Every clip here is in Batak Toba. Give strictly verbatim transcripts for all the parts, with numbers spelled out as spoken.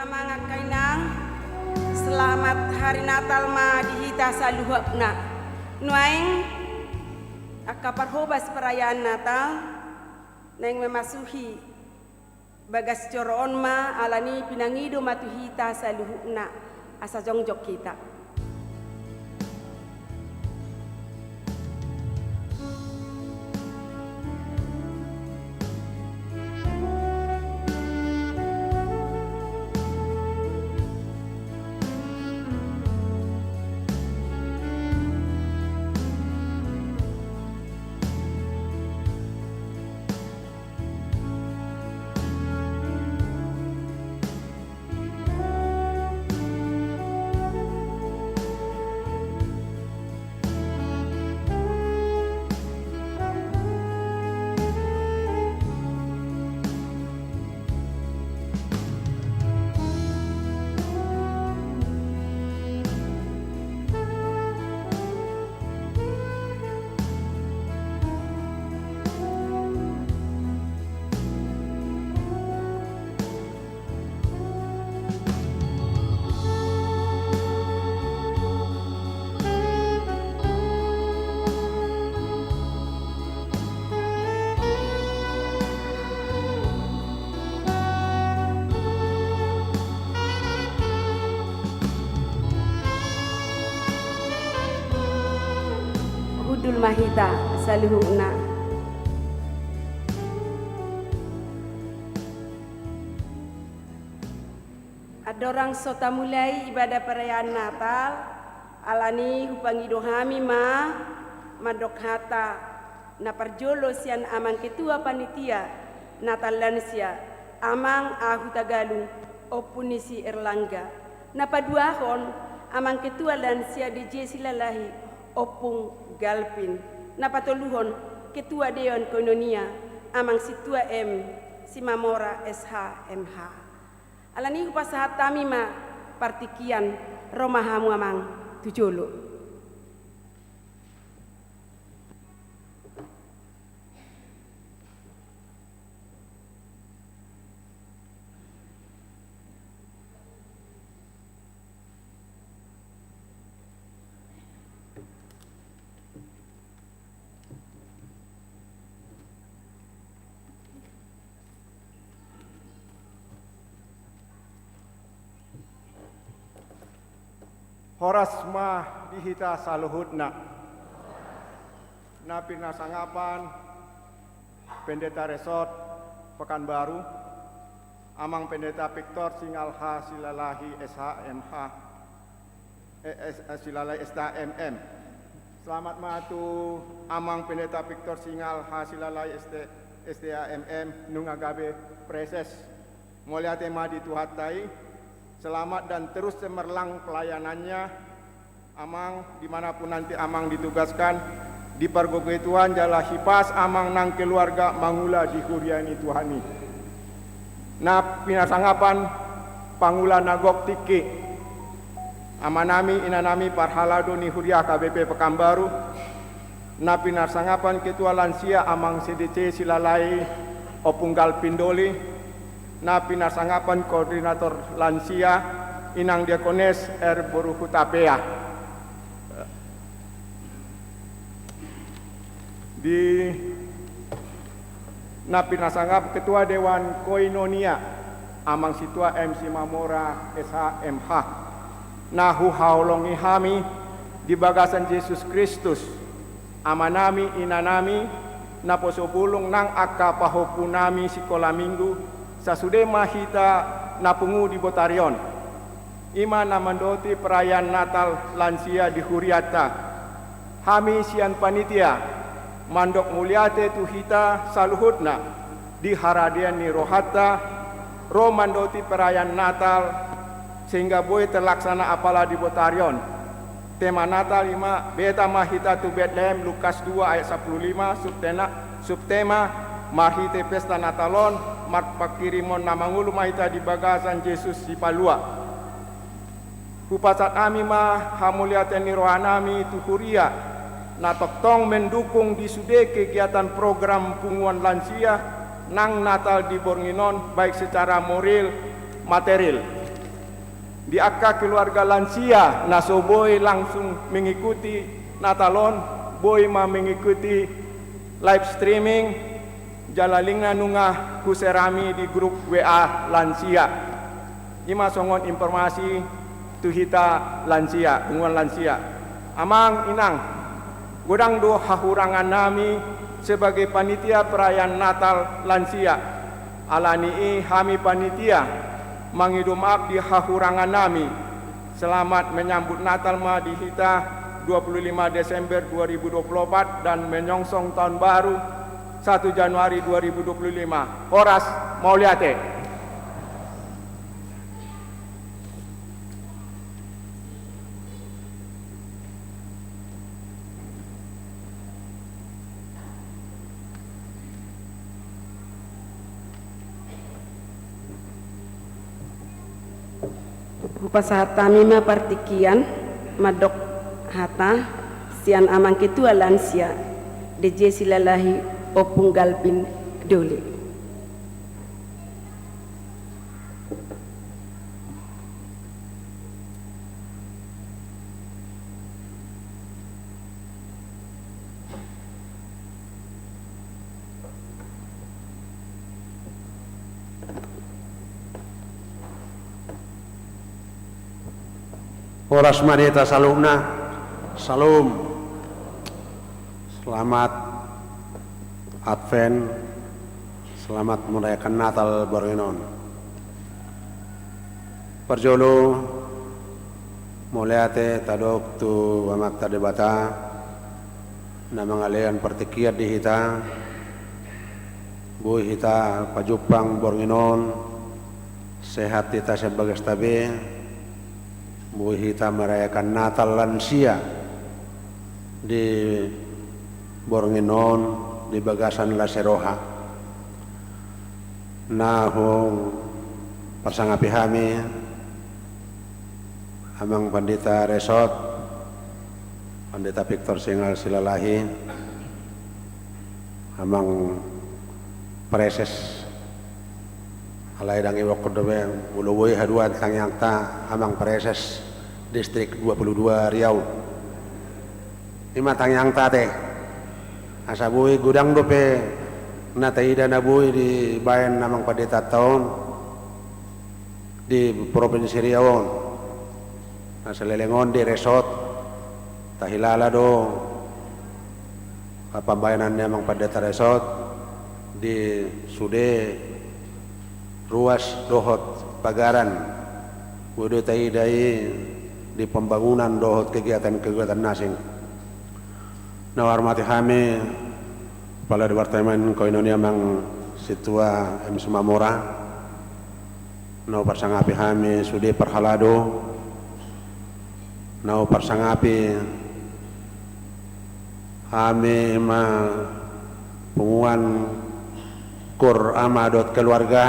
Amang, angka inang, selamat hari Natal ma di hita saluhutna. Nuaeng angka parhobas perayaan Natal naeng memasuhi bagas joro on ma, alani pinangido ma tu hita saluhutna asa jongjong hita. Hundul ma hita saluhutna. Andorang so tamulai ibadah perayaan Natal, alani hupangido hami ma mandok hata na parjolo sian Amang Ketua Panitia Natal Lansia, Amang A. Hutagalung, Ompu ni si Erlangga. Na paduahon, Amang Ketua Lansia D J Silalahi, Ompung Galpin. Na patoluhon, Ketua Dewan Koinonia, Amang Sintua M. Simamora S H M H. Alani hupasahat hami ma partingkian, ro ma hamu Amang tu jolo. Horas ma di hita saluhutna. Na pinarsangapan Pendeta Resort Pekanbaru, Amang Pendeta Victor Singal H. Silalahi S H M H, eh, S-, eh, Silalahi S T A M M. Selamat ma tu Amang Pendeta Victor Singal H. Silalahi S T, S T A M M, nunga gabe praeses. Mauliate ma di Tuhanta i. Selamat dan terus cemerlang pelayanannya. Amang, di mana pun nanti Amang ditugaskan, dipargogoi Tuhan jala hipas Amang nang keluarga mangula di huria ni Tuhan i. Na pinarsangapan pangula na gok tingki, amanami, inanami, parhalado ni huria H K B P Pekanbaru, na pinarsangapan Ketua Lansia Amang C D C Silalahi Ompung Galpin Doli, na pinarsangapan Koordinator Lansia Inang Diakones R Boru Hutapea. Di na pinarsangap Ketua Dewan Koinonia, Amang Sintua M Simamora S H M H, na huhaholongi hami di bagasan Jesus Kristus, amanami, inanami, naposo bulung nang angka pahompunami sikola minggu, sasude ma hita na pungu di botari on. I ma na mandoti perayaan Natal lansia di hurianta. Hami sian panitia mandok mauliate tu hita saluhutna di haradeon ni rohanta ro mandoti perayaan Natal sehingga boi terlaksana apala di botari on. Tema Natal i ma, beta ma hita tu Betlehem, Lukas dua ayat sapuluh lima, subtena-, subtema, marhite pesta Natal on, marpanghirimon na mangolu ma hita di bagasan Jesus Sipalua. Hupasahat hami ma hamauliateon ni rohanami tu huria, na tongtong mendukung di sude kegiatan program punguan lansia nang Natal di borngin on, baik secara moral, material. Di angka keluarga lansia na so boi langsung mengikuti Natal on, boi ma mengikuti live streaming, jala link na nunga huserami di grup W A lansia. I ma songon informasi tu hita lansia, punguan lansia. Amang, inang, godang do hahurangannami sebagai panitia perayaan Natal lansia. Alani i hami panitia mangido maaf di hahurangannami. Selamat menyambut Natal ma di hita, dua puluh lima Desember dua ribu dua puluh empat, dan menyongsong tahun baru, satu Januari dua ribu dua puluh lima. Horas, mauliate. Hupasahat hami ma partingkian mandok hata sian Amang Ketua Lansia, D J Silalahi Ompung Galvin Dole. Horas ma di hita saluhutna. Syalom. Selamat Advent. Selamat merayakan Natal borngin on. Parjolo, mauliate tadok tu Amanta Debata na mangalehon partingkian di hita, boi hita pajumpang borngin on, sehat hita sian bagasta be, boi hita merayakan Natal lansia di borngin on di bagasan las ni roha. Na huparsangapi hami Amang Pandita Resot, Pandita Victor Singal Silalahi, Amang Praeses, alai ndang ibokkon dope, molo boi haduan tangiangta Amang Praeses Distrik dua puluh dua Riau. I ma tangiangta ate. Asa boi godang dope na taida na boi dibaen Amang Panditanta on di Provinsi Riau on. Na saleleng on di Resot, tahilala do pambaenan ni Amang Pandita Resot di sude ruas dohot pagaran, boi do taida i di pembangunan dohot kegiatan-kegiatan na asing. Na huhormati hami Kepala Departemen Koinonian Amang Sintua M Sumamora, na huparsangapi hami sude parhalado, na huparsangapi hami ma punguan kur ama dohot keluarga,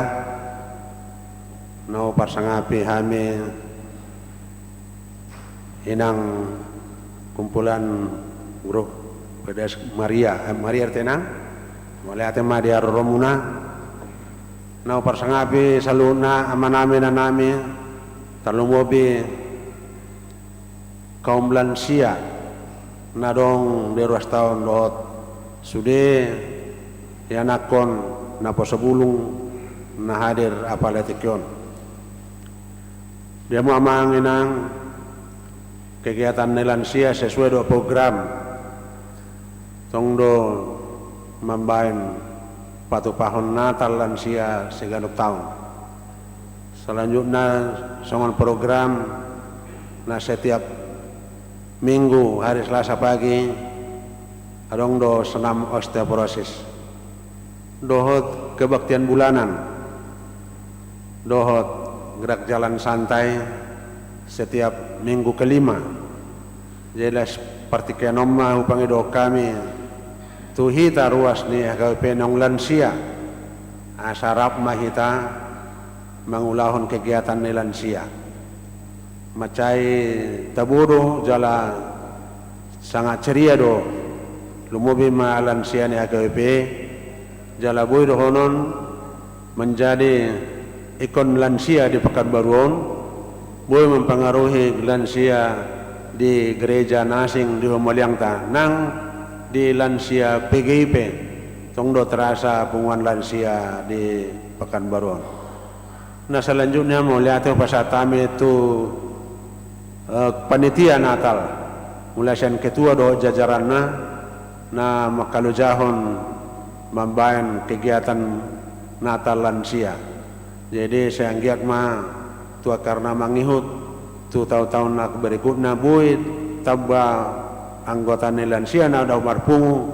na huparsangapi hami inang kumpulan grup P D S Maria, eh, Maria R T inang, mauliate ma di haroromuna, na huparsangapi saluhutna amanami, inanami, tarlumobi kaum lansia na adong di ruas taon dohot sude ianakhon naposo bulung na hadir apala tingki on. Di hamu amang inang, kegiatan ni lansia sesuai do program, tong do mambaen patupahon Natal lansia siganup taon. Selanjutna, songon program na setiap Minggu hari Selasa pagi, adong do senam osteoporosis dohot kebaktian bulanan dohot gerak jalan santai setiap minggu kelima. Jadi las partingkian on ma hupangido hami tu hita ruas ni H K B P naung lansia, asa rap ma hita mangulahon kegiatan ni lansia. Mansai tabo do jala sangat ceria do, lumobi ma lansia ni H K B P, jala boi dohonon menjadi ikon lansia di Pekanbaru on, boi mempengaruhi lansia di gereja na asing di humaliangta, nang di lansia P G I P tong do terasa punguan lansia di Pekanbaru on. Na selanjutnya mauliate hupasahat hami tu, eh, panitia Natal, mulai sian ketua dohot jajaranna, na mangkalojahon mambahen kegiatan Natal lansia. Jadi sai anggiat ma tu angka na mangihut tu taon-taon na berikutna boi tamba anggota ni lansia na dao marpungu,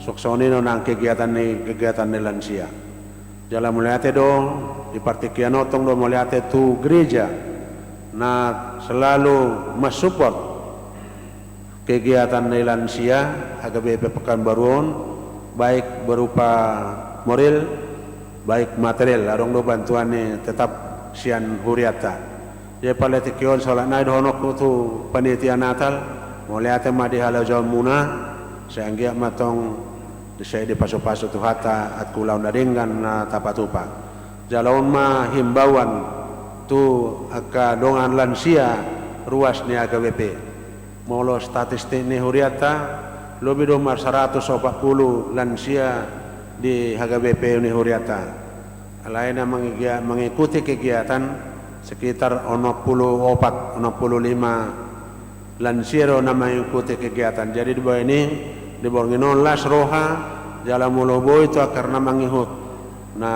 suksonino nang kegiatan ni, kegiatan ni lansia. Jala mauliate do, di partingkian on tong do mauliate tu gereja na selalu mensupport kegiatan ni lansia H K B P Pekanbaru on, baik berupa moral, baik material, adong do bantuan ni tetap sian hurianta. Jadi pala tingki on saolat nai dohononku tu panitia Natal, mauliate ma di halojaonmuna, sai anggiat ma tong di sai dipasupasu Tuhanta angka ulaon na denggan na tapatupa. Jala on ma himbauan tu angka dongan lansia ruas ni H K B P. Molo statistik ni hurianta, lobi do marsaratus opat pulu lansia di H K B P ni hurianta. Alai na mangigia-, mangikuti kegiatan sekitar onom pulu opat, onom pulu lima lansia do na mangikuti kegiatan. Jadi di baen i, di borngin on las roha, jala molo boi tu angka na mangihut na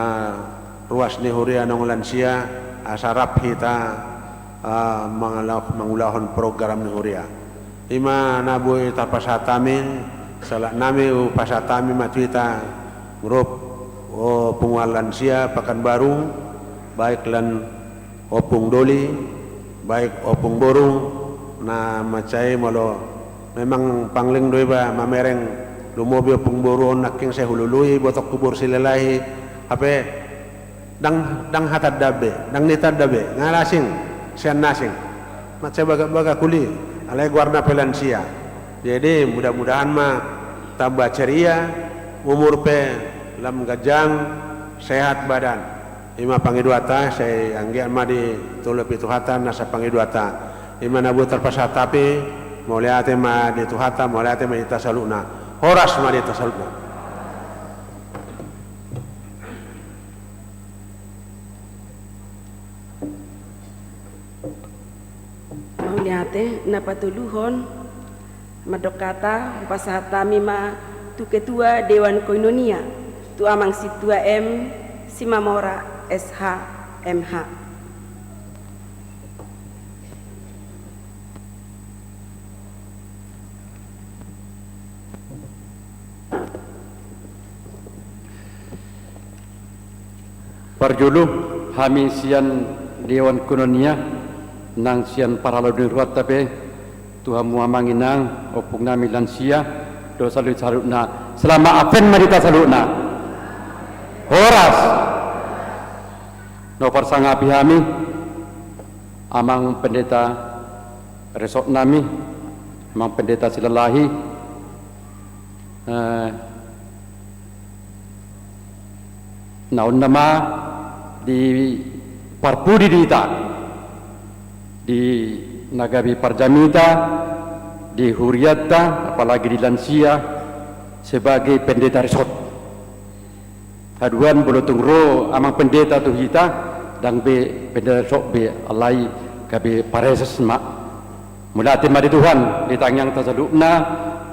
ruas ni huria naung lansia, asa rap hita, ah, mangala-, mangulahon program ni huria. I ma na boi tarpasahat hami, saolat nami hupasahat hami ma tu hita grup, oh, punguan lansia Pekanbaru, baik lan Ompung Doli, baik Ompung Boru, na mansai molo memang pangling do iba mamereng, lumobi Ompung Boru on nangkin sai hulului, botok kubur silalahi, hape ndang, ndang hatanda be, ndang nitanda be, nga na asing, sian na asing. Mansai bagak-bagak uli, alai goarna pe lansia. Jadi mudah-mudahan ma tamba ceria, umur pe lam ganjang, sehat badan. I ma pangidoanta, sai anggiat ma ditolopi Tuhanta nasa pangidoanta. I ma na boi tarpasahat hami, mauliate ma di Tuhanta, mauliate ma di hita saluhutna. Horas ma di hita saluhutna. Mauliate, na patoluhon, mandok hata, hupasahat hami ma tu Ketua Dewan Koinonia, tu Amang Sintua M Simamora, S H, M H. Parjolo, hami sian Dewan Koinonia, nang sian parhalado ni rohanta pe, tu hamu amang inang, ompung nami lansia, dohot saluhut saluhutna. Selamat Advent ma di hita saluhutna. Horas. Na huparsangapi hami, amang pendeta resort nami, amang pendeta silalahi, eh, na on nama di parpudi di hita, di na gabe parjamita, di hurianta, apalagi di lansia, sebagai pendeta resort. Haduan molo tung ro amang pendeta tu hita, ndang be pendeta resort be, alai gabe praeses ma. Mauliate ma di Tuhan, di tangiangta saluhutna,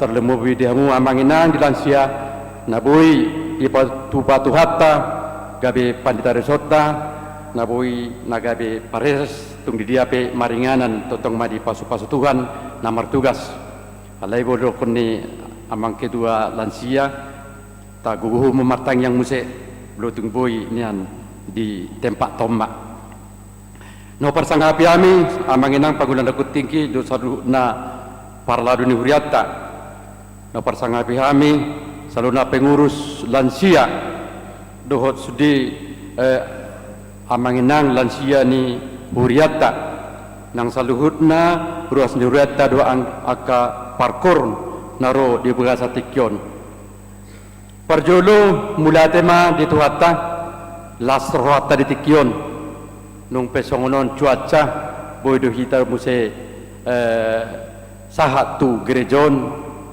tarlumobi di hamu amang inang di lansia, na boi dipatupa Tuhanta, gabe pandita resortta, na boi na gabe praeses, tung di dia pe maringanan, tongtong ma dipasupasu Tuhan na martugas. Alai molo dohonon ni amang ketua lansia, tagogohon ma martangiang muse, molo tung boi nian di tempat tomma. Na huparsangapi hami, amang inang pangula na tingki, dohot saluhutna parhalado ni hurianta. Na huparsangapi hami, saluhutna pengurus lansia, dohot sude, eh, amang inang lansia ni hurianta. Nang saluhutna ruas ni hurianta dohot ang-, angka parkoor na ro di bagasan tingki on. Parjolo, mauliate ma di Tuhanta, las rohanta di tingki on. Nung pe songon on cuaca, Boi do hita muse, eh, sahat tu gereja on.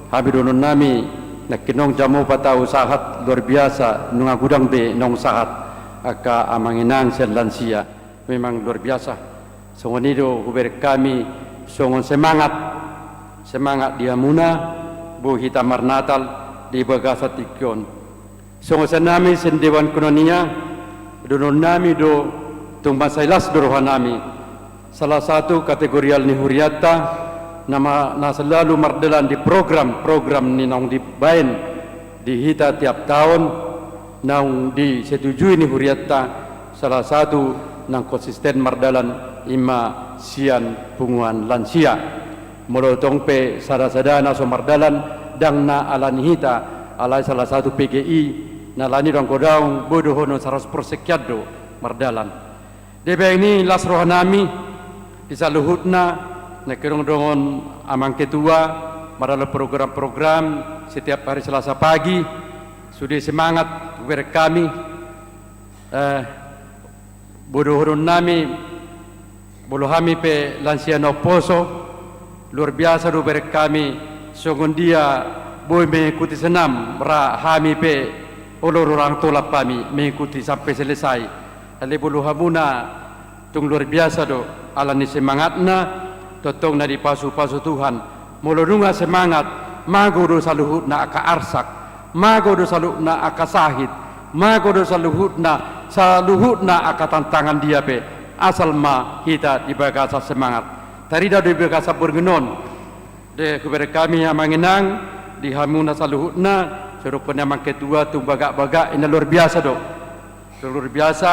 Hami dohonon nami, nangkin naung jam opat ahu sahat, luar biasa, nunga godang be naung sahat angka amang inang sian lansia. Memang luar biasa. Songon i do hubereng hami songon semangat, semangat di hamuna, boi hita marnatal di bagasan tingki on. Songon sian hami sian Dewan Koinonia, dohonon nami do, tung mansai las do roha nami. Salah satu kategorial ni hurianta, na ma-, na selalu mardalan di program-program ni naung dibaen di hita tiap taon, naung disetujui ni hurianta, salah satu naung konsisten mardalan i ma sian punguan lansia. Molo tong pe sada-sada na so mardalan, ndang na alani hita, alai salah satu P G I, na alani do anggo daong, boi dohonon saratus persen hian do mardalan. Dibaen i las roha nami, di saluhutna, nangkin adong dohot amang ketua, mardalan program-program, setiap hari Selasa pagi, sude semangat, hubereng hami, eh, boi dohonon nami, molo hami pe lansia na umposo, luar biasa do hubereng hami, songon dia boi mengikuti senam, ra hami pe olo do rang tolap hami, mengikuti sampe selesai. Alai molo hamuna tung luar biasa do, alani semangatna, tongtong na dipasu-pasu Tuhan. Molo nunga semangat, mago do saluhutna angka arsak, mago do saluhutna angka sahit, mago do saluhutna, saluhutna angka tantangan dia pe, asal ma hita di bagasan semangat. Tarida do di bagasan borngin on. Di hubereng hami amang inang, di hamuna saluhutna, songon ni amang ketua tung bagak-bagak i na luar biasa do. Luar biasa,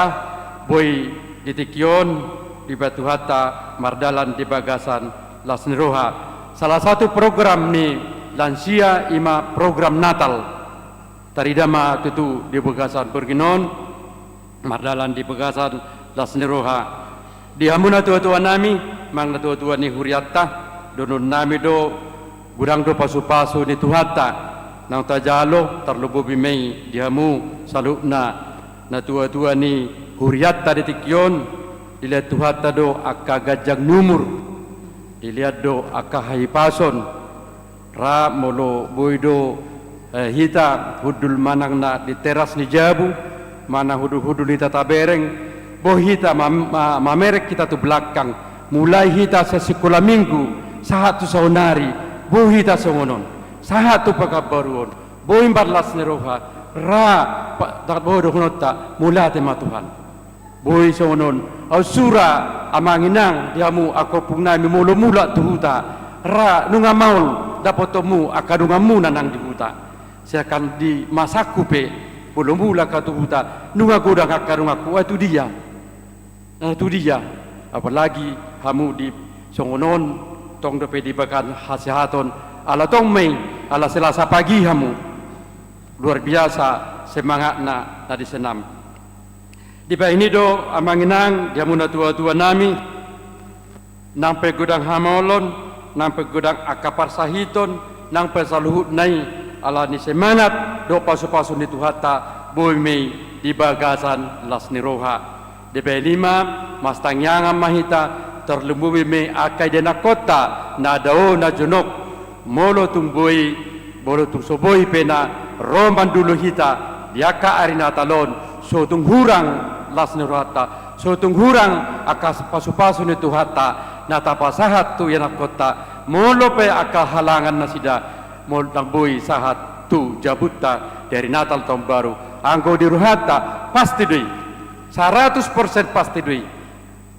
boi di tingki on, dibaen Tuhanta mardalan di bagasan las ni roha. Salah satu program ni lansia i ma program Natal. Tarida ma tutu di bagasan borngin on, mardalan di bagasan las ni roha. Di hamu natua-tua nami, amang natua-tua ni hurianta, dohonon nami do, godang do pasu-pasu ni Tuhanta, naung tajalo, tarlumobi ma i di hamu, saluhutna natua-tua ni hurianta di tingki on, dilehon Tuhanta do angka ganjang ni umur, dilehon do angka hahipason, ra molo boi do, eh, hita hundul manang na di teras ni jabu, manang hundul-hundul hita tabereng, boi hita mam-, ma-, mamereng hita tu belakang, mulai hita sian sikola minggu, sahat tu saonari, boi hita songon on, sahat tu pakanbaru on, boi marlas ni roha, ra pa-, ta-, boi dohononta, mauliate ma Tuhan. Boi songon on, aut sura amang inang di hamu angka ompung nami molo mulak tu huta, ra nunga maol dapotonmu angka donganmuna nang di huta. Sedangkan di masangku pe, molo mulak ahu tu huta, nunga godang angka donganku, ai tu dia? Ai tu dia? Apalagi hamu di songon on, tong dope di bagasan hasehaton, ala tong ma i, ala Selasa pagi hamu. Luar biasa semangatna na di senam. Dibaen i do amang inang, di hamu natua-tua nami, nang pe godang hamaolon, nang pe godang angka parsahiton, nang pe saluhutna i, alani semangat dohot pasu-pasu ni Tuhanta, boi ma i di bagasan las ni roha. Dibaen i ma, marsitangiangan ma hita, tarlumobi ma i angka idaonta, na dao na jonok, molo tung boi, molo tung so boi pe na ro mandulu hita di angka ari Natal on, so tung hurang las ni rohanta, so tung hurang angka pasu-pasu ni Tuhanta, na tapasahat tu ianakhonta, molo pe angka halangan nasida, molo ndang boi sahat tu jabunta di ari Natal taon baru, anggo di rohanta, pasti do i, saratus persen pasti do i.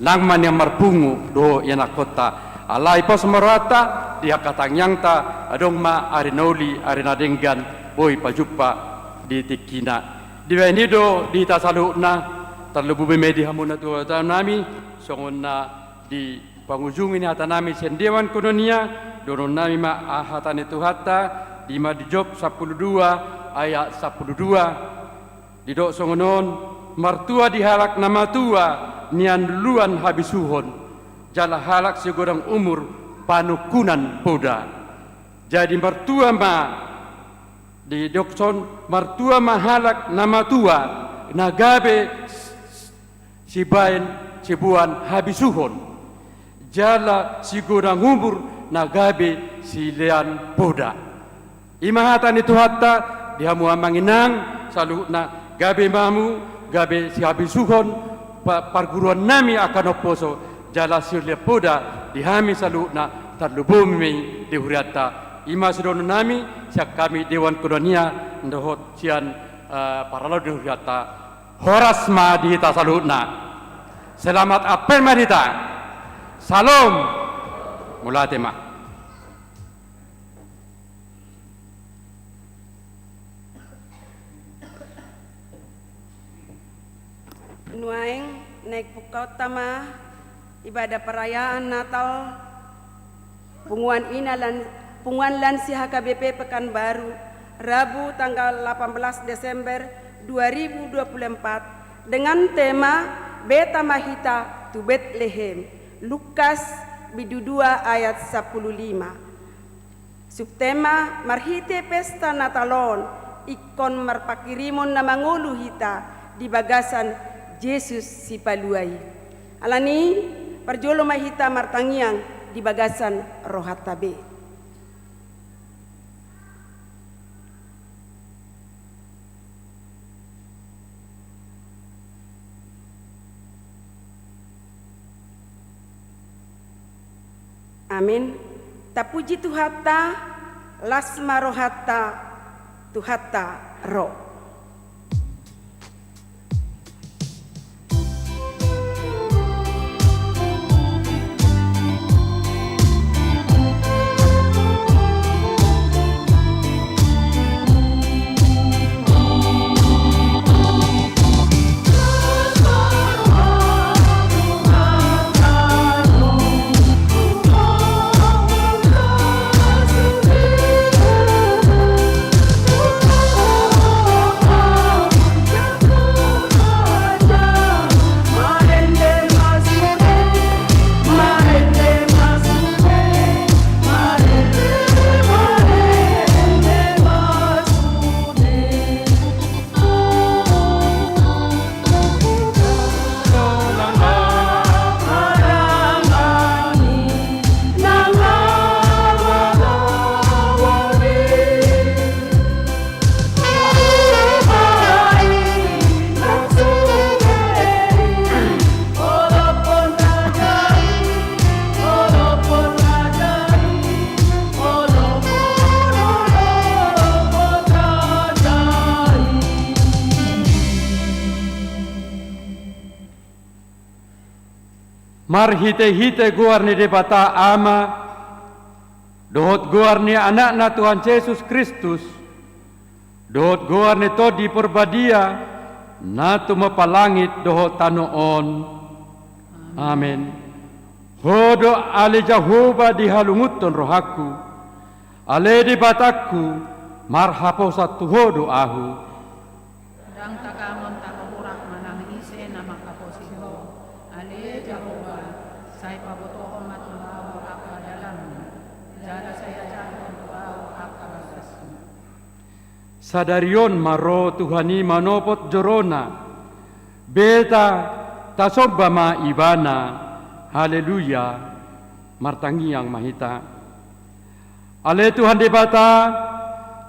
Nang ma nian marpungu dohot ianakhonta, alai pos ma rohanta, di angka tangiangta, adong ma ari na uli, ari na denggan, boi pajumpa di tingkina. Dibaen i do di hita saluhutna, tarlumobi ma i di hamu natua-tua nami, songon na dipangujungi ni hata nami sian Dewan Koinonia, dohonon nami ma hata ni Tuhanta, di ma di Job sampulu dua ayat sampulu dua. Didok songon on, martua di halak na matua nian luluan habisuhon, jala halak sigodang umur panungkunan poda. Jadi martua ma, didok son, martua ma halak na matua, na gabe s-, s-, sibaen, siboan habisuhon. jala sigodang umur na gabe silean poda. I ma hata ni Tuhanta di hamu amang inang saluhutna, gabe ma hamu gabe sihabisuhon pa-, parguruan nami angka na umposo, jala silean poda di hami saluhutna tarlumobi ma i di hurianta. I ma sidohonon nami sian hami Dewan Koinonia dohot sian, eh, parhalado ni hurianta. Horas ma di hita saluhutna. Selamat Advent ma di hita. Syalom. Mauliate ma. Nuaeng naeng pungkaonta ma ibadah perayaan Natal punguan ina lan-, punguan lansia H K B P Pekanbaru, Rabu tanggal delapan belas Desember dua ribu dua puluh empat, dengan tema Beta ma hita tu Betlehem, Lukas bindu dua ayat sampulu lima. Subtema, marhite pesta Natal on, ingkon marpanghirimon na mangolu hita di bagasan Jesus Sipalua i. Alani, parjolo ma hita martangiang di bagasan rohanta be. Amin. Tapuji Tuhanta, las ma rohanta, Tuhanta ro. Marhitehite goar ni Debata Ama, dohot goar ni Anakna Tuhan Jesus Kristus, dohot goar ni Tondi Porbadia, na tumompa langit dohot tano on. Amen. Ho do ale Jahowa dihalungunhon rohangku, ale Debatangku, marhaposan tu Ho do ahu. Ndang tagamon tarroburak manang ise na manghaposi Ho, ale Jahowa, sai pabotohon ma tu ahu angka dalanMu, jala sai ajarhon tu ahu angka bagasMu. Sadari on ma ro Tuhan i manopot jorona, beta tasomba ma Ibana. Haleluya. Martangiang ma hita. Ale Tuhan Debata,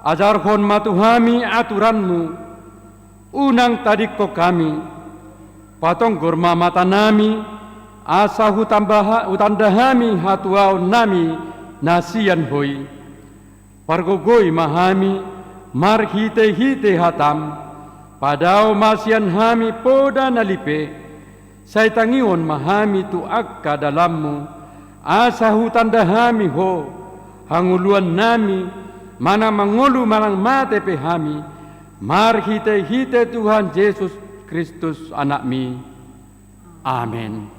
ajarhon ma tu hami aturanMu, unang tadingkon hami, patonggor ma matanami, asa hutamba ha-, hutanda hami hatuaonnami na sian Ho i. Pargogoi ma hami marhitehite hataM, padao ma sian hami poda na lipe, sai tangihon ma hami tu angka dalanMu, asa hutanda hami Ho, hangoluannami, manang mangolu manang mate pe hami, marhitehite Tuhan Jesus Kristus AnakMi. Amen.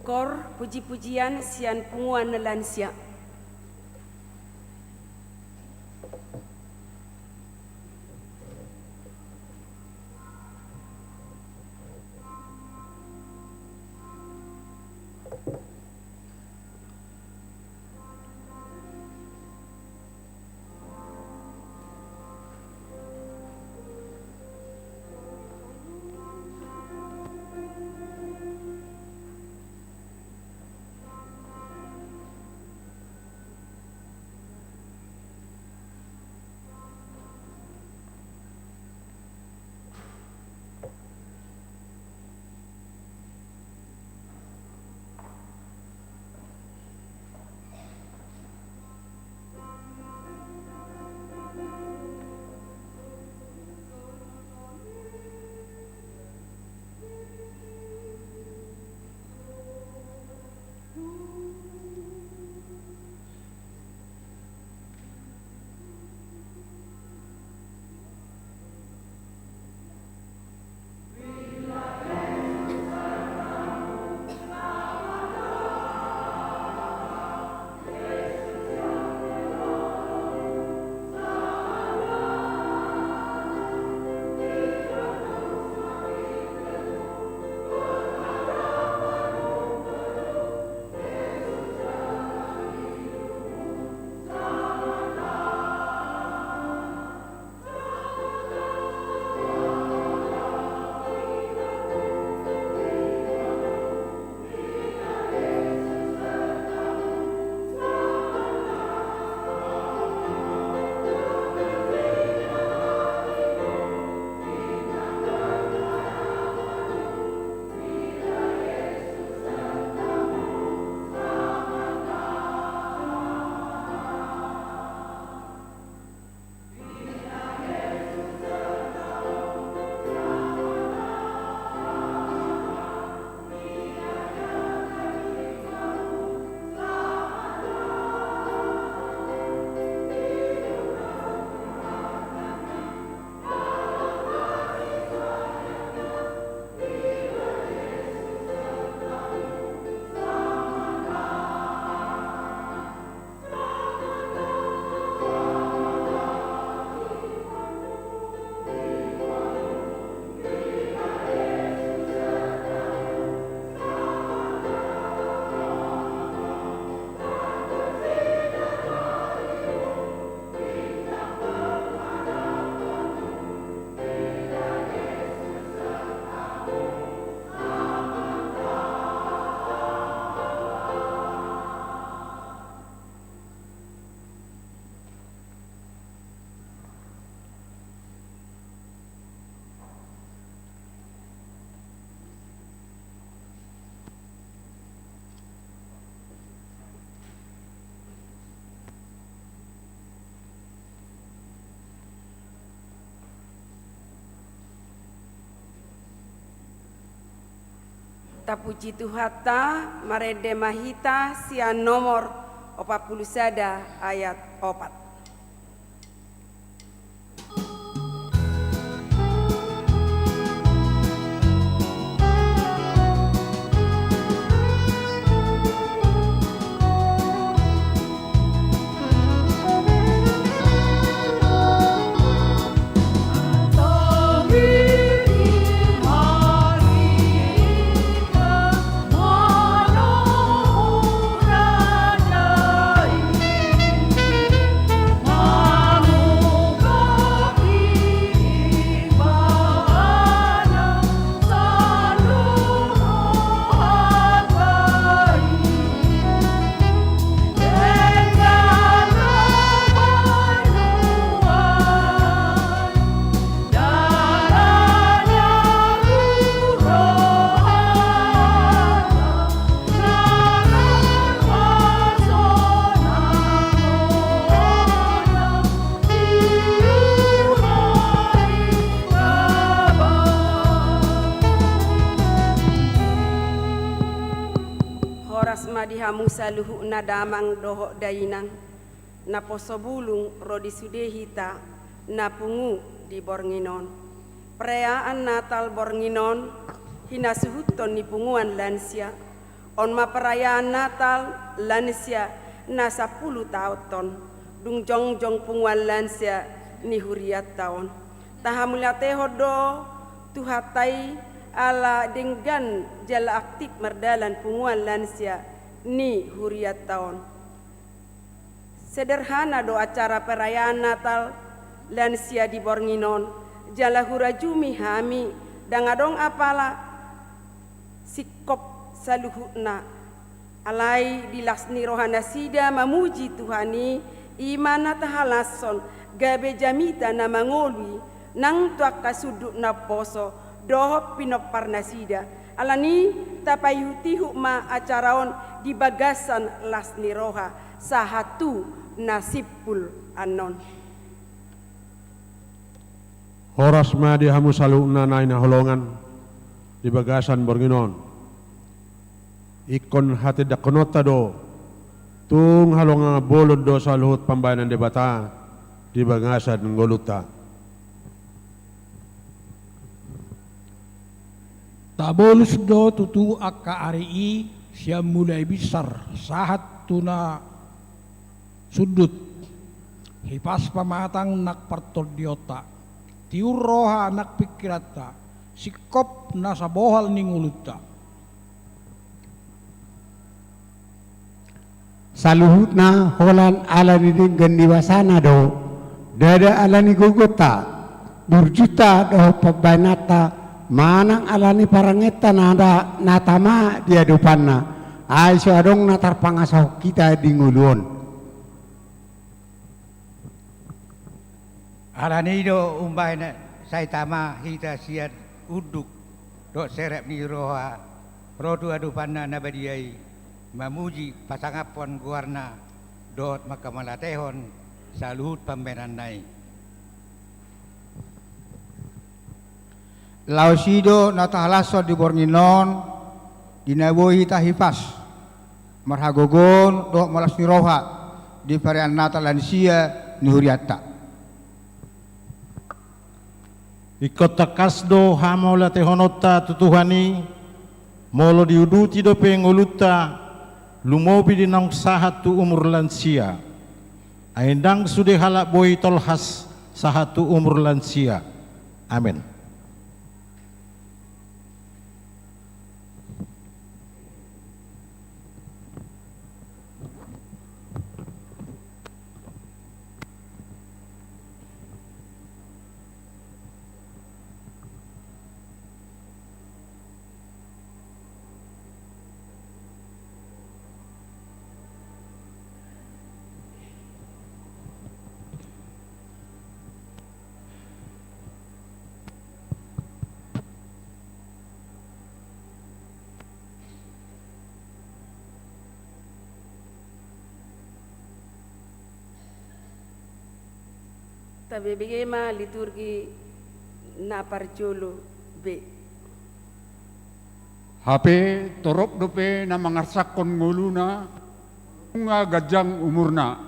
Kor puji-pujian sian punguan na lansia. Tapuji Tuhanta, marende ma hita sian nomor opat pulu sada ayat opat. Horas ma di hamu saluhutna damang dohot dainang, naposo bulung ro di sude hita na pungu di borngin on. Perayaan Natal borngin on hinasuhuton ni punguan lansia. On ma perayaan Natal lansia na sampulu taon on, dung jongjong punguan lansia ni hurianta on. Tahamauliatehon do Tuhanta i ala denggan jala aktif mardalan punguan lansia ni hurianta on. Sederhana do acara perayaan Natal lansia di borngin on, jala hurajumi hami, ndang adong apala singkop saluhutna. Alai di las ni roha nasida mamuji Tuhan i, i ma na tahalashon gabe jamita na mangolu i, nang tu angka sundut naposo dohot pinompar nasida. Alani i tapaihutihut ma acara on di bagasan las ni roha sahat tu na simpul annon. Horas ma di hamu saluhutna na hinaholongan di bagasan borngin on. Ingkon hatindangkononta do, tung halongangan bolon do saluhut pambahenan Debata di bagasan ngolunta. Tabolus do tutu angka ari i sian mulai binsar sahat tu na sundut. Hipas pamatang nang partondionta, tiur roha nang pingkiranta, singkop nasa bohal ni ngolunta. Saluhutna holan ala ni denggan ni basana do, ndada ala ni gogonta, burjunta dohot pambahenanta, manang ala ni parangeanta na, na tama di adopanna, ai so adong na tarpangasahon hita di ngolu on. Alani i do umbahen sai tama hita sian unduk dohot serep ni roha, ro tu adopanna na badia i, mamuji pasangaphon goarna dohot mangkamauliatehon saluhut pambahenanna i. Laos i do na tahalashon di borngin on, di na boi hita hipas marhagogoon dohot malas ni roha di perayaan Natal lansia ni hurianta. Ingkon tangkas do hamauliatehononta tu Tuhan i, molo diuduti dope ngolunta, lumobi di naung sahat tu umur lansia. Ai ndang sude halak boi tolhas sahat tu umur lansia. Amen. Tabege ma liturgi na parjolo be. Hape torop dope na mangarsakhon ngoluna, nunga ganjang umurna.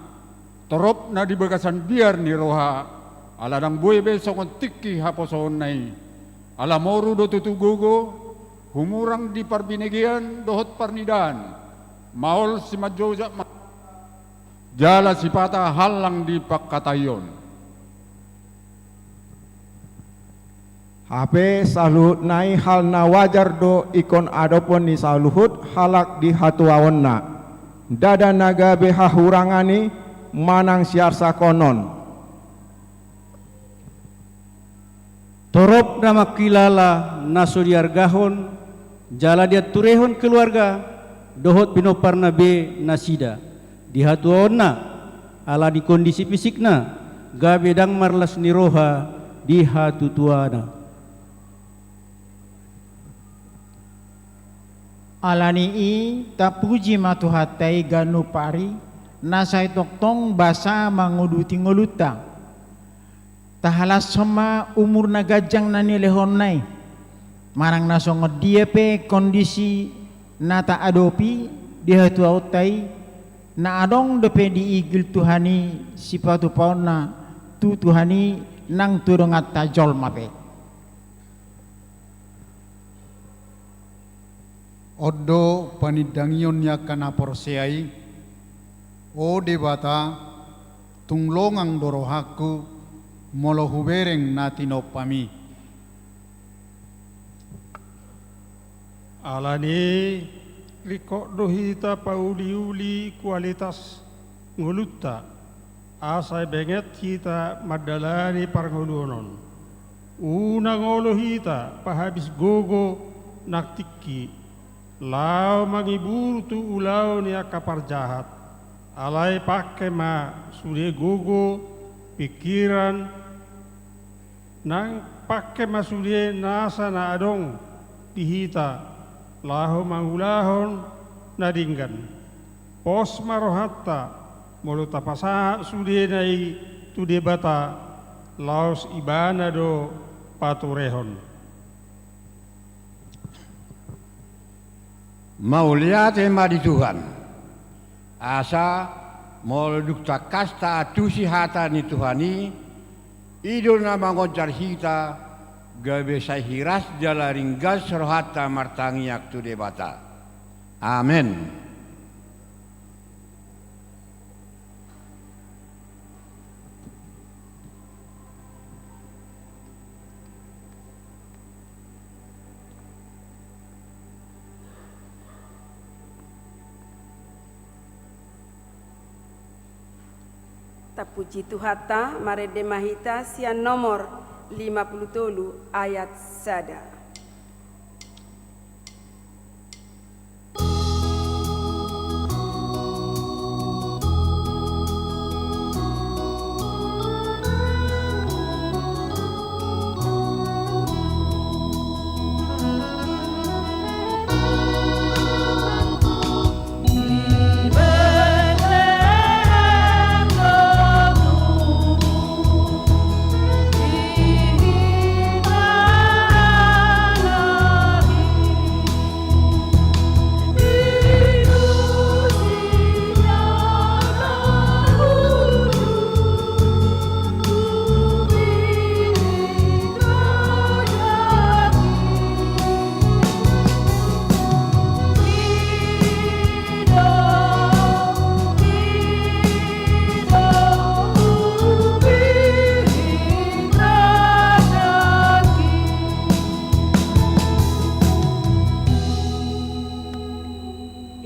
Torop na di bagasan biar ni roha, ala ndang boi be songon tingki haposoonna i. Ala moru do tutu gogo, humurang di parbinegean dohot parnidaan, maol simanjojak ma, jala sipata hallang di pangkataion. Hape saluhutna i hal na wajar do ingkon adophon ni saluhut halak di hatuaonna. Ndada na gabe hahurangan i manang siarsakhonon. Torop na mangkilala na so diargahon, jala dianturehon keluarga dohot pinomparna be nasida di hatuaonna, ala ni kondisi fisikna, gabe ndang marlas ni roha di hatutuana. Ala ni i, tapuji ma Tuhanta i ganup ari, na sai tongtong basa manguduti ngolunta. Tahalashon ma umur na ganjang na nilehonna i. Manang na songon dia pe kondisi na taadopi di hatuaonta i, na adong dope diigil Tuhan i sipatupaonna tu Tuhan i nang tu donganta jolma pe. On do panindangion ni angka na porsea i. O Debata, tung longang do rohangku, molo hubereng na tinompam i. Ala ni i, ringkot do hita pauliuli kualitas ngolunta, asa benget hita mandalani parngoluon on. Unang olo hita pahabis gogo nang tingki, laho mangiburu tu ulaon ni angka parjahat. Alai pangke ma sude gogo, pingkiran, nang pangke ma sude nasa na adong di hita, laho mangulahon na denggan. Pos ma rohanta, molo tapasahat sudena i tu Debata, laos Ibana do paturehon. Mauliate ma di Tuhan. Asa, molo dung tangkas taantusi hata ni Tuhan i, i do na mangonjar hita, gabe sai hiras jala ringgas rohanta martangiang tu Debata. Amen. Tapuji Tuhanta, marende ma hita sian nomor lima pulu tolu ayat sada.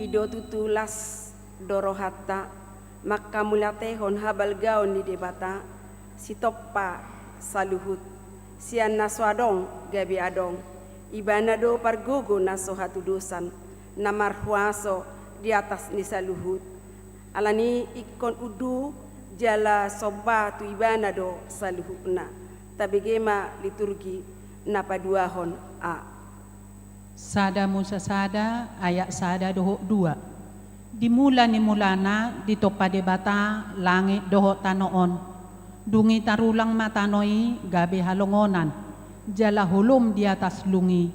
I do tutu las do rohanta manghamauliatehon habalgaon ni Debata, sitompa saluhut, sian na so adong gabe adong. Ibana do pargogo na so hatudosan, na marhuaso di atas ni saluhut. Ala ni i ingkon undu jala somba tu Ibana do saluhutna. Tabege ma liturgi na paduahon a. Sada Musa sada ayat sada dohot dua. Di mula ni mulana ditompa Debata langit dohot tano on. Dung i tarulang ma tano i gabe halongonan, jala holom di atas lung i.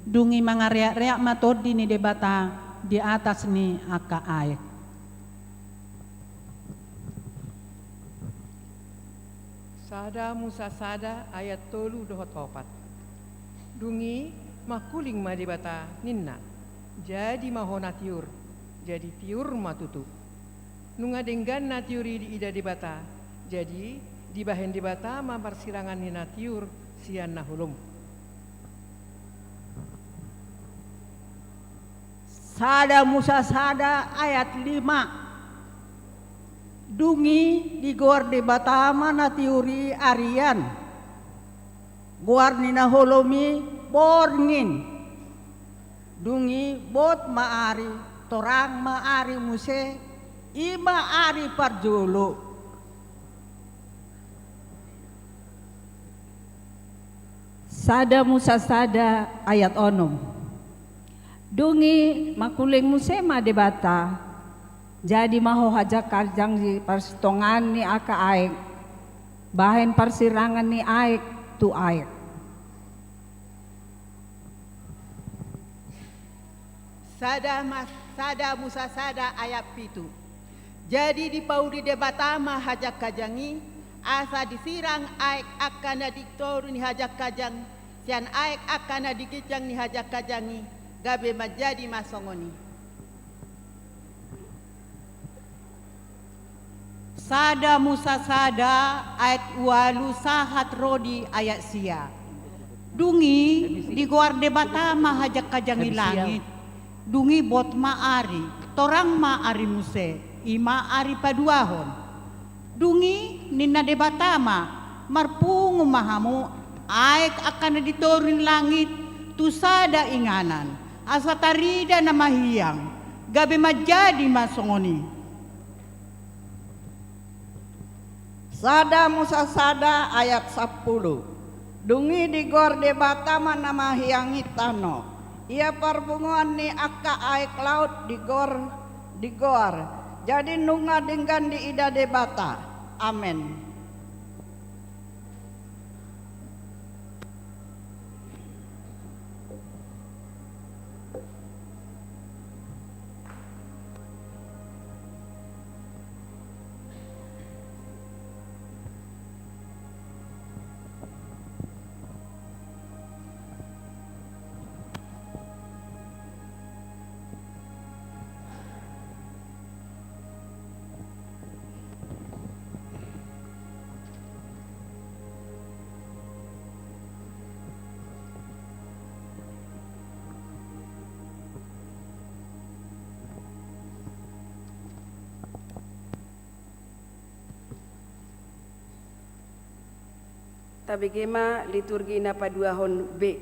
Dung i mangareak-reak ma Tondi ni Debata di atas ni angka aek. Sada Musa sada ayat tolu dohot opat. Dung i mangkuling ma Debata, ninna: Jadi ma ho na tiur. Jadi tiur ma tutu. Nunga denggan na tiur i diida Debata. Jadi dibahen Debata ma parsirangan ni na tiur sian na holom. Sada Musa sada ayat lima. Dung i digoar Debata ma na tiur i arian. Goar ni na holom i borngin. Dung i bot ma ari, torang ma ari muse, i ma ari parjolo. Sada Musa sada ayat onom. Dung i mangkuling muse ma Debata, jadi ma ho hajang-hajang di parsitongaan ni angka aek, bahen parsirangan ni aek tu aek. Sada Mas-, sada Musa sada ayat pitu. Jadi dipauli Debata ma hajang-hajang i, asa disirang aek angka na di toru ni hajang-hajang, sian aek angka na di ginjang ni hajang-hajang i, gabe manjadi ma songon i. Sada Musa sada ayat ualu sahat ro di ayat sia. Dung i digoar Debata ma hajang-hajang ni langit. Dung i bot ma ari, torang ma ari muse, i ma ari paduahon. Dung i ninna Debata ma: Marpungu ma hamu aek angka na di toru ni langit tu sada inganan, asa tarida na mahiang, gabe manjadi ma songon i. Sada Musa sada ayat sampulu. Dung i digoar Debata ma na mahiang i tano. Ia parpunguan ni angka aek laut digoar, digoar. Jadi nunga denggan diida Debata. Amen. Tabege ma liturgi na paduahon B.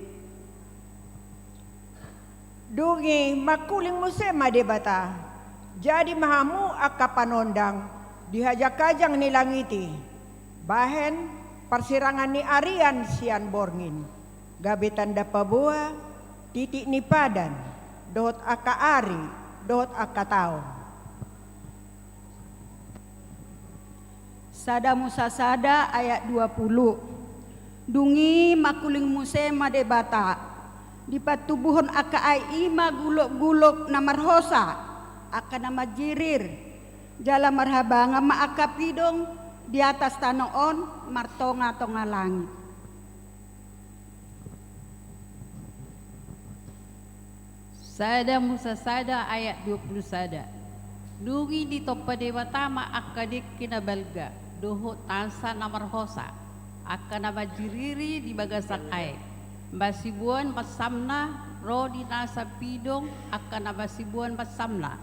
Dung i mangkuling muse ma Debata, jadi ma hamu angka panondang di hajang-hajang ni langit i, bahen parsirangan ni arian sian borngin, gabe tanda paboa titik ni padan, dohot angka ari, dohot angka taon. Sada Musa sada ayat dua pulu. Dung i mangkuling muse ma Debata, dipatubuhon angka aek i ma gulok-gulok na marhosa, angka na manjirir, jala marhabangan ma angka pidong di atas tano on martonga-tonga langit. Sada Musa sada ayat dua pulu sada. Dung i ditompa Debata ma angka dengke na balga, dohot tansa na marhosa, angka na manjiriri di bagasan aek, masiboan mansamna, ro di nasa pidong angka na masiboan mansamna.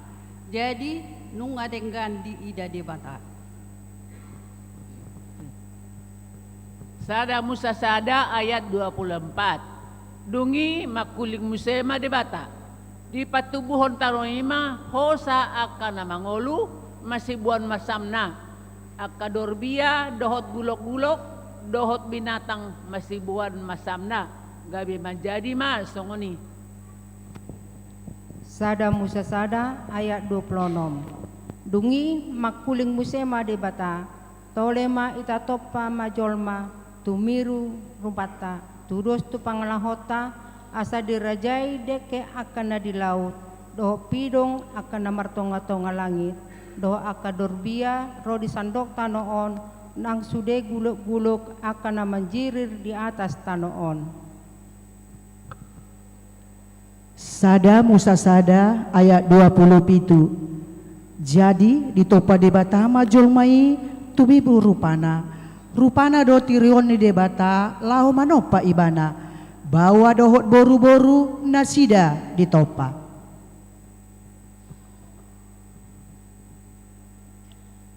Jadi nunga denggan diida Debata. Sada Musa sada ayat dua pulu empat. Dung i mangkuling muse ma Debata, dipatubuhon tano i ma hosa angka na mangolu masiboan mansamna, angka dorbia dohot gulok-gulok dohot binatang masiboan mansamna, gabe manjadi ma songon i. Sada Musa sada ayat dua pulu onom. Dung i mangkuling muse ma Debata, tole ma ita tompa ma jolma tu miru rumpanta, tudos tu pangalahonta, Asa dirajai dengke angka na di laut, dohot pidong angka na martongatonga langit, dohot angka dorbia ro di sandok tano on, nang sude gulokgulok angka na manjirir di atas tano on. Sada Musa sada ayat dua pulu pitu. Jadi ditompa Debata ma jolma i tu bibul rupana. Rupana do tiruon ni Debata laho manompa ibana. Baoa dohot boruboru nasida ditompa.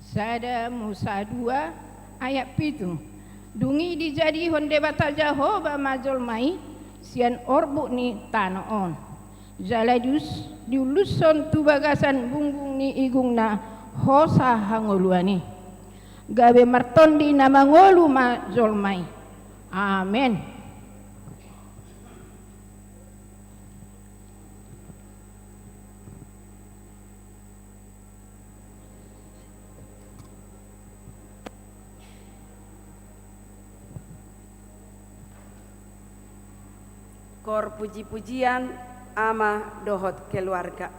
Sada Musa dua ayat pitu. Dung i dijadihon Debata Jahowa ma jolma i sian orbuk ni tano on. Jala dius-, diullushon tu bagasan bungbung ni igungna hosa hangoluan i. Gabe martondi na mangolu ma jolma i. Amen. Kor puji-pujian ama dohot keluarga.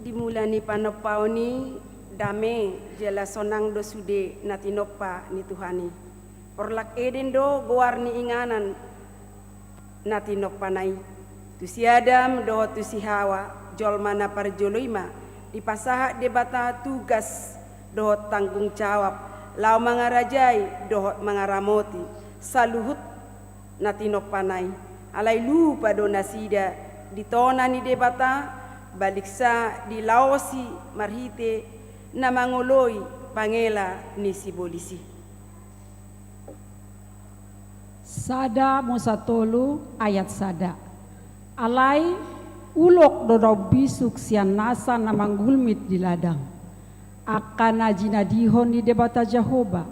Mula ni panompaon i, dame jala sonang do sude na tinompa ni Tuhan i. Porlak Eden do goar ni inganan na tinompana i. Tu si Adam dohot tu si Hawa, jolma na parjolo i ma dipasahat Debata tugas dohot tanggung jawab laho mangarajai dohot mangaramoti saluhut na tinompana i. Alai lupa do nasida di tona ni Debata, baliksa dilaosi marhite na mangoloi pangela ni sibolis i. Sada Musa tolu ayat sada. Alai ulok do na umbisuk sian nasa na manggulmit di ladang, angka na jinadihon ni Debata Jahowa.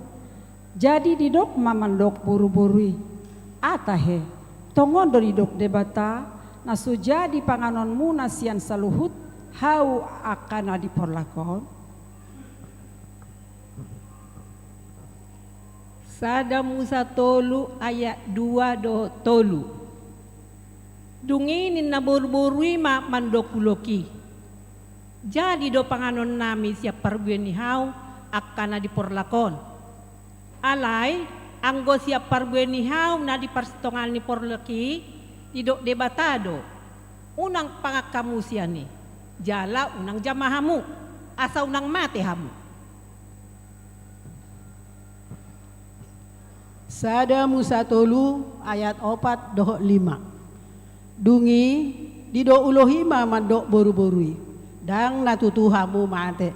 Jadi didok ma mandok boruboru i, "Ata he, tongon do didok Debata, na so jadi panganonmuna sian saluhut hau angka na di porlak on?" Sada Musa tolu ayat dua dohot tolu. Dung i ninna boruboru i ma mandok ulok i, "Jadi do panganonnami sian parbue ni hau angka na di porlak on. Alai anggo sian parbue ni hau na di parsitongaan ni porlak i, didok Debata do, unang pangan hamu sian i, jala unang jama hamu, asa unang mate hamu." Sada Musa tolu ayat opat dohot lima. Dung i didok ulok i ma mandok boruboru i, "Ndang na tutu hamu mate.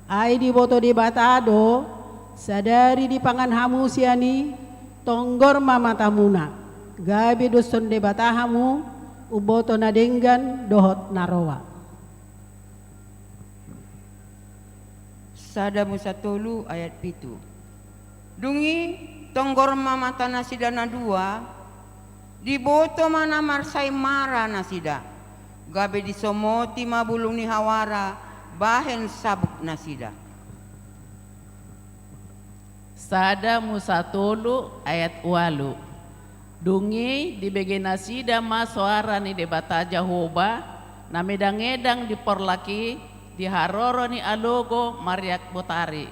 Ai diboto Debata do, sadari dipangan hamu sian i, tonggor ma matamuna, gabe doshon Debata hamu, umboto na denggan dohot na roa." Sada Musa tolu ayat pitu. Dung i tonggor ma mata nasida na dua, diboto ma na marsaimara nasida, gabe disomoti ma bulung ni hawara bahen sabuk nasida. Sada Musa tolu ayat ualu. Dung i dibege nasida ma soara ni Debata Jahowa na medangedang di porlak i di haroro ni alogo mariak botari.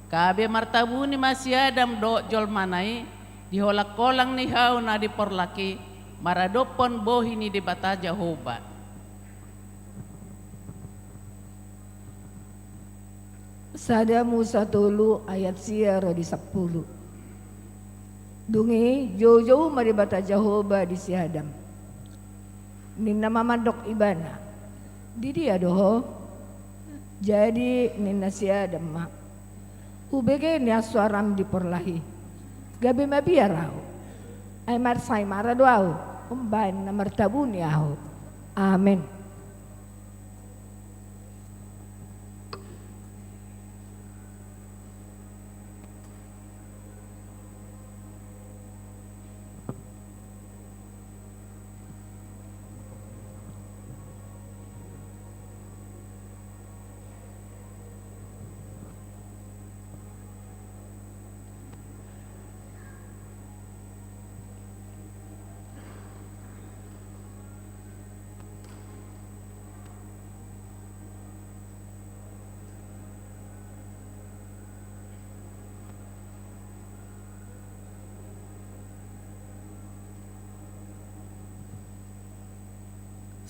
Gabe martabuni ma si Adam dohot jolmana i di holangholang ni hau na di porlak i maradophon bohi ni Debata Jahowa. Sada Musa tolu ayat sia ro di sampulu. Dung i joujou ma Debata Jahowa di si Adam. Ninna ma mandok ibana, "Di dia do ho?" Jadi ninna si Adam ma, "Hubege nian soaram di porlak i, gabe mabiar ahu. Ai marsaimara do ahu, umbahen na martabuni ahu." Amen.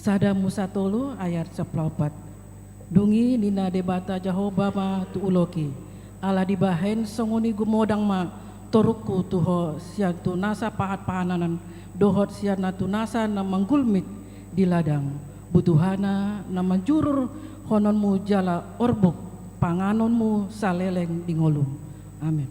Sada Musa tolu ayat sampulu opat. Dung i ninna Debata Jahowa ma tu ulok i, "Ala dibahen songon i gumodang ma torungku tu ho sian tu nasa pahanpahanan dohot sian na tu nasa na manggulmit di ladang, butuhana na manjururhononmu jala orbuk panganonmu saleleng di ngolum." Amen.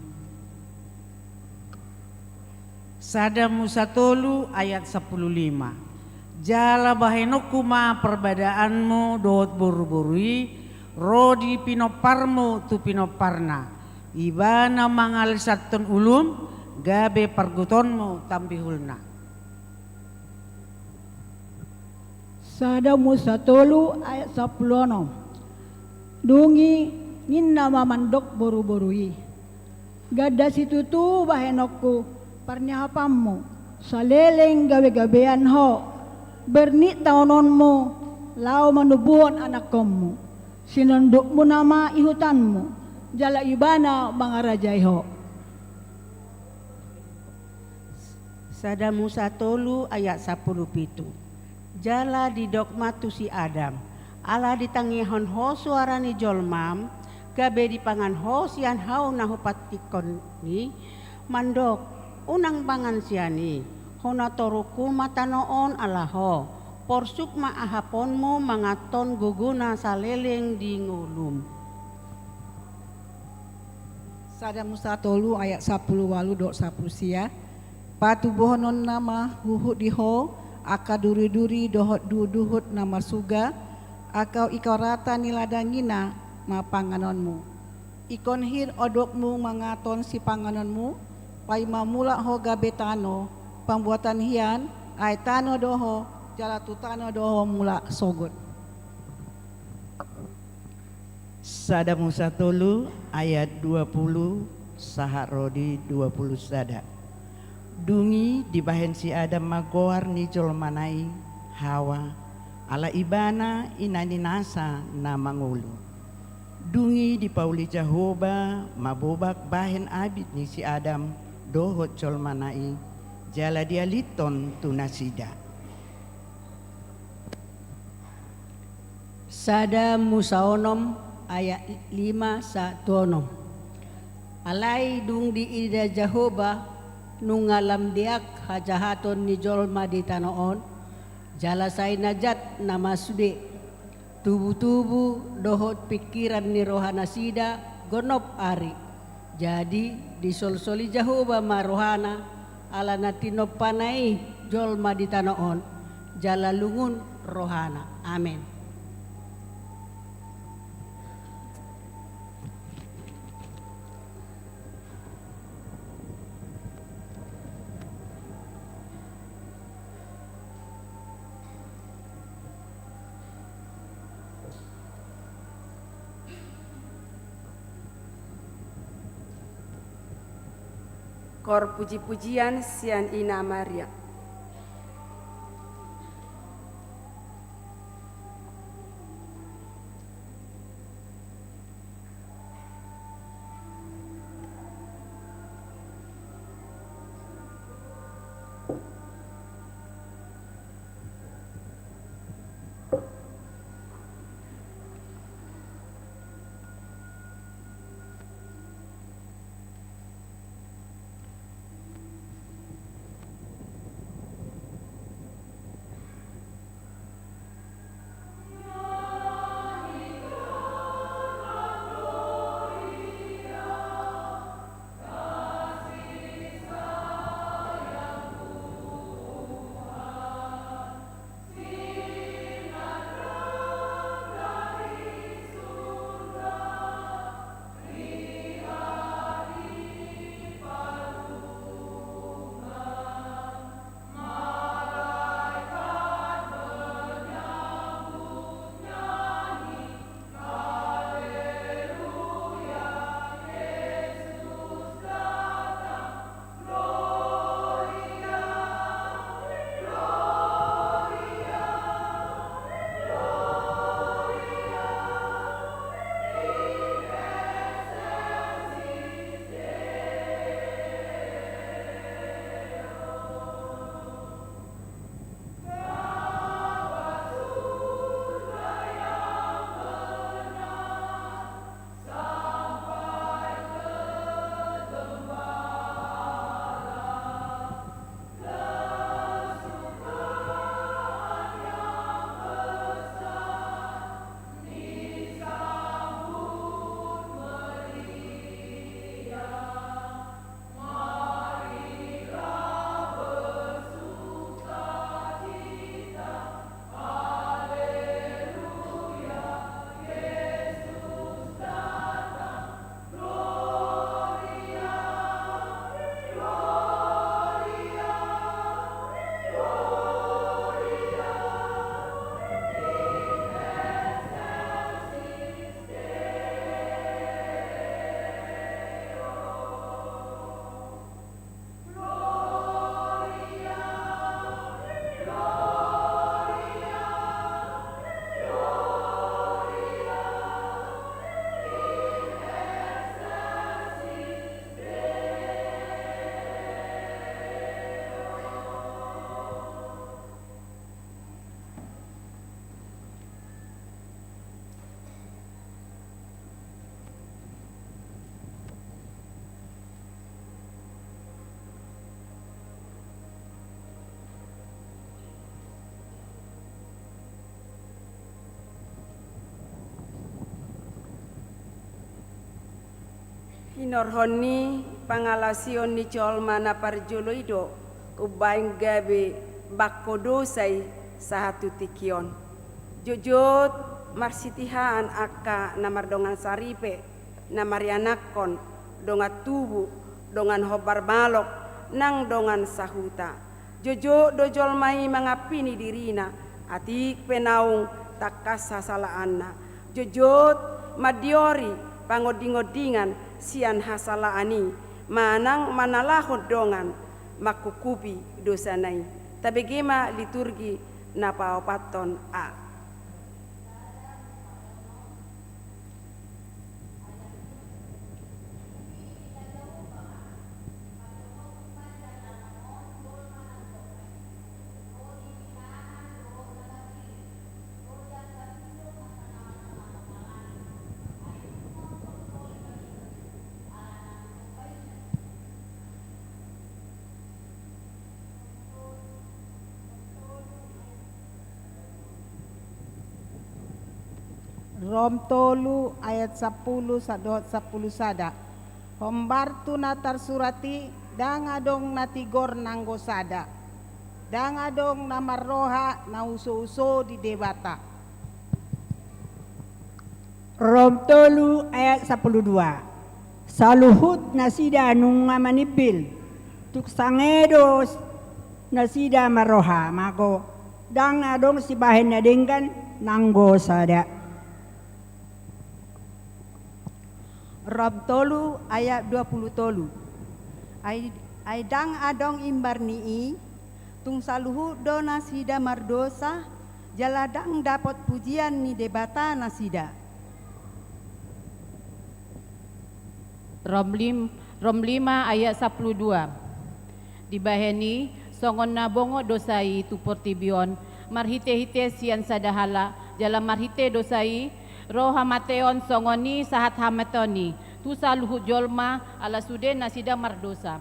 Sada Musa tolu ayat sampulu lima. Jala bahenonku ma parbadaanmu dohot boruboru i ro di pinomparmu tu pinomparna, ibana mangalisathon ulum gabe pargutonmu tambihulna. Sada Musa tolu ayat sampulu onom. Dung i ninna ma mandok boruboru i, "Ganda situtu bahenonku parniahapanmu, saleleng gabegabean ho, bernit taononmu, laho manubuhon anakkonmu. Sinondukmuna ma ihutanmu, jala ibana mangarajai ho. Sada Musa tolu ayat sampulu pitu. Jala didok ma tu si Adam: Ala ditangihon ho suara ni jolmam, gabe dipangan ho sian hau na hupantikkon i, mandok: Unang pangan sian i, hona torungku ma tano on ala ho, porsuk ma ahaponmu manganhon gogona saleleng di ngolum. Sada Musa tolu ayat sampulu ualu dohot sampulu sia. Patubuhononna ma huhut di ho angka duriduri dohot duhutduhut na marsuga, angka ingkon rata ni ladang i na ma panganonmu. Ingkon hir ondokmu manganhon sipanganonmu, paima mulak ho gabe tano pambuatan hian, ai tano do ho, jala tu tano do ho mulak sogot. Sada Musa tolu ayat dua pulu sahat ro di dua pulu sada. Dung i dibahen si Adam ma goar ni jolmana i Hawa, ala ibana ina ni nasa na mangolu. Dung i dipauli Jahowa ma bobak bahen abit ni si Adam dohot jolmana i, jala dialinhon tu nasida. Sada Musa onom ayat lima sahat tu onom. Alai dung diida Jahowa nunga lam deak hajahaton ni jolma di tano on, jala sai na jat nama sude, tubutubu dohot pingkiran ni rohanasida gonop ari. Jadi disolsoli Jahowa ma rohana, ala na tinompana i jolma di tano on, jala lungun rohana. Amen. Koor pujipujian sian Ina Maria. Tinorhon ni pangalaosion ni jolma na parjolo i do umbaen gabe bangko dosa i sahat tu tingki on. Jotjot marsitihaan angka na mardongan saripe, na marianakhon, dongan tubu, dongan hombar balok, nang dongan sahuta. Jotjot do jolma i mangampini dirina, atik pe naung tangkas hasalaanna. Jotjot mandiori pangondingondingan sian hasalaan i, manang manalahon dongan mangkuphupi dosana i. Tabege ma liturgi na paopathon a. Rom tolu ayat sampulu sahat dohot sampulu sada. Hombar tu na tarsurat i, ndang adong na tigor nanggo sada. Ndang adong na marroha na usouso di Debata. Rom tolu ayat sampulu dua. Saluhut nasida nunga manimbil, tung sanga do nasida marroha mago, ndang adong sibahen na denggan nanggo sada. Rom tolu ayat dua pulu tolu. Ai, ai ndang adong imbar ni i, tung saluhut do nasida mardosa, jala ndang dapot pujian ni Debata nasida. Rom lim-, Rom lima ayat sampulu dua. Dibahen i, songon na bongot dosa i tu portibi on, marhitehite sian sada halak, jala marhite dosa i, ro hamateon songon i sahat hamateon i, tu saluhut jolma, ala sude nasida mardosa.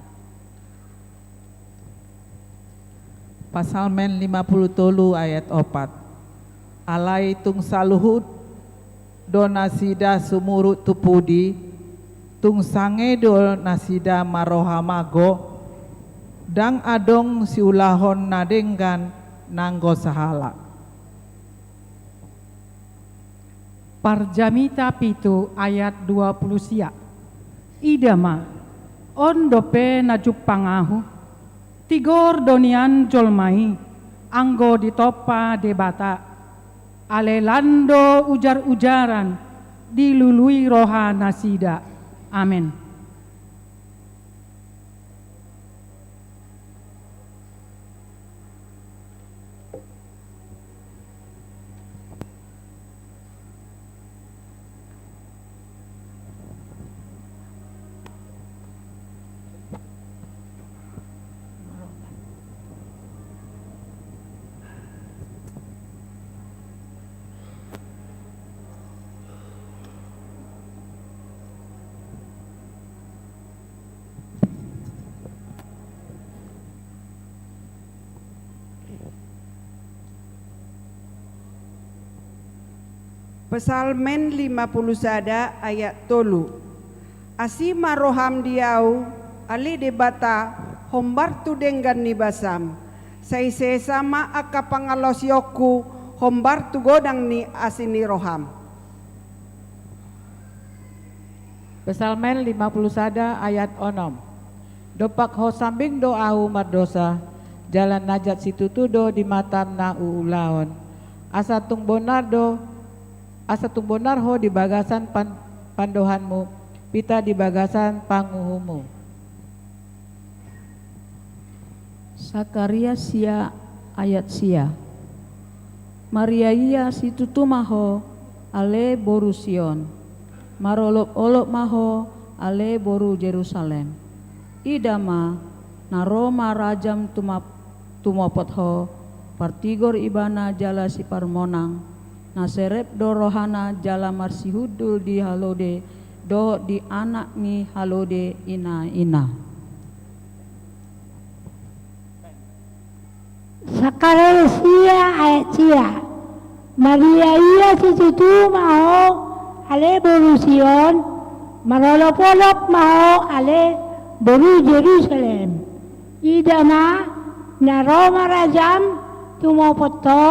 Psalmen lima pulu tolu ayat opat. Alai tung saluhut do nasida sumurut tu pudi, tung sanga do nasida marroha mago, ndang adong siulahon na denggan nanggo sahalak. Parjamita pitu ayat dua pulu sia. Ida ma, on dope na jumpang ahu, tigor do nian jolma i, anggo ditompa Debata, ale lan do ujar-ujaran dilului roha nasida. Amen. Psalmen lima pulu sada ayat tolu. Asi ma roham di ahu, ale Debata, hombar tu denggan ni basam. Sai sesa ma angka pangalaosionku, hombar tu godang ni asi ni roham. Psalmen lima pulu sada ayat onom. Dompak ho sambing do ahu mardosa, jala na jat situtu do di matam na huulahon. Asa tung bonar do, asa tung bonar ho di bagasan pan-, pandohanmu, pita di bagasan panguhumu. Sakarias sia ayat sia. Mariaia situtu ma ho, ale boru Sion. Marolopolop ma ho, ale boru Jerusalem. Ida ma, na ro ma rajam tumap-, tumopot ho, partigor ibana jala siparmonang, na serep do rohana jala marsihundul di halode, dohot di anak ni halode ina-ina. Sakarias sia ayat sia. Mariaia situtu ma ho, ale boru Sion, Marolopolop ma ho ale boru Jerusalem. Ida ma, na ro ma rajam tumopot ho,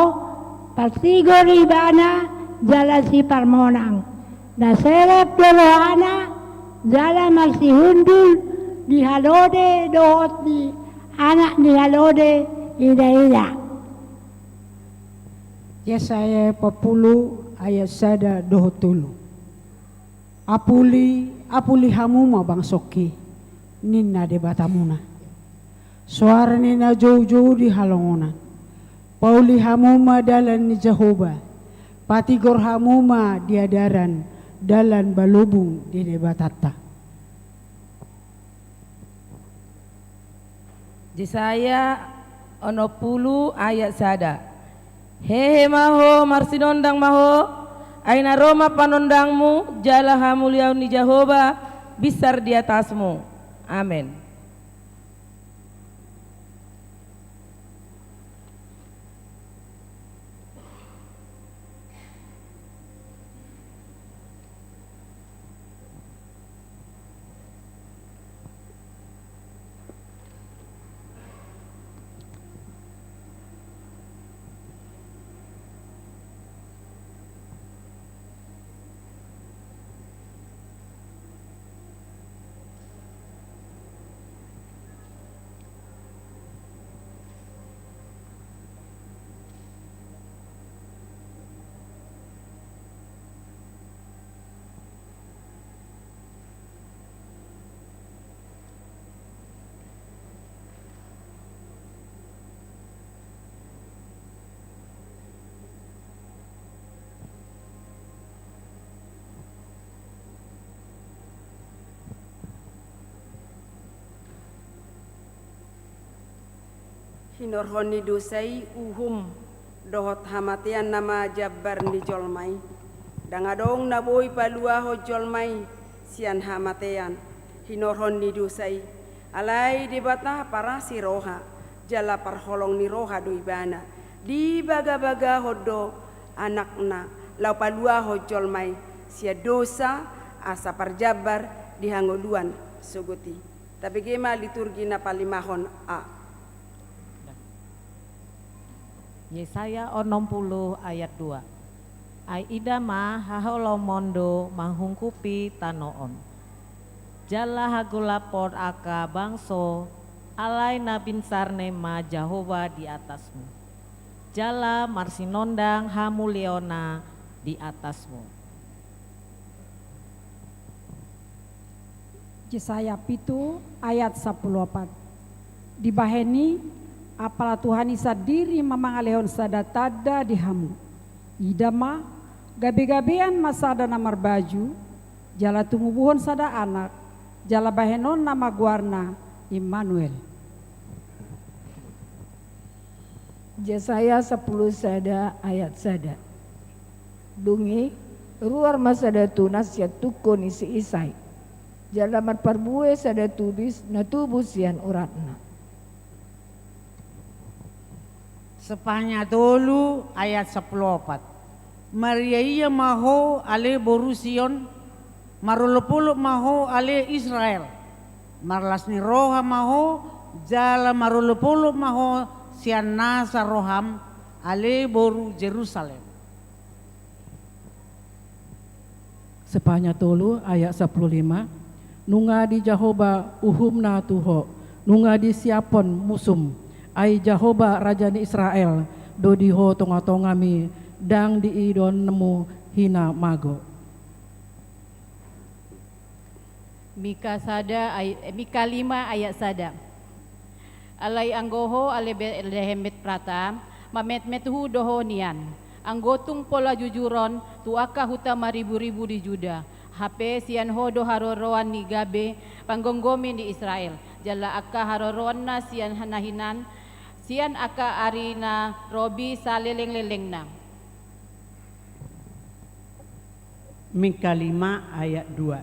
partigor ibana jala siparmonang. Na serep do rohana jala marsihundul di halode dohot di anak ni halode idaida. Yesaya opat pulu ayat sada dohot tolu. Apuli, apuli hamu ma bangsoki, ninna Debatamuna. Soara ni na joujou di halongonan. Pauli hamu ma dalan ni Jahowa. Patigor hamu ma di adaran dalan balobung di Debatanta. Jesaya onom pulu ayat sada. Hehe ma ho, marsinondang ma ho, ai na ro ma panondangmu, jala hamuliaon ni Jahowa binsar di atasmu. Amen. Hinorhon ni dosa i uhum dohot hamatean nama jambar ni jolma i. Ndang adong na boi paluahon jolma i sian hamatean hinorhon ni dosa i. Alai Debata parasi roha, jala parholong ni roha do Ibana. Dibagabagahon do Anakna laho paluahon jolma i sian dosa, asa parjambar di hangoluan sogot i. Tabege ma liturgi na palimahon A. Yesaya onom pulu ayat dua. Ai ida ma, haholomon do manghungkupi tano on, jala hagolapon angka bangso, alai na binsar naeng ma Jahowa di atasmu, jala marsinondang hamuliaonna di atasmu. Jesaya pitu ayat sampulu opat. Dibahen i, apala Tuhan i sandiri ma mangalehon sada tanda di hamu. Ida ma, gabegabean ma sada na marbaju, jala tumubuhon sada anak, jala bahenonna ma goarna Immanuel. Jesaya sampulu sada ayat sada. Dung i, ruar ma sada tunas sian tungko ni si Isai, jala marparbue sada tubis na tubu sian uratna. Spanya tolu ayat sampulu opat. Mariaia ma ho ale boru Sion, marolopolop ma ho ale Israel. Marlas ni roha ma ho, jala marolopolop ma ho sian nasa roham, ale boru Jerusalem. Spanya tolu ayat sampulu lima. Nunga di Jahowa uhumna tu ho, nunga disiaphon musum, ai Jahowa Raja ni Israel do di ho tongatongami, ndang diidaonmu hina mago. Mika sada ay-, eh, Mika lima ayat sada. Alai anggo ho ale Betlehem Efrata, mametmet hu do ho nian. Anggo tung pola jujuron tu angka huta mariburibu di Juda, hape sian ho do haroroan ni gabe panggomgomi ni Israel, jala angka haroroanna sian na hinan, sian angka ari na robi salelenglelengna. Mika lima ayat dua.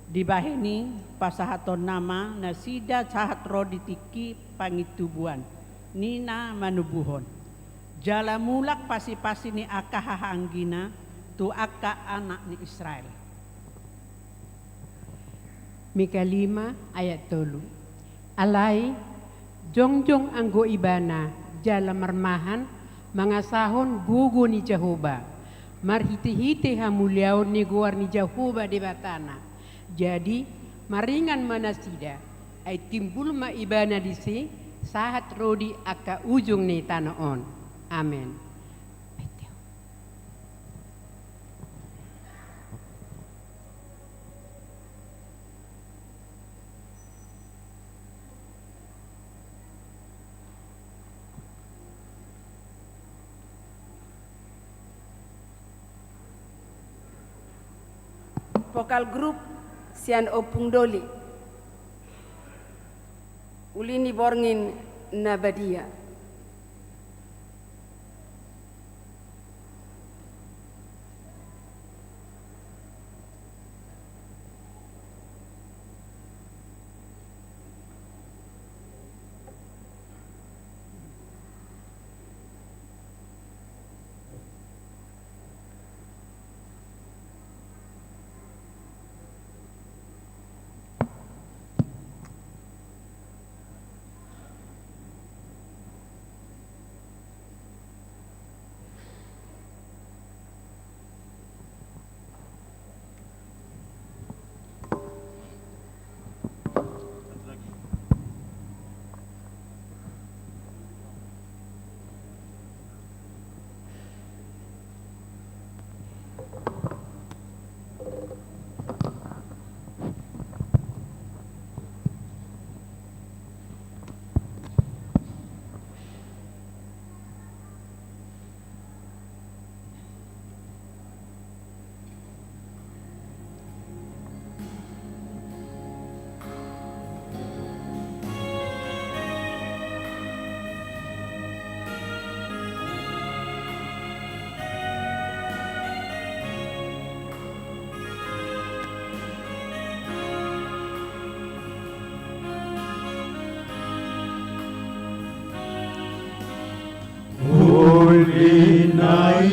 Dibahen i, pasahatonna ma nasida sahat ro di tingki pangintubuan ni na manubuhon, jala mulak pasipasi ni angka hahaanggina tu angka anak ni Israel. Mika lima ayat tolu. Alai, jongjong anggo ibana jala marmahan mangasahon gogo ni Jahowa, marhitehite hamuliaon ni goar ni Jahowa Debatana. Jadi, maringan ma nasida, ai timbul ma ibana disi, sahat ro di angka ujung ni tano on. Amen. Vokal grup sian Ompung Doli. Uli ni Borngin na Badia. Uli nai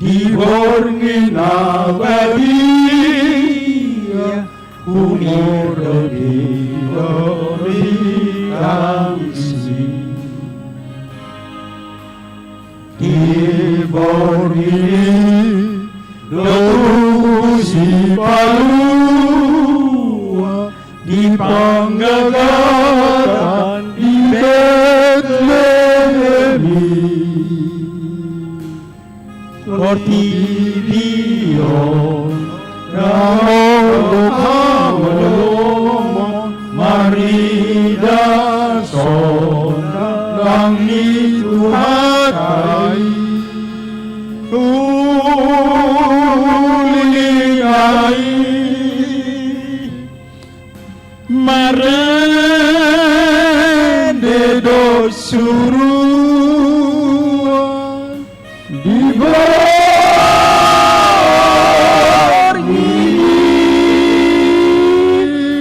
di Borngin na Badia, umur do di Borngin na Badia. Di Borngin i do tubu si Palua, di Panggagaran di Betlehem i. Portibi on na mandok hangoluan, marnida sonang ni Tuhanta i. Uli nai marende do suruan di Borngin i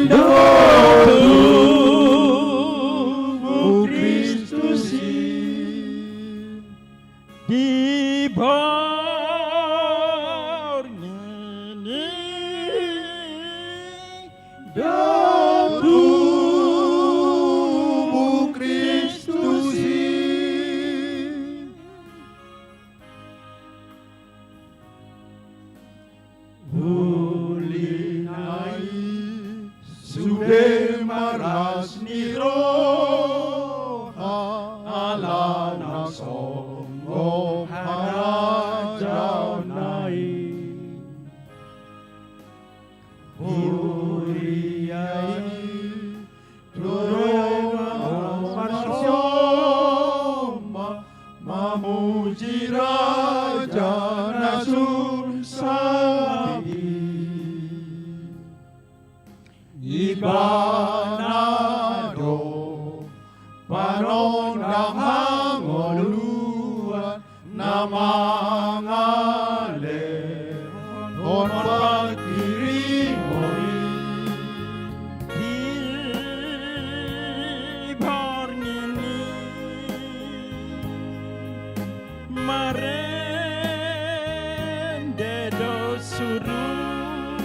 do tubu Kristus i. Di Borngin i do tubu Kristus i. Uli nai sude marlas ni roha, ala na songgop harajaonna i. Huria i, Turun ma marsombah, mamuji Raja na sun sahat i. Ibana do panondang hangoluan, na mangalehon panghirimon i. Di Borngin i marende do suruan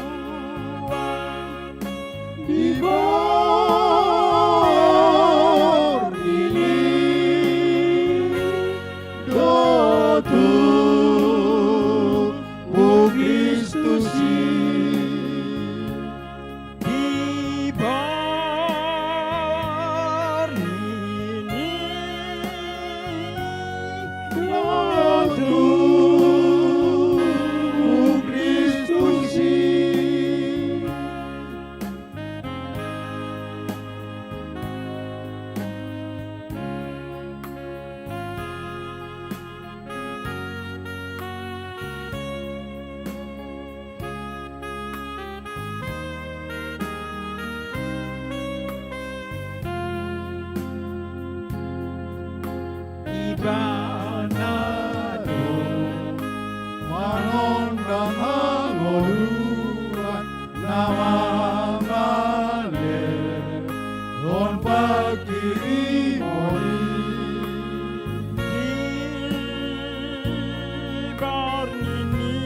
Songon pangkirimon i. Di borngin i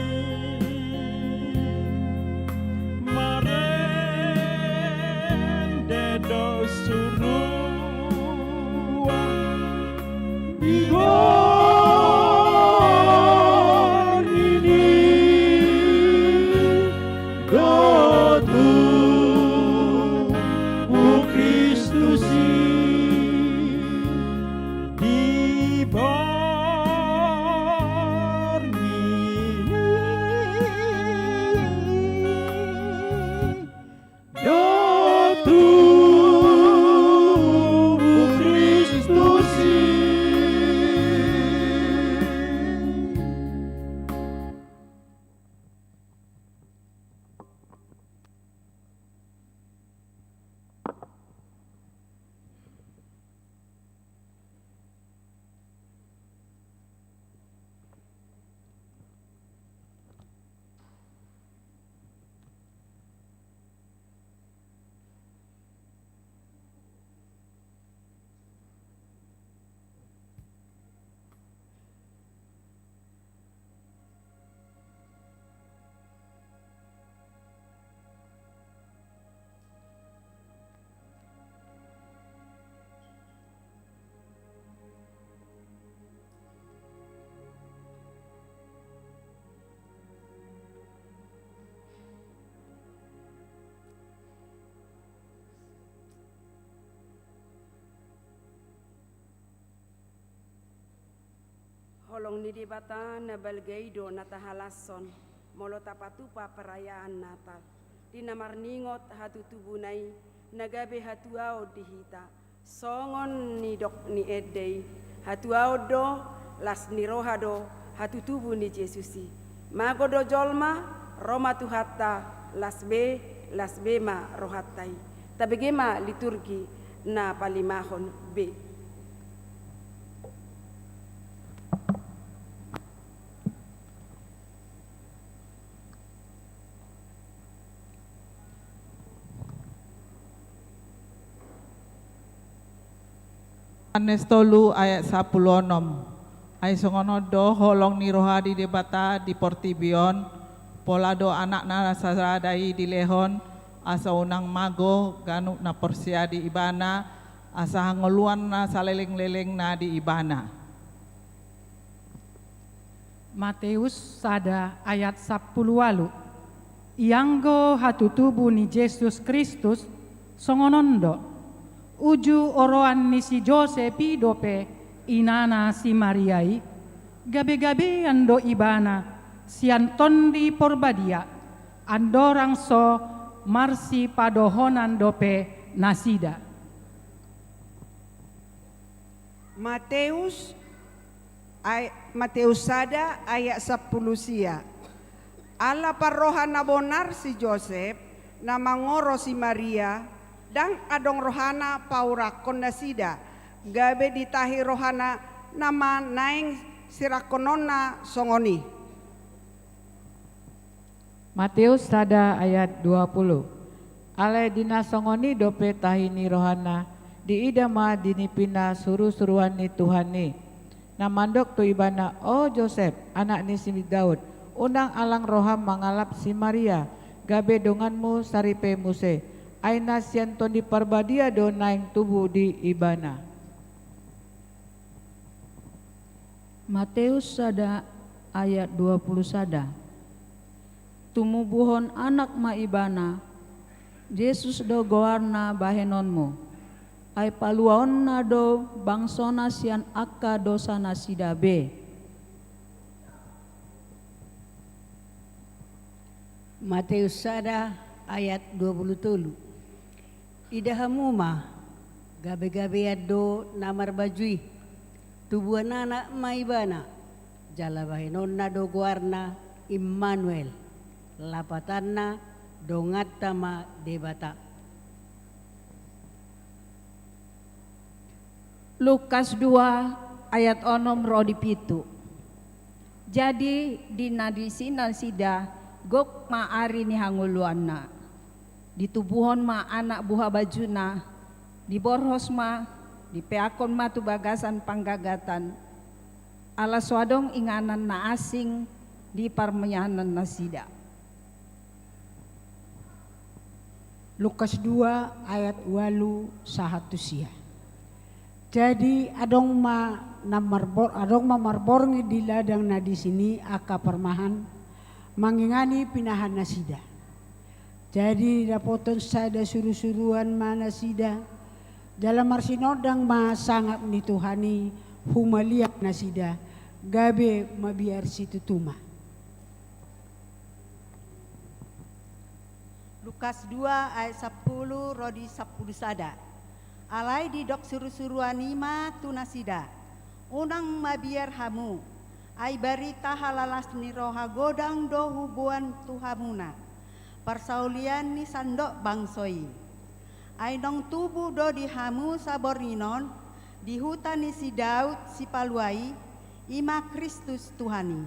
marende do suruan. Di borngin i do tubu Kristus i. Di borngin i do tubu Kristus i. Holong ni Debata na balga i do na tahalashon, molo tapatupa perayaan Natal. Di na marningot hatutubuna i, na gabe hatuaon di hita, songon nidok ni ende i, hatuaon do, las ni roha do, hatutubu ni Jesus i. Mago do jolma, ro ma Tuhanta, las be, las be ma rohanta i. Tabege ma liturgi na palimahon be. Johannes tolu ayat sampulu onom. Ai songon on do holong ni roha ni Debata di portibi on, pola do Anakna na sasada i dilehon, asa unang mago ganup na porsea di Ibana, asa hangoluan na salelenglelengna di Ibana. Mateus sada ayat sampulu ualu. Ianggo hatutubu ni Jesus Kristus songon on do. Uju oroan ni si Josep i dope inana si Maria i, gabegabean do ibana sian Tondi Porbadia, andorang so marsipadohonan dope nasida. Mateus, ay-, Mateus sada ayat sampulu sia. Ala parroha na bonar si Josep, na mangoro si Maria, ndang adong rohana paurakkon nasida, gabe ditahi rohana nama naeng sirangkononna songon i. Mateus sada ayat dua pulu. Alai di na songon i dope tahi ni rohana, diida ma di nipina surusuruan ni Tuhan i. Na mandok tu ibana, "O Josep, anak ni si Daud, unang alang roham mangalap si Maria, gabe donganmu saripe muse, ai na sian Tondi Parbadia do naeng tubu di ibana." Mateus sada ayat dua pulu sada. Tumubuhon anak ma ibana, Jesus do goarna bahenonmu, ai paluaonna do bangsona sian angka dosanasida be. Mateus sada ayat dua pulu tolu. Ida hamu ma, gabegabean do na marbaju i. Tubuan anak ma ibana, jala bahenonna do goarna Immanuel, lapatanna donganta ma Debata. Lukas dua ayat onom ro di pitu. Jadi di na disi nasida gok ma ari ni hangoluanna. Ditubuhon ma anak buhabajuna, Diborhos ma, dipeakhon ma tu bagasan panggagatan, ala so adong inganan na asing di parmianan nasida. Lukas dua ayat ualu sahat tu sia. Jadi adong ma na marbor-, adong ma marborngin di ladang na disi ni angka parmahan, mangingani pinahan nasida. Jadi dapothon sada surusuruan ma nasida, jala marsinondang ma sangap ni Tuhan i humaliang nasida, gabe mabiar situtu ma. Lukas dua ayat sampulu ro di sampulu sada. Alai didok surusuruan i ma tu nasida: Unang mabiar hamu, ai barita halalas ni roha godang do huboan tu hamuna, parsaulian ni sandok bangso i. Ai naung tubu do di hamu saborngin on, di huta ni si Daud Sipalua i, i ma Kristus Tuhan i.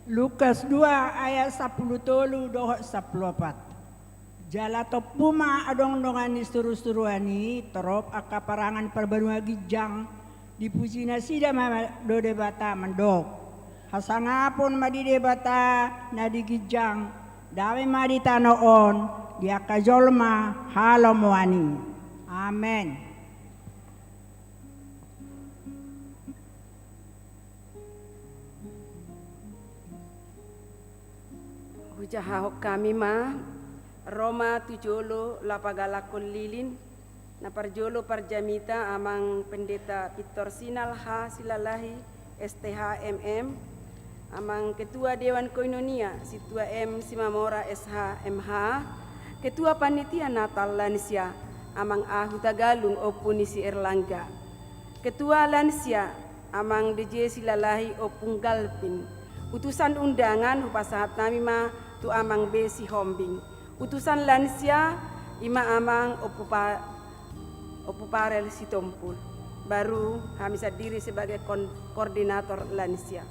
Lukas dua ayat sampulu tolu dohot sampulu opat. Jala tompu ma adong dongan ni surusuruan i torop angka parangan parbanua ginjang, dipuji nasida ma do Debata mandok: Hasangapon ma di Debata na di ginjang, dame ma di tano on di angka jolma halomoan i. Amen. Hujahahon hami ma, ro ma tu jolo laho pagalakhon lilin. Na parjolo parjamita Amang Pendeta Pintor Sinal H Silalahi, S T H M M, Amang Ketua Dewan Koinonia Sintua M Simamora, S H M H, Ketua Panitia Natal Lansia Amang A Hutagalung, Ompu ni si Erlangga, Ketua Lansia Amang D J Silalahi, Ompung Galvin. Utusan undangan hupasahat hami ma tu Amang B Sihombing. Utusan lansia i ma Amang Ompu Pa-, Ompu Parel Sitompul. Baru hami sandiri sebagai kon-, koordinator lansia.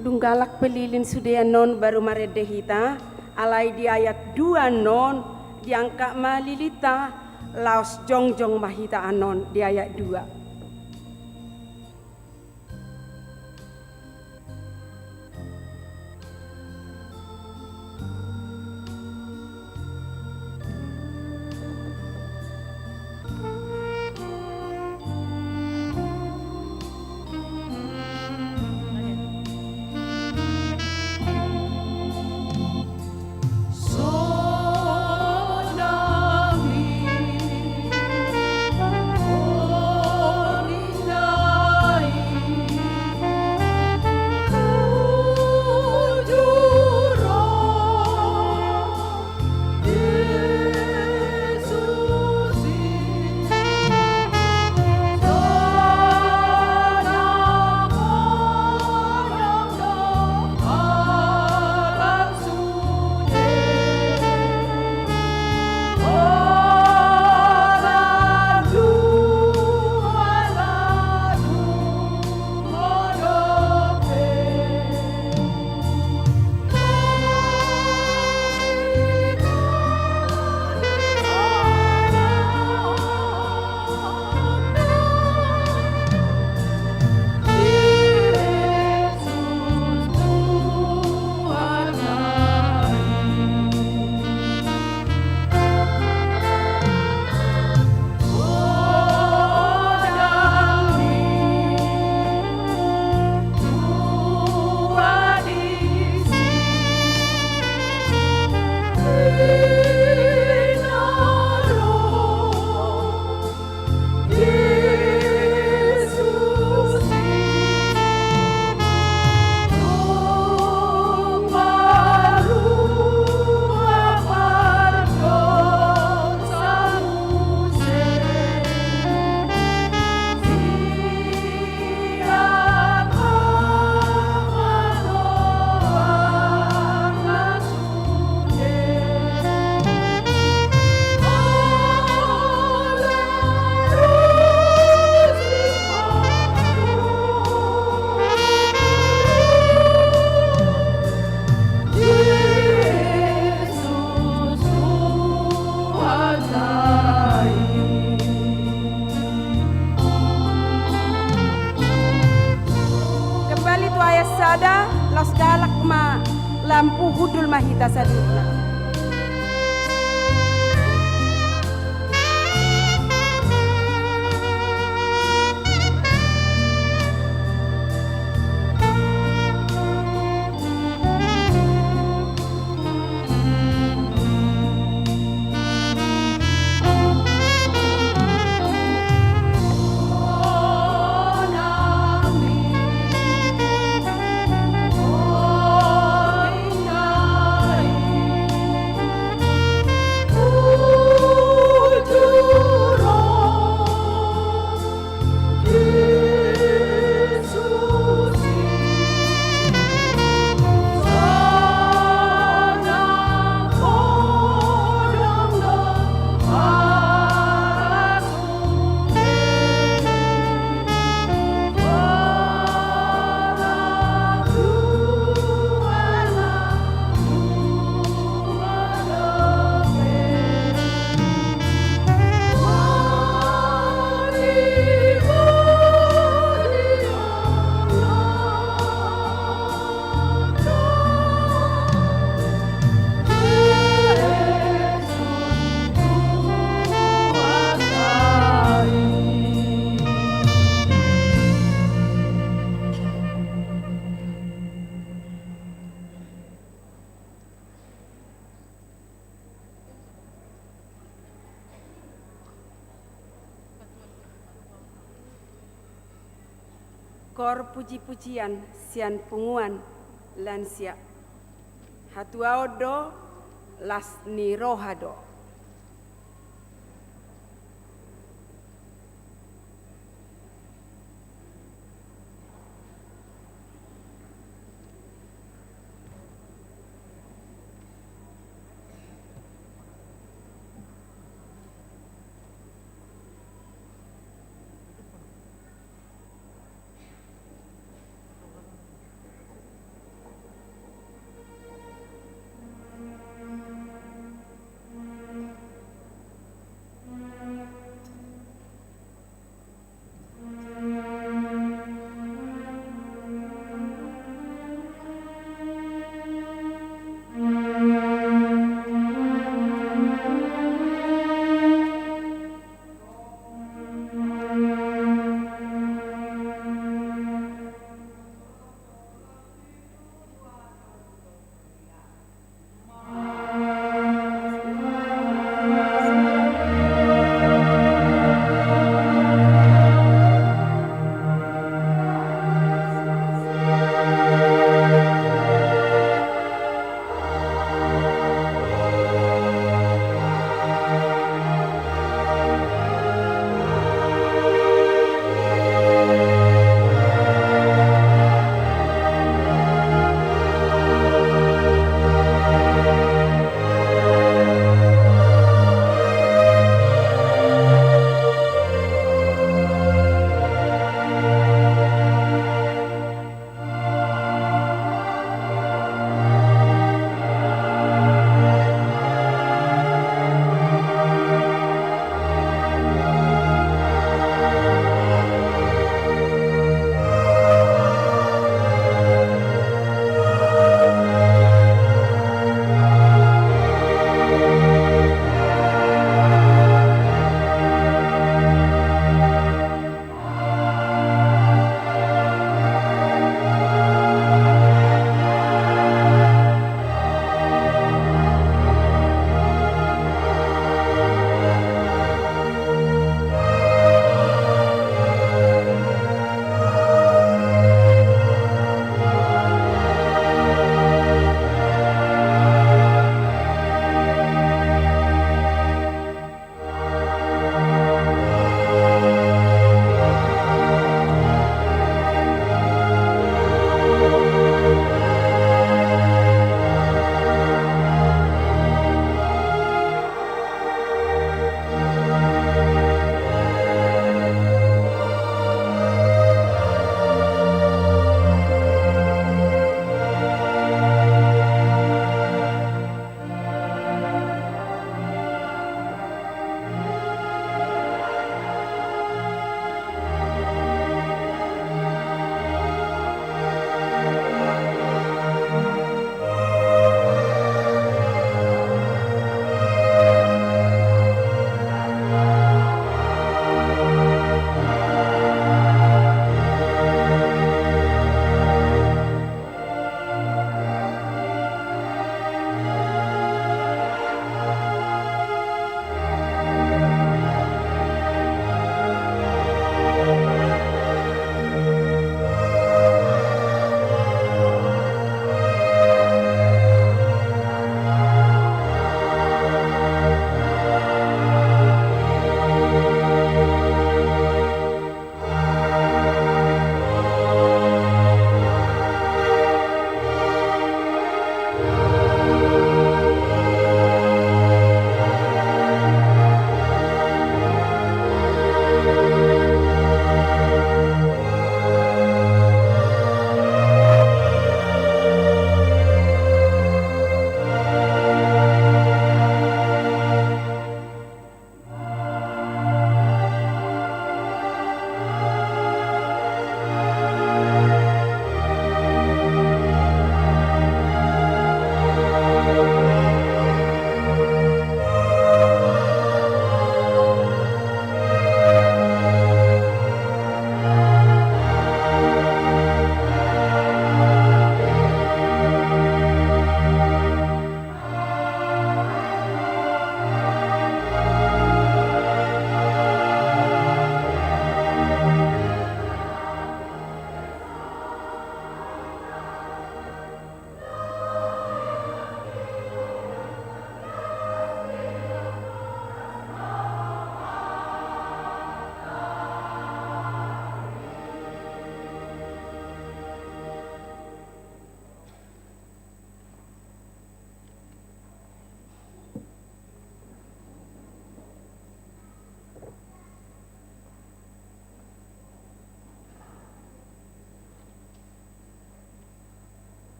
Dung galak pe lilin sude annon baru marende hita, alai di ayat dua annon diangkat ma lilinta, laos jongjong ma hita annon di ayat dua. Laos galak ma lampu, hundul ma hita saluhutna. Kor puji-pujian sian punguan lansia. Hatuaon do, las ni roha do.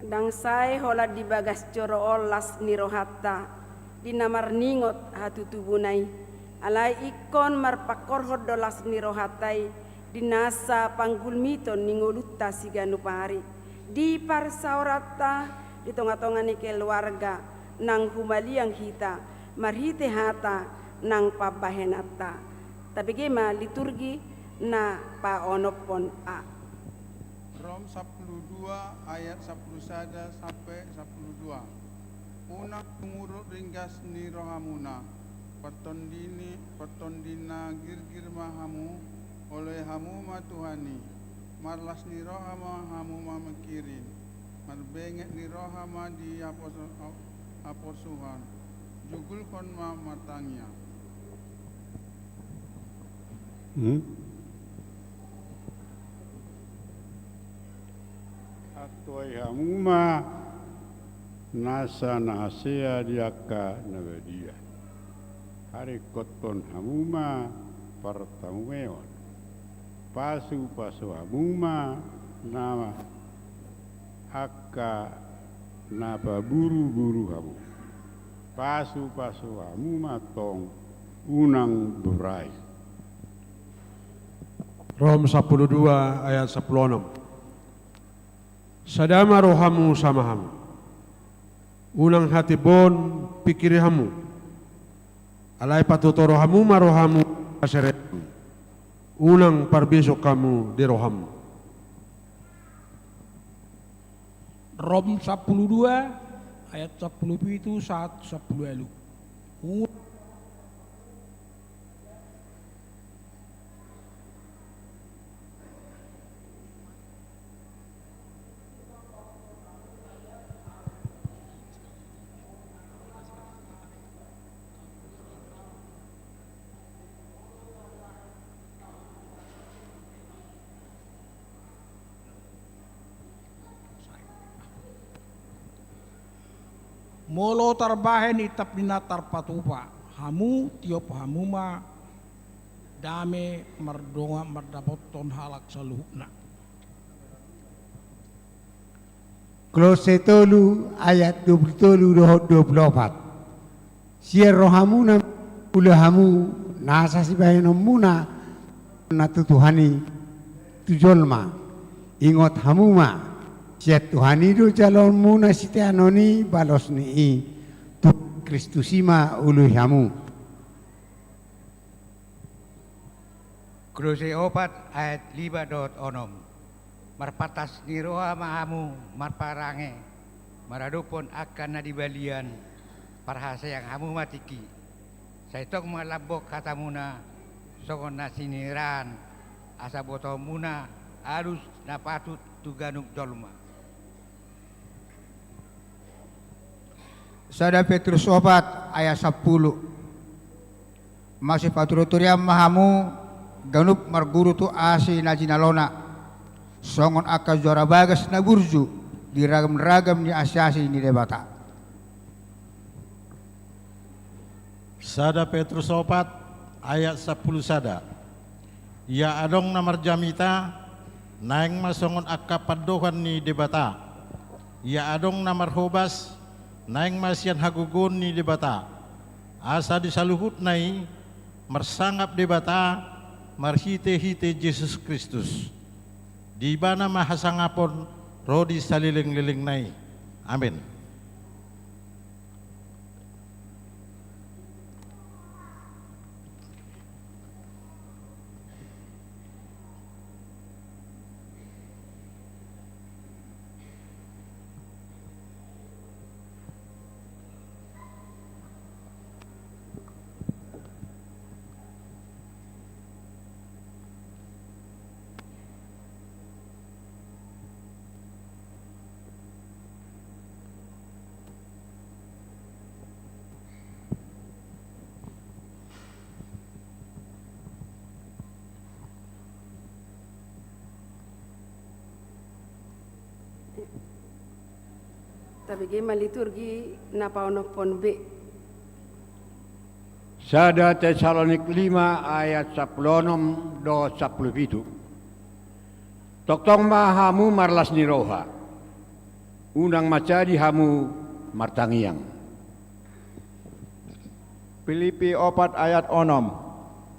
Ndang sae holan di bagas joro on las ni rohanta, di na marningot hatutubuna i. Alai ingkon marpangkorhon do las ni rohanta i, di nasa panggulmiton ni ngolunta siganup ari, di parsaoranta, di tongatonga ni keluarga, nang humaliang hita, marhite hata nang pambahenanta. Tabege ma liturgi na paonomhon a. Rom sampulu dua ayat sampulu sada sampe sampulu dua. Unang tumuruk ringgas ni rohamuna, partondi ni, partondi na girgir ma hamu, oloi hamu ma Tuhan i, marlas ni roha ma hamu mamingkiri, marbenget ni roha ma di haporsu-, haporsuhon, jugulhon ma martangiang. Hmm? Antuai hamu ma nasa na hasea di angka na badia. Haringkothon hamu ma partamumeon. Pasupasu hamu ma na angka na paburuburu hamu. Pasupasu hamu ma tong, unang burai. Rom sampulu dua ayat sampulu onom. Sada ma rohamu sama hamu. Unang hatimbon pingkiri hamu. Alai patutoru hamu ma rohamu hasereon. Unang parbisuk hamu di rohamu. Rom sampulu dua ayat sampulu pitu sahat sampulu ualu. Molo tarbahen itap ni na tarpatupa, hamu tiop hamu ma dame mardongan mandapothon halak saluhutna. Kolose tolu ayat dua pulu tolu dohot dua pulu opat. Sian rohamuna ula hamu nasa sibahenonmuna na tu Tuhan i tu jolma. Ingot hamu ma, sian Tuhan i do jaloonmuna siteanon i balos ni i, Tuhan Kristus i ma oloi hamu. Kolose opat ayat lima dohot onom. Marpantas ni roha ma hamu marparange maradophon angka na di balian, parhaseang hamu ma tingki. Sai tong ma lambok hatamuna songon na siniraan, asa botoonmuna alus na patut tu ganup jolma. Sada Petrus opat ayat sampulu. Masipaturiturian ma hamu ganup marguru tu asi na jinalona, songon angka juara bagas na burju di ragamragam ni asiasi ni Debata. Sada Petrus opat ayat sampulu sada. Ia adong na marjamita, naeng ma songon angka pandohan ni Debata. Ia adong na marhobas, naeng ma sian hagogoon ni Debata. Asa di saluhutna i marsangap Debata marhitehite Jesus Kristus. Di Ibana ma hasangapon ro di salelenglelengna i. Amen. Tabege ma liturgi na paonomhon be. Sada Tesalonik lima ayat sampulu onom dohot sampulu pitu. Tongtong ma hamu marlas ni roha. Unang ma jadi hamu martangiang. Pilippi opat ayat onom.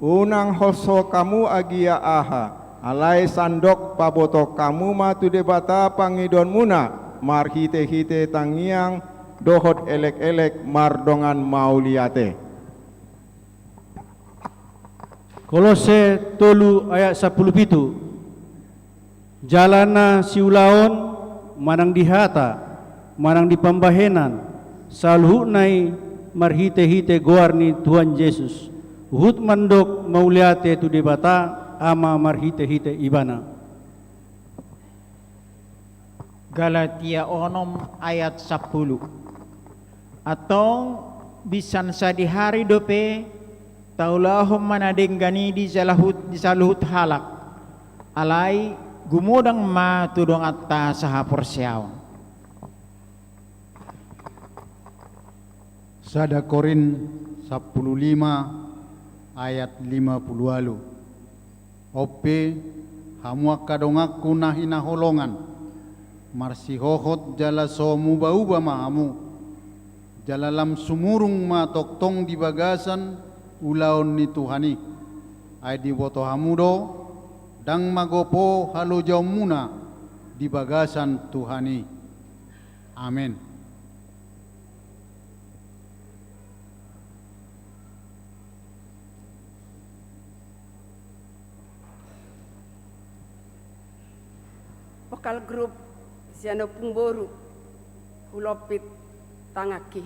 Unang holso hamu agia aha, alai sandok paboto hamu ma tu Debata pangidoanmuna marhite-hite tangiang dohot elek-elek mardongan mauliate. Kolose tolu ayat sampulu pitu. Jala na siulaon, manang di hata, manang di pambahenan, saluhutna i marhite-hite goar ni Tuhan Jesus, huhut mandok mauliate tu Debata Ama marhite-hite Ibana. Galatia onom ayat sampulu. Antong, binsan sadihari dope taulahon ma na denggan i di saluhut, di saluhut halak. Alai gumodang ma tu donganta sahaporseaon. Sada Korint sampulu lima ayat lima pulu ualu. On pe, hamu angka donganku na hinaholongan, marsihohot jala so muba-uba ma hamu, jala lam sumurung ma tongtong di bagasan ulaon ni Tuhan i. Ai diboto hamu do, ndang magopo halojaonmuna di bagasan Tuhan i. Amen. Vokal grup sian Ompung Boru, hulompit tanganki.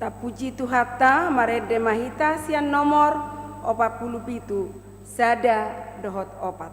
Puji Tuhanta, marende ma hita sian nomor opat pulu pitu, sada dohot opat.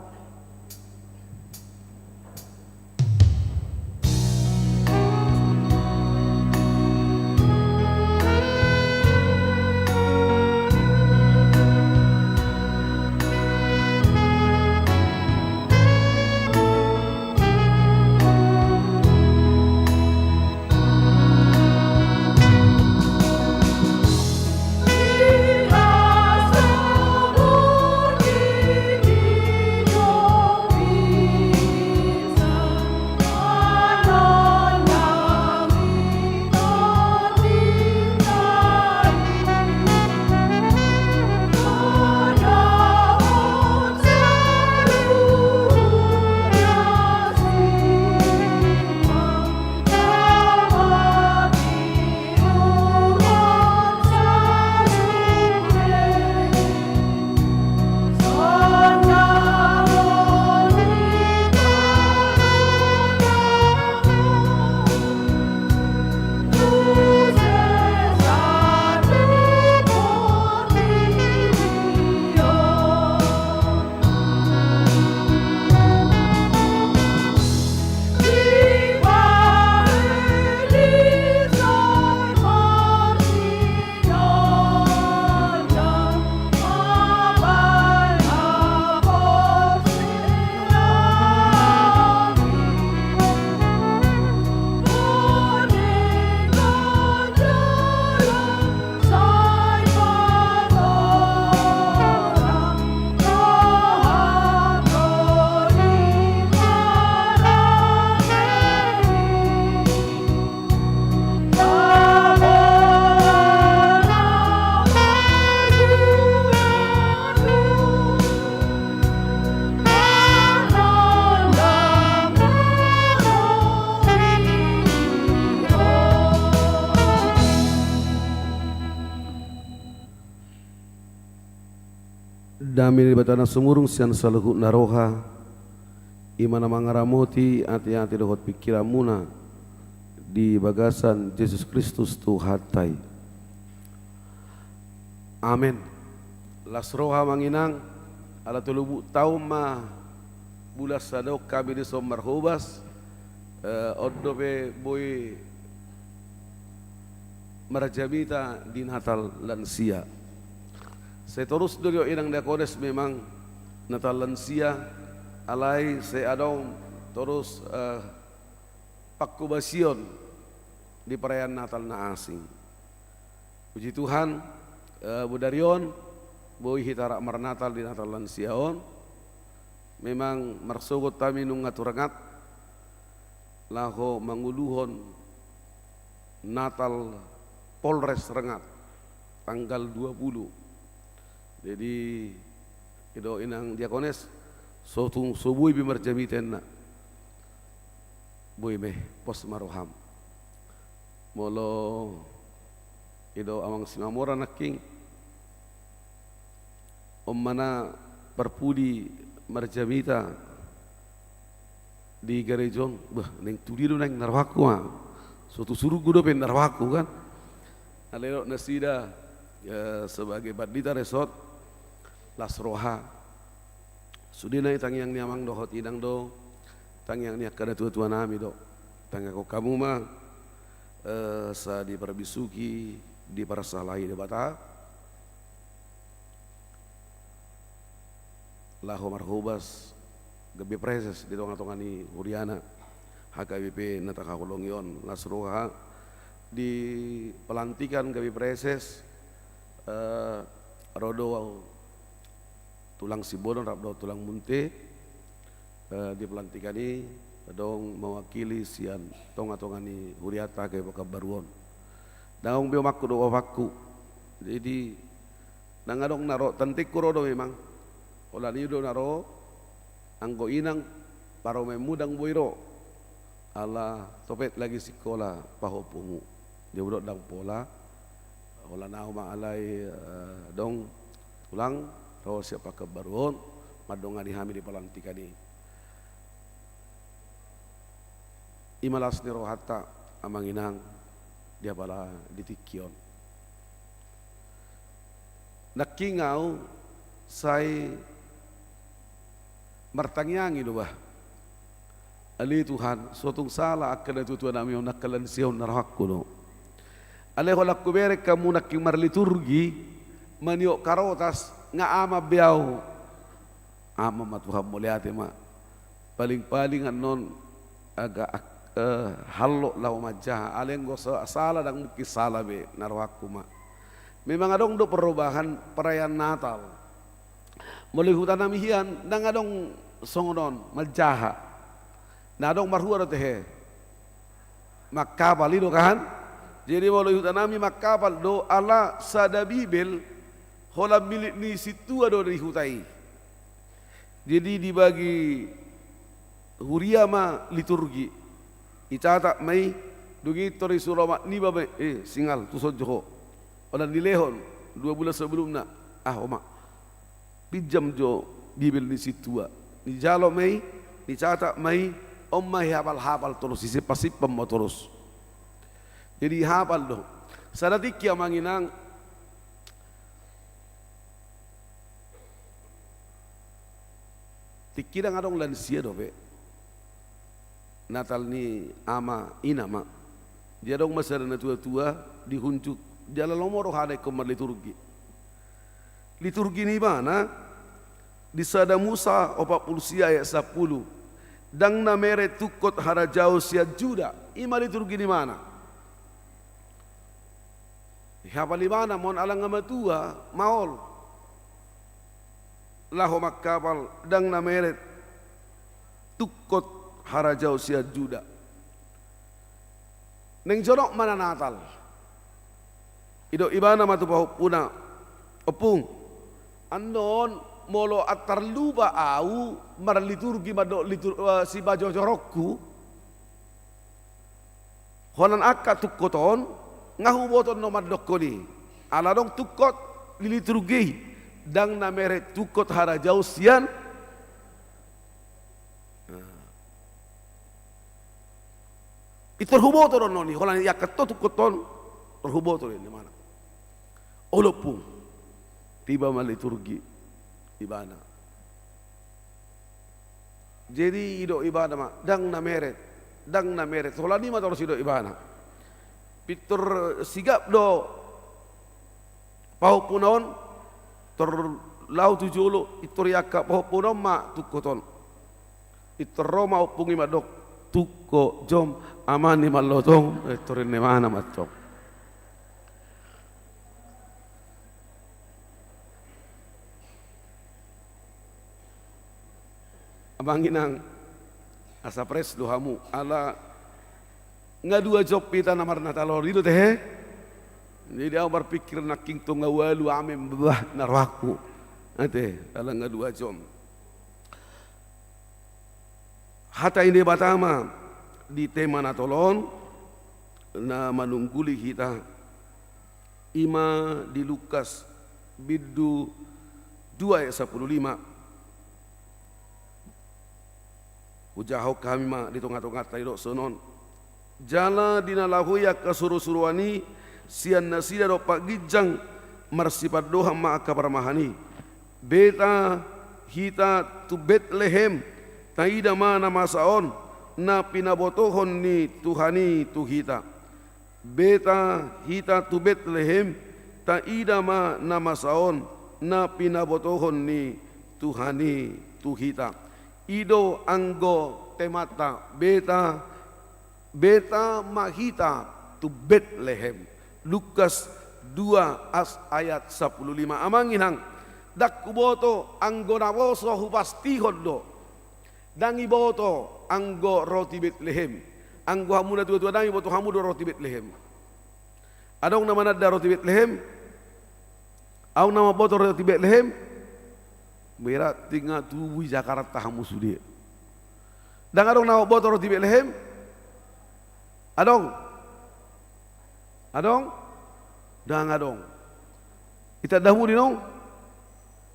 Dame ni Debata na sumurung sian saluhutna roha, i ma na mangaramoti ateate dohot pingkiranmuna di bagasan Jesus Kristus Tuhanta i. Amen. Las roha amang inang, ala tolu pulu taon ma bulan sadok hami dison marhobas, eh, on dope boi marjamita di Natal lansia. Sai torus do didok inang diakones memang Natal lansia, alai sai adong torus, eh, pangkobasion di perayaan Natal na asing. Puji Tuhan, eh, bodari on boi hita rap marnatal di Natal lansia on. Memang marsogot hami nunga tu Rengat laho manguluhon Natal Polres Rengat tanggal dua pulu. Jadi, didok inang diakones, so tung so boi be marjamita inna. Boi be, pos ma roham. Molo didok amang Simamora nangkin, on ma na parpudi marjamita di gareja on, bah, naeng tu dia do naeng na rohangku ma. So tu surgo dope na rohangku kan. Alai didok nasida, eh, sebagai pandita resort, las roha. Sude na i tangiang ni amang dohot inang do, tangiang ni angka natuatua nami do. Tangiangkon hamu ma, eh, asa diparbisuhi, diparsalahi Debata. Laho marhobas gabe praeses di tongatonga ni huriana H K B P na tahaholongi on, las roha. Di pelantikan gabe praeses, eh, ro do tulang Simbolon rap dohot tulang Munte, eh, di pelantikan i adong mewakili sian tongatonga ni hurianta H K B P Pekanbaru on. Ndang adong be omakku dohot bapakku. Jadi, ndang adong na ro, tanteku ro do memang. Holan i do na ro, anggo inang parumaenmu ndang boi ro. Ala topet lagi sikola pahompumu. Dia udok ndang pola. Holan ahu ma alai, eh, adong tulang ro sian Pekanbaru on mandongani hami di pelantikan i. I ma las ni rohanta amang inang di apala di tingki on. Nangkin ahu sai martangiangi do bah. Ale Tuhan, so tung sala angka natuatua nami on, angka lansia on na rohangku do. Ale holan hubereng hamu nangkin marliturgi, maniop karotas, nga ama be ahu. Ama ma Tuhan, mauliate ma. Paling-paling annon agak, eh, hallop laho manjaha. Alai anggo sa-, sala ndang mungkin sala be, na rohangku ma. Memang adong do perubahan perayaan Natal. Molo di huta nami hian, ndang adong songon on, manjaha. Na adong marhua do tehe. Mangkapal i do kan? Jadi molo di huta nami mangkapal do ala sada Bibel, holan milik ni sintua do di huta i. Jadi dibagi huria ma liturgi. Icatat ma i, dung i tor disuru omak niba ma i, eh, singal, tuson jo ho. Holan nilehon, dua bulan sebelumna. Ah, omak. Pinjam jo Bibel ni sintua. Nijalo ma i, nicatat ma i, on ma ihapal-hapal torus, isimpan-simpan ma torus. Jadi ihapal do. Sada tingki amang inang, tingki ndang adong lansia dope. Natal ni ama ina ma. Dia adong ma sada natuatua di hunjuk, jala lomo rohana ingkon marliturgi. Liturgi ni ibana di sada Musa opat pulu sia ayat sampulu. Ndang na mere tungkot harajaon sian Juda. I ma liturgi ni ibana. Ihapal ibana, mon ala nga matua, maol. Laho mangkapal, ndang na mere tungkot harajaon sian Juda. Naeng jonok ma na Natal. Didok ibana ma tu pahompuna, ompung, annon molo antar lupa ahu marliturgi mandok litur-, eh, sipajojoronku, holan angka tungkot on, nga huboto annon mandokkon i. Ala adong tungkot di liturgi, ndang na mere tungkot harajaon sian. Nah. I tor huboto do annon i, holan i angka tungkot on, tor huboto do i, ni mana. Olo ompung, tiba ma liturgi ibana. Jadi didok ibana ma, ndang na mere, ndang na mere. Holan i ma torus didok ibana. Pintor sigap do pahompuna on, tor laho tu jolo, pintor i angka pahompuna on ma tungkot on. Pintor ro ma ompung i mandok, tungkot jom, ama ni mallotong, eh, pintor ninna ibana ma tong. Amang inang, asa pres do hamu, ala nga dua jom hita na marnatal on, i do tehe. Jadi ahu marpikir nangkin tung nga ualu, ame bah na rohangku. Ate, ala nga dua jom. Hata ni Debata ma di tema Natal on na manungguli hita, i ma di Lukas bindu dua ayat sampulu lima. Hujahahon hami ma di tongatonganta, didok songon on. Jala di na laho i angka surusuruan i sian nasida dompak ginjang, marsipandohan ma angka parmahan i. Beta hita tu Betlehem, taida ma na masa on, na pinabotohon ni Tuhan i tu hita. Beta hita tu Betlehem, taida ma na masa on, na pinabotohon ni Tuhan i tu hita. I do anggo temanta, beta, beta ma hita tu Betlehem. Lukas dua as ayat sampulu lima. Amang inang, ndang huboto anggo naposo hupastihon do. Ndang iboto anggo roti Betlehem. Anggo hamu natuatua nami, iboto hamu do roti Betlehem? Adong na mananda roti Betlehem? Adong na mamboto roti Betlehem? Berarti nga tubu di Jakarta hamu sude. Ndang adong na mamboto roti Betlehem? Adong? Adong? Ndang adong. Itanda hamu di naung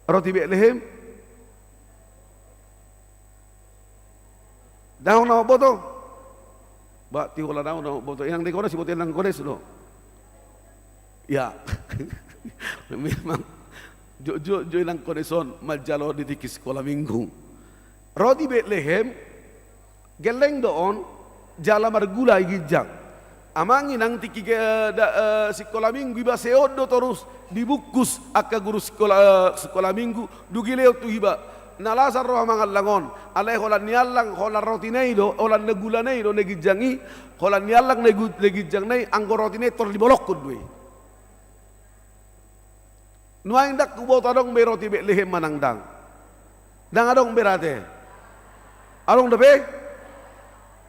roti Betlehem? Ndang adong na mamboto? Ba, tinggal adong na mamboto. Inang dekones, iboto inang dekones do. Ya. Memang Jo, jo, jo inang, koneson manjalo di tingki sikola minggu. Roti Betlehem, gelleng do on, jala margula i ginjang. Amang inang, tingki, eh, da, eh, sikola minggu iba seon do torus dibungkus angka guru sikola, eh, sikola minggu, dung i lehon tu iba. Na lasan roha mangallang on, alai holan ni allang, holan roti na i do, holan na gula na i do na ginjang i, holan ni allang na gu-, na ginjang na i, anggo roti na i tor dibolongkon do i. Nuaeng ndang huboto adong be roti Betlehem manang ndang. Ndang adong be rate. Adong dope?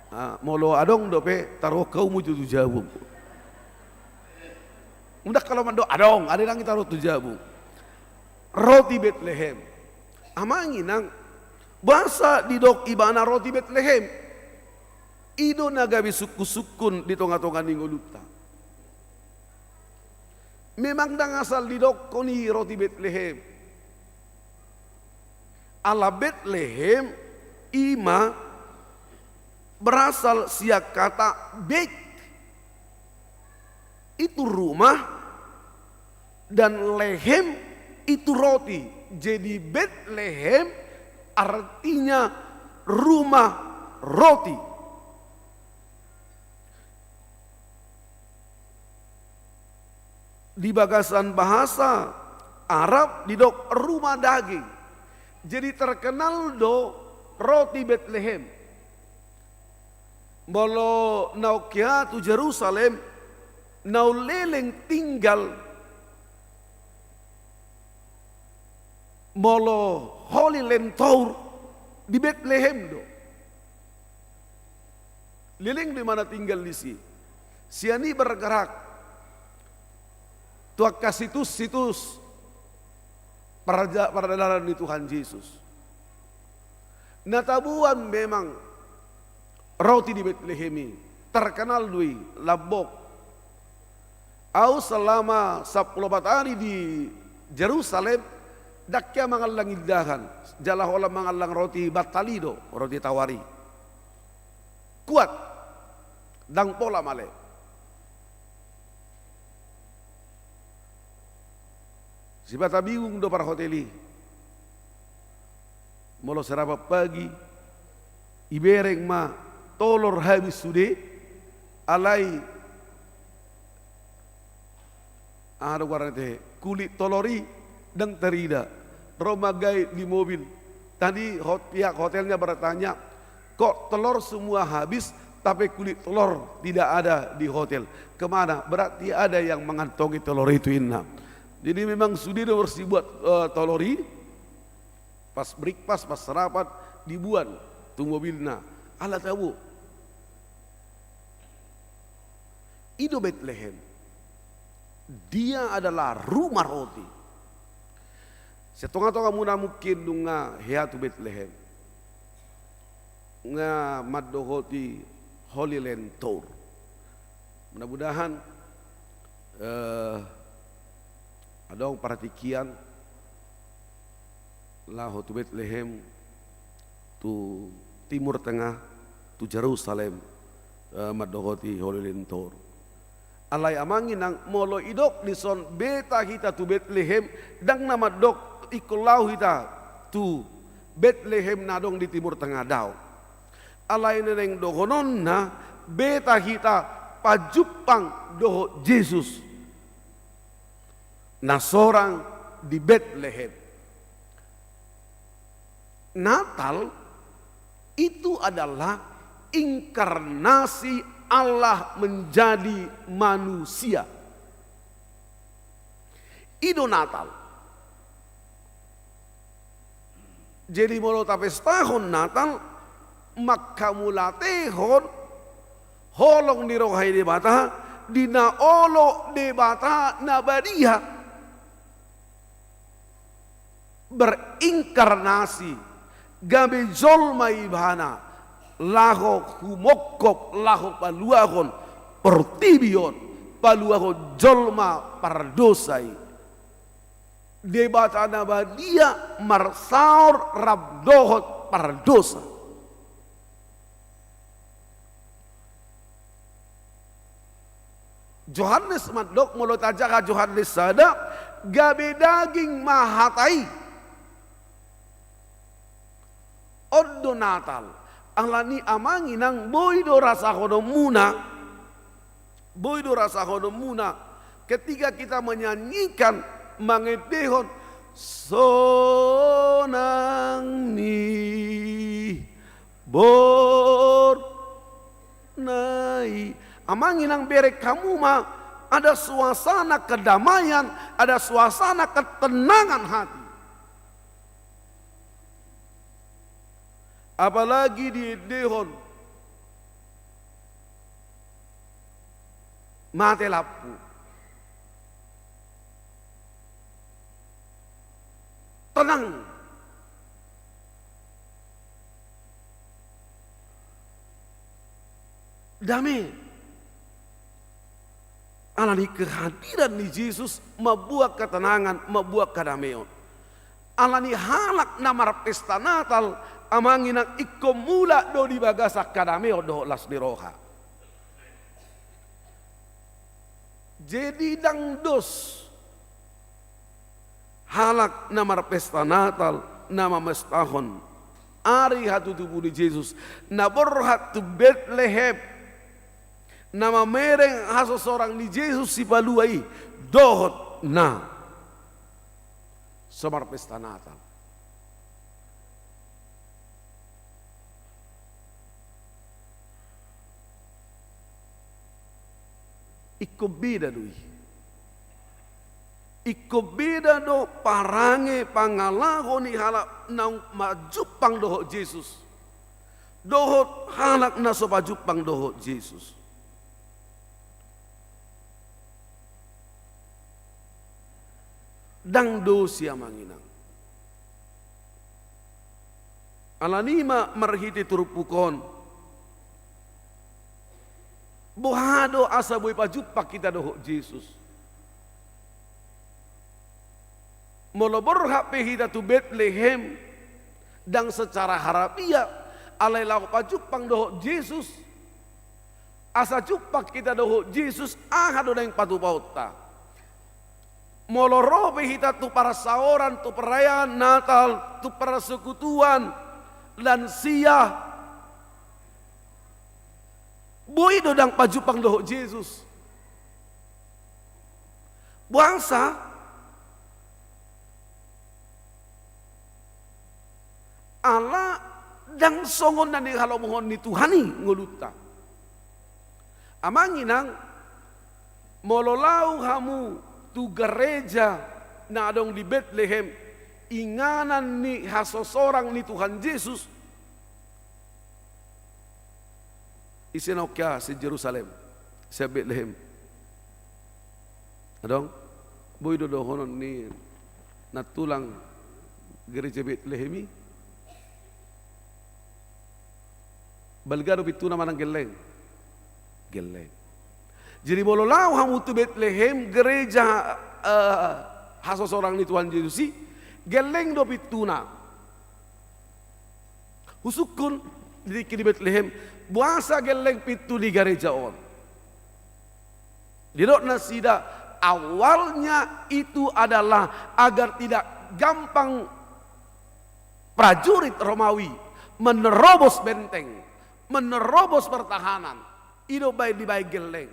Ah, molo adong dope, taruhon hamu jo tu jabu. Ndang, kalau mandok adong, adong, ndang, taruhon tu jabu. Roti Betlehem. Amang inang, boasa didok ibana roti Betlehem? I do na gabe sungkun-sungkun di tonga-tonga ni ngolunta. Memang ndang asal didokkon i roti Betlehem. Ala Betlehem i ma berasal sian kata bet, itu rumah, dan lehem itu roti. Jadi Betlehem artinya rumah roti. Di bagasan bahasa Arab didok rumah daging. Jadi terkenal do roti Betlehem. Molo naung hea tu Jerusalem, naung leleng tinggal molo Holy Land Tour di Betlehem do. Leleng do imana tinggal disi. Sian i bergerak tu angka situs-situs parja-, pardalanan ni Tuhan Jesus. Na taboan memang roti di Betlehem i, terkenal do i, lambok. Au selama sampulu opat ari di Jerusalem, ndang hea mangallang indahan, jala holan mangallang roti bantal i do, roti tawar i. Kuat, ndang pola male. Sipata bingung do parhotel i. Molo sarapan pagi, ibereng ma tolor habis sude, alai aha do goarna, tehe, kulit tolor i ndang tarida. Ro ma gait di mobil. Tadi hot-, pihak hotelnya bertanya, "Kok telur semua habis, tapi kulit telur tidak ada di hotel? Kemana? Berarti ada yang mengantongi telur itu," inna. Jadi memang sudah dibersih buat, eh, telur i, pas breakfast, pas sarapan, dibuan tu mobilna. Ala tabo. I do Betlehem. Dia adalah rumah roti. Sian tonga-tongamuna mungkin nunga hea tu Betlehem. Nga mandohoti Holy Land Tour. Mudah-mudahan, eh, adong partingkian laho tu Betlehem, tu Timur Tengah, tu Jerusalem, eh, mandohoti Holy Land Tour. Alai amang inang, molo idok dison beta hita tu Betlehem, ndang na mandok ingkon laho hita tu Betlehem na adong di Timur Tengah, daong. Alai na naeng dohononna, beta hita pajumpang dohot Jesus na sorang di Betlehem. Natal itu adalah inkarnasi Allah menjadi manusia. I do Natal. Jadi molo tapestahon Natal, manghamauliatehon holong ni roha ni Debata, di na olo Debata na badia berinkarnasi, gabe jolma ibana, laho humongkop, laho paluahon portibi on, paluahon jolma pardosa i. Debata na badia marsaor rap dohot pardosa. Johannes mandok, molo tajaha Johannes sada, gabe daging ma hata i. On do Natal. Alani amang inang, boi do rasahononmuna, boi do rasahononmuna ketika kita menyanyikan, mangendehon sonang ni borna i. Amang inang, bereng hamu ma ada suasana kedamaian, ada suasana ketenangan hati. Apalagi diendehon mate lampu. Tenang. Dame. Alani kehadiran ni Jesus mambuat ketenangan, mambuat kedameon. Alani halak na marpesta Natal, amang inang, ingkon mulak do di bagasan kedameon dohot las ni roha. Jadi ndang dos halak na marpesta Natal, na mamestahon ari hatutubu ni Jesus, na borhat tu Betlehem, na mamereng hasosorang ni Jesus Sipalua i, dohot na so marpesta Natal. Ingkon beda do i. Ingkon beda do parange pangalaho ni halak naung manjumpang dohot Jesus dohot halak na so pajumpang dohot Jesus. Ndang dos i, amang inang. Alani i ma marhite turpuk on, boha do asa boi pajumpang hita dohot Jesus? Molo borhat pe hita tu Betlehem, ndang secara harafiah, alai laho pajumpang dohot Jesus. Asa jumpang hita dohot Jesus, aha do naeng patupaonta? Molo ro pe hita tu parsaoran, tu perayaan Natal, tu persekutuan lansia, boi do ndang pajumpang dohot Jesus. Boasa? Ala ndang songon na nihalomohon ni Tuhan i ngolunta. Amang inang, molo laho hamu tu gareja na adong di Betlehem, inganan ni hasosorang ni Tuhan Jesus, ise na ongka sian Jerusalem, sian Betlehem? Adong? Boi do dohonon ni nantulang gareja Betlehem i? Balga do pintuna manang gelleng? Gelleng. Jadi molo laho hamu tu Betlehem, gareja, eh, hasosorang ni Tuhan Jesus i, gelleng do pintuna. Husungkun di tingki di Betlehem, boasa gelleng pintu ni gareja on? Didok nasida, awalnya itu adalah agar tidak gampang prajurit Romawi menerobos benteng, menerobos pertahanan. I do baen dibaen gelleng.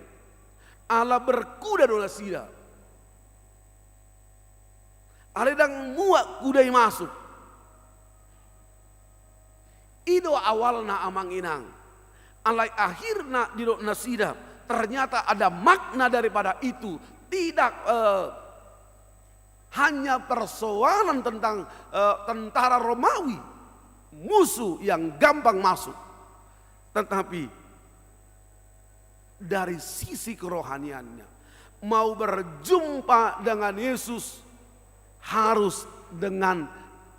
Ala berkuda do nasida. Alai ndang muat kuda i masuk. I do awalna, amang inang. Alai akhirna didok nasida, ternyata ada makna daripada itu. Tidak, eh, hanya persoalan tentang, eh, tentara Romawi, musuh yang gampang masuk. Tetapi dari sisi kerohaniannya, mau berjumpa dengan Yesus harus dengan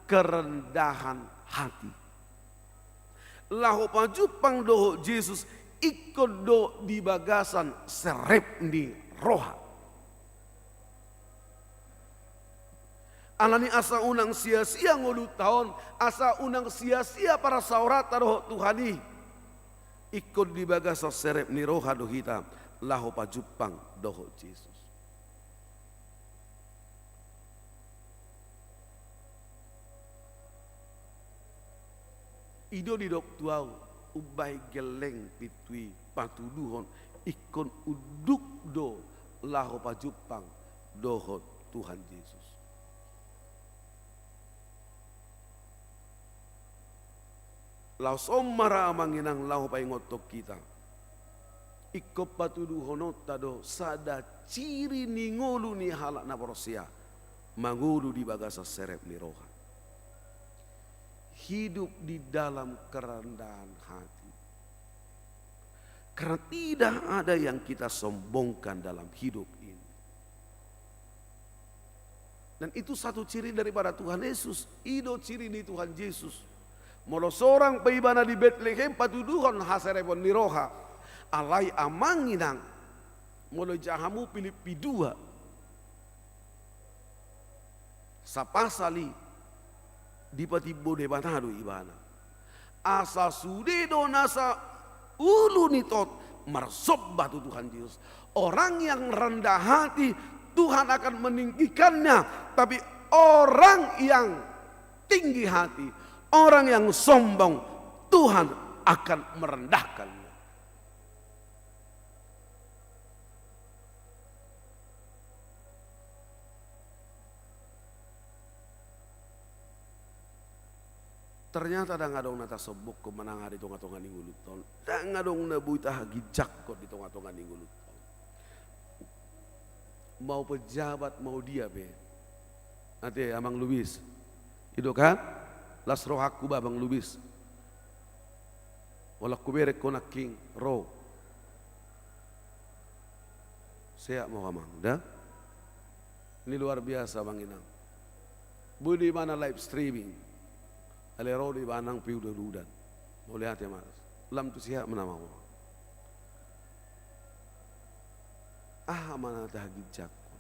kerendahan hati. Laho pajumpang dohot Jesus ingkon do di bagasan serep ni roha. Alani asa unang sia-sia ngolunta on, asa unang sia-sia parsaoranta dohot Tuhan i, ingkon di bagasan serep ni roha do hita laho pajumpang dohot Jesus. I do didok tu ahu, umbahen gelleng pintu i patuduhon, ingkon unduk do laho pajumpang dohot Tuhan Jesus. Laos on ma ra amang inang laho paingothon hita. Ingkon patuduhononta do sada ciri ni ngolu ni halak na porsea, mangolu di bagasan serep ni roha. Hidup di dalam kerendahan hati. Karena tidak ada yang kita sombongkan dalam hidup ini. Dan itu satu ciri daripada Tuhan Yesus. I do ciri ni Tuhan Jesus. Molo sorang pe ibana di Betlehem patuduhon haserepon ni roha. Alai amang inang, molo ija hamu Pilippi dua, sapasal i dipatimbo Debata do ibana. Asa sude do nasa ulu ni tot marsomba tu Tuhan Jesus. Orang yang rendah hati, Tuhan akan meninggikannya. Tapi orang yang tinggi hati, orang yang sombong, Tuhan akan merendahkannya. Ternyata ndang adong na tasombongkon manang aha di tonga-tonga ni ngolunta on. Ndang adong na boi tahaginjangkon di tonga-tonga ni ngolunta on. Mau pejabat, mau dia pe. Ate, Amang Lubis. I do kan? Las rohangku ba, Amang Lubis. Holan hubereng ho nangkin ro. Sehat ma ho amang, da? Ini luar biasa amang inang. Boi do ibana live streaming. Alai ro do ibana nang pe udan-udan. Mauliate ma. Lam tu sehat ma nama ho. Aha ma na tahaginjangkon?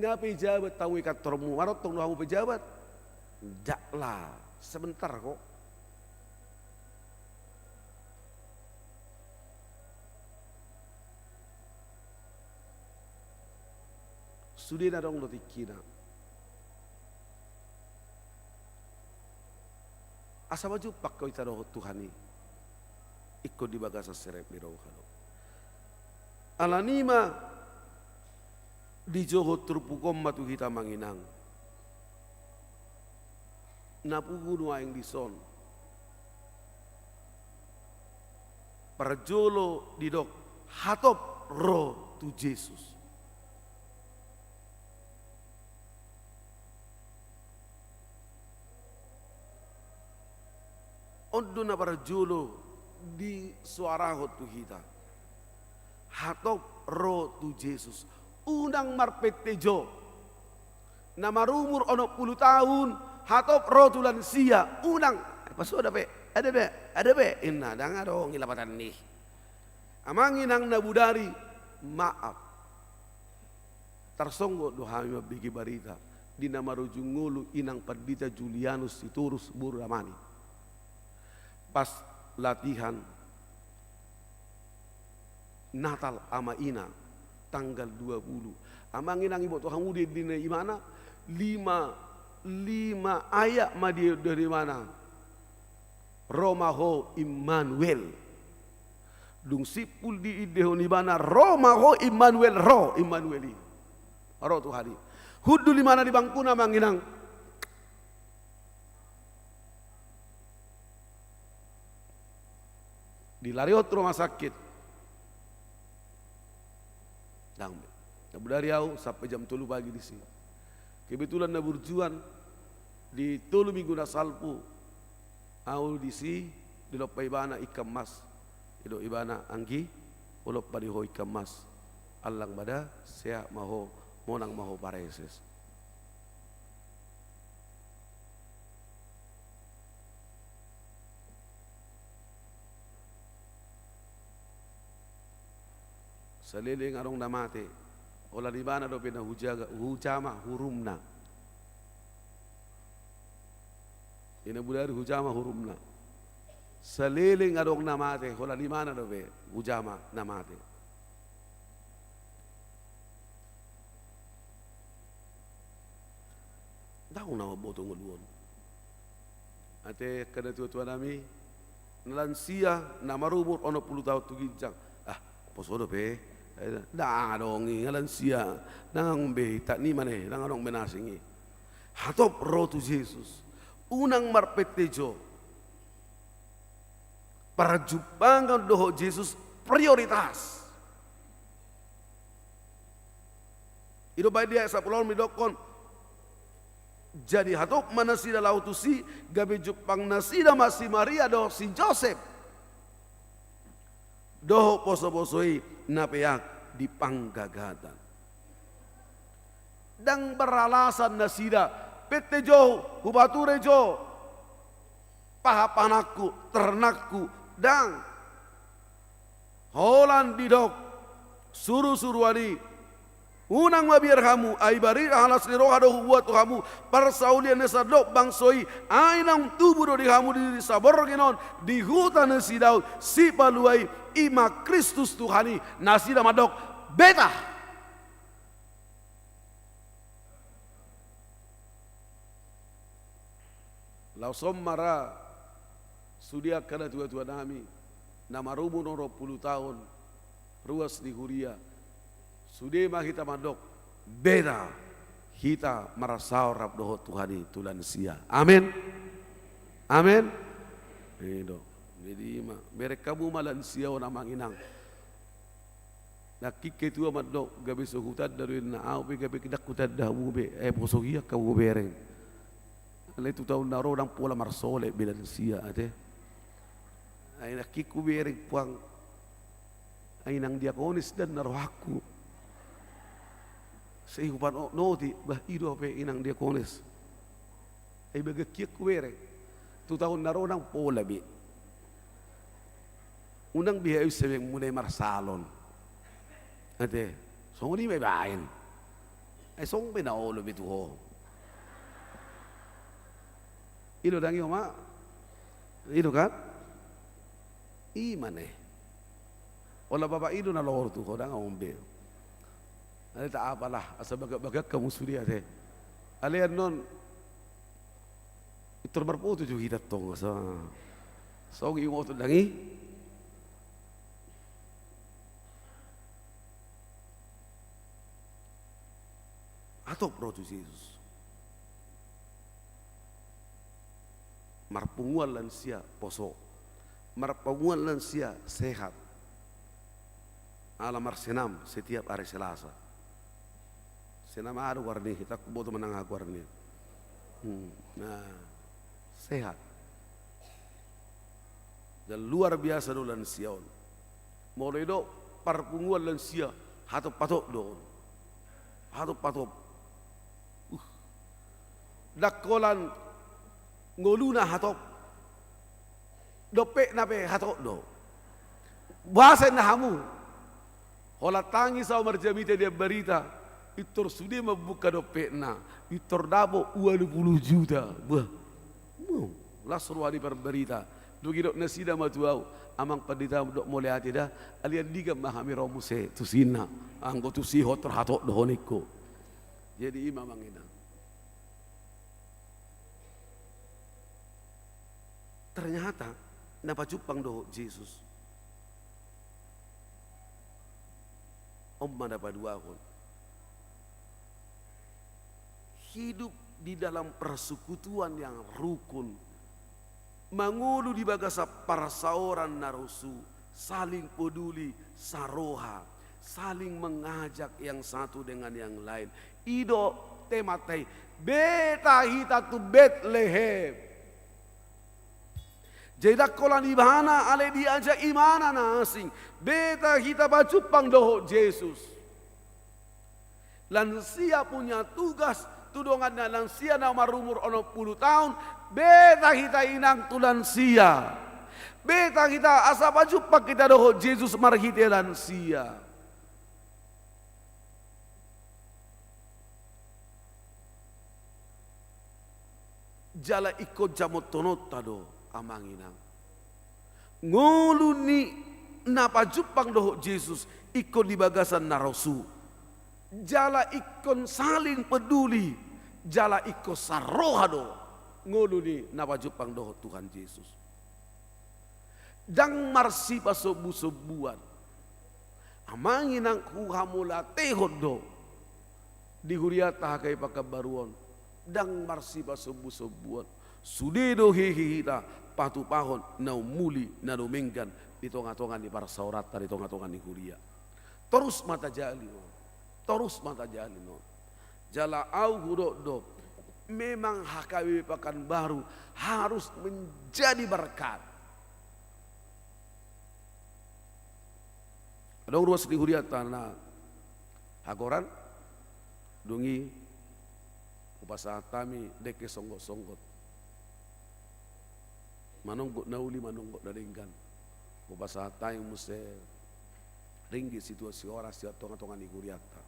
Nga pejabat hamu i kantormu, marontong do hamu pejabat? Daklah, sebentar kok. Sude na adong do tingkina. Asa pajumpang hita dohot Tuhan i. Ingkon di bagasan serep ni roha do. Alani i ma dijou turpuk on ma tu hita amang inang. Na pungu nuaeng dison. Parjolo didok hatop ro tu Jesus. On do na parjolo disoarahon tu hita. Hatop ro tu Jesus. Unang marpente jo. Na marumur onom pulu taon, hatop ro tu lansia, unang. Pas ho dope, ada be, ada be. Inna, ndang adong i lapatan ni. Amang inang na bodari, maaf. Tarsonggot do hami mambege barita di na marujung ngolu inang Pandita Julianus Sitorus boru Damani. Pas latihan Natal ama ina tanggal dua pulu. Amang inang, iboto hamu di, di na imana lima, lima ayat ma di, di imana. Ro ma ho Immanuel. Dung simpul diendehon ibana, ro ma ho Immanuel, ro Immanuel i. Ro Tuhan i. Hundul imana di bangkuna amang inang. Dilarihon tu rumah sakit. Ndang be. Na bodari ahu sampe jam tolu pagi disi. Kebetulan na burjuan di tolu minggu na salpu ahu disi, dilompa ibana Ikan Mas. Didok ibana, anggi, hulompahon di ho Ikan Mas. Allang ma da, sehat ma ho, monang ma ho pareses. Saleleng adong na mate, holan ibana dope na hujaga, hujama hurumna. Di na bodari hujama hurumna. Saleleng adong na mate, holan ibana dope hujama na mate. Ndang na mamboto ngolu on. Ate angka natuatuanami, na lansia, na marumur onom pulu taon tu ginjang. Ah, poso dope. Ndang adong i, na lansia. Ndang be, itat ni mane, ndang adong be na asing i. Hatop ro tu Jesus. Unang marpette jo. Parjumpangan dohot Jesus prioritas. I do baen di ayat sampulu onom didokkon, jadi hatop ma nasida laho tusi, gabe jumpang nasida ma si Maria dohot si Josep. Dohot posoposo i na peak di panggagatan. Ndang beralasan nasida, pette jo, hupature jo pahanpahananku, ternakku, ndang. Holan didok surusuruan i, unang mabiar hamu, ai barita na las ni roha do hubuat tu hamu, parsaulian na sandok bangso i, ai naung tubu do di hamu di saborngin on, di huta ni si Daud, sipalua i, i ma Kristus Tuhan i. Nasida mandok, beta. Laos on ma ra sude angka natuatuanami, na marumur onom pulu taon, ruas ni huria. Sude ma hita mandok, beta, hita marsaor rap dohot Tuhan i tu lansia. Amen. Amen. I do. Jadi i ma, bereng hamu ma lansia on amang inang. Nangkin ketua mandok, gabe so hutanda do inna, au pe gabe ndang hutanda hamu be, eh, poso hian hamu bereng. Alai tu taon na ro ndang pola marsolet be lansia ate. Ai nangkin hubereng puang, ai inang diakones do na rohangku. Sai hupanotnoti, bah, i do pe inang diakones. Ai bagan hian hubereng. Tu taon na ro ndang pola be. Unang be hayu sebeng muna i marsalon. Ate, songon i ma ibaen. Ai songon be na olo be tu ho. I do ndang i oma. I do kan? I ma ne. Ola bapak i do na lor tu ho, ndang on be. Alai tak apalah, asa bagak-bagak hamu sude ate. Alai annon, pintor marfoto jo hita tong, asa songon i ma tu ndang i. Hatop ro tu Jesus. Marpunguan lansia, poso. Marpunguan lansia, sehat. Ala marsenam setiap hari Selasa. Senam aha do goarna i, ndang huboto manang aha goarna i. Hmm, nah, sehat. Dan luar biasa do lansia on. Molo i do parpunguan lansia, hatop-hatop do on. Hatop-hatop. Uh. Ndang holan ngoluna hatop. Dompetna pe hatop do. Boasa inna hamu? Holan tangis au marjamita di Ambarita. Pintor sude mambuka dompetna. Pintor dapot ualu pulu juta. Bah. Las roha ni parbarita. Dung i didok nasida ma tu au, amang pandita, dok mauliate da, alai andigan ma hami ro muse tusi inna. Anggo tusi ho, hatop do ho ningku. Jadi i ma amang inang. Ternyata na pajumpang dohot Jesus. On ma na paduahon. Hidup di dalam persekutuan yang rukun. Mangolu di bagasan parsaoran na rosu, saling peduli, saroha, saling mengajak yang satu dengan yang lain. I do temanta i, beta hita tu Betlehem. Jadi ndang holan ibana alai diajak ibana na asing. Beta hita pajumpang dohot Jesus. Lansia punya tugas, tu donganna lansia na marumur onom pulu taon, beta hita inang tu lansia. Beta hita asa pajumpang hita dohot Jesus marhite lansia. Jala ingkon jamothononta do, amang inang. Ngolu ni na pajumpang dohot Jesus, ingkon di bagasan na rosu. Jala ingkon saling peduli, jala ingkon saroha do. ngolu ni na pajumpang dohot Tuhan Jesus. Ndang marsipasombu-sombuan. Amang inang, huhamauliatehon do di hurianta H K I Pekanbaru on, ndang marsipasombu-sombuan. Sude do hehe hita patupahon na umuli, na dumenggan di tonga-tonga ni parsaoranta, di tonga-tonga ni huria. Torus ma tajalin on. Torus ma tajalin on. Jala ahu hudok do, memang H K B Pekanbaru harus menjadi berkat. Adong ruas ni hurianta na hagoran, dung i hupasahat hami dengke songgot-songgot. Manonggot na uli, manonggot na denggan. Hupasahat hami muse ringgit situan sihoras sian tonga-tonga ni hurianta.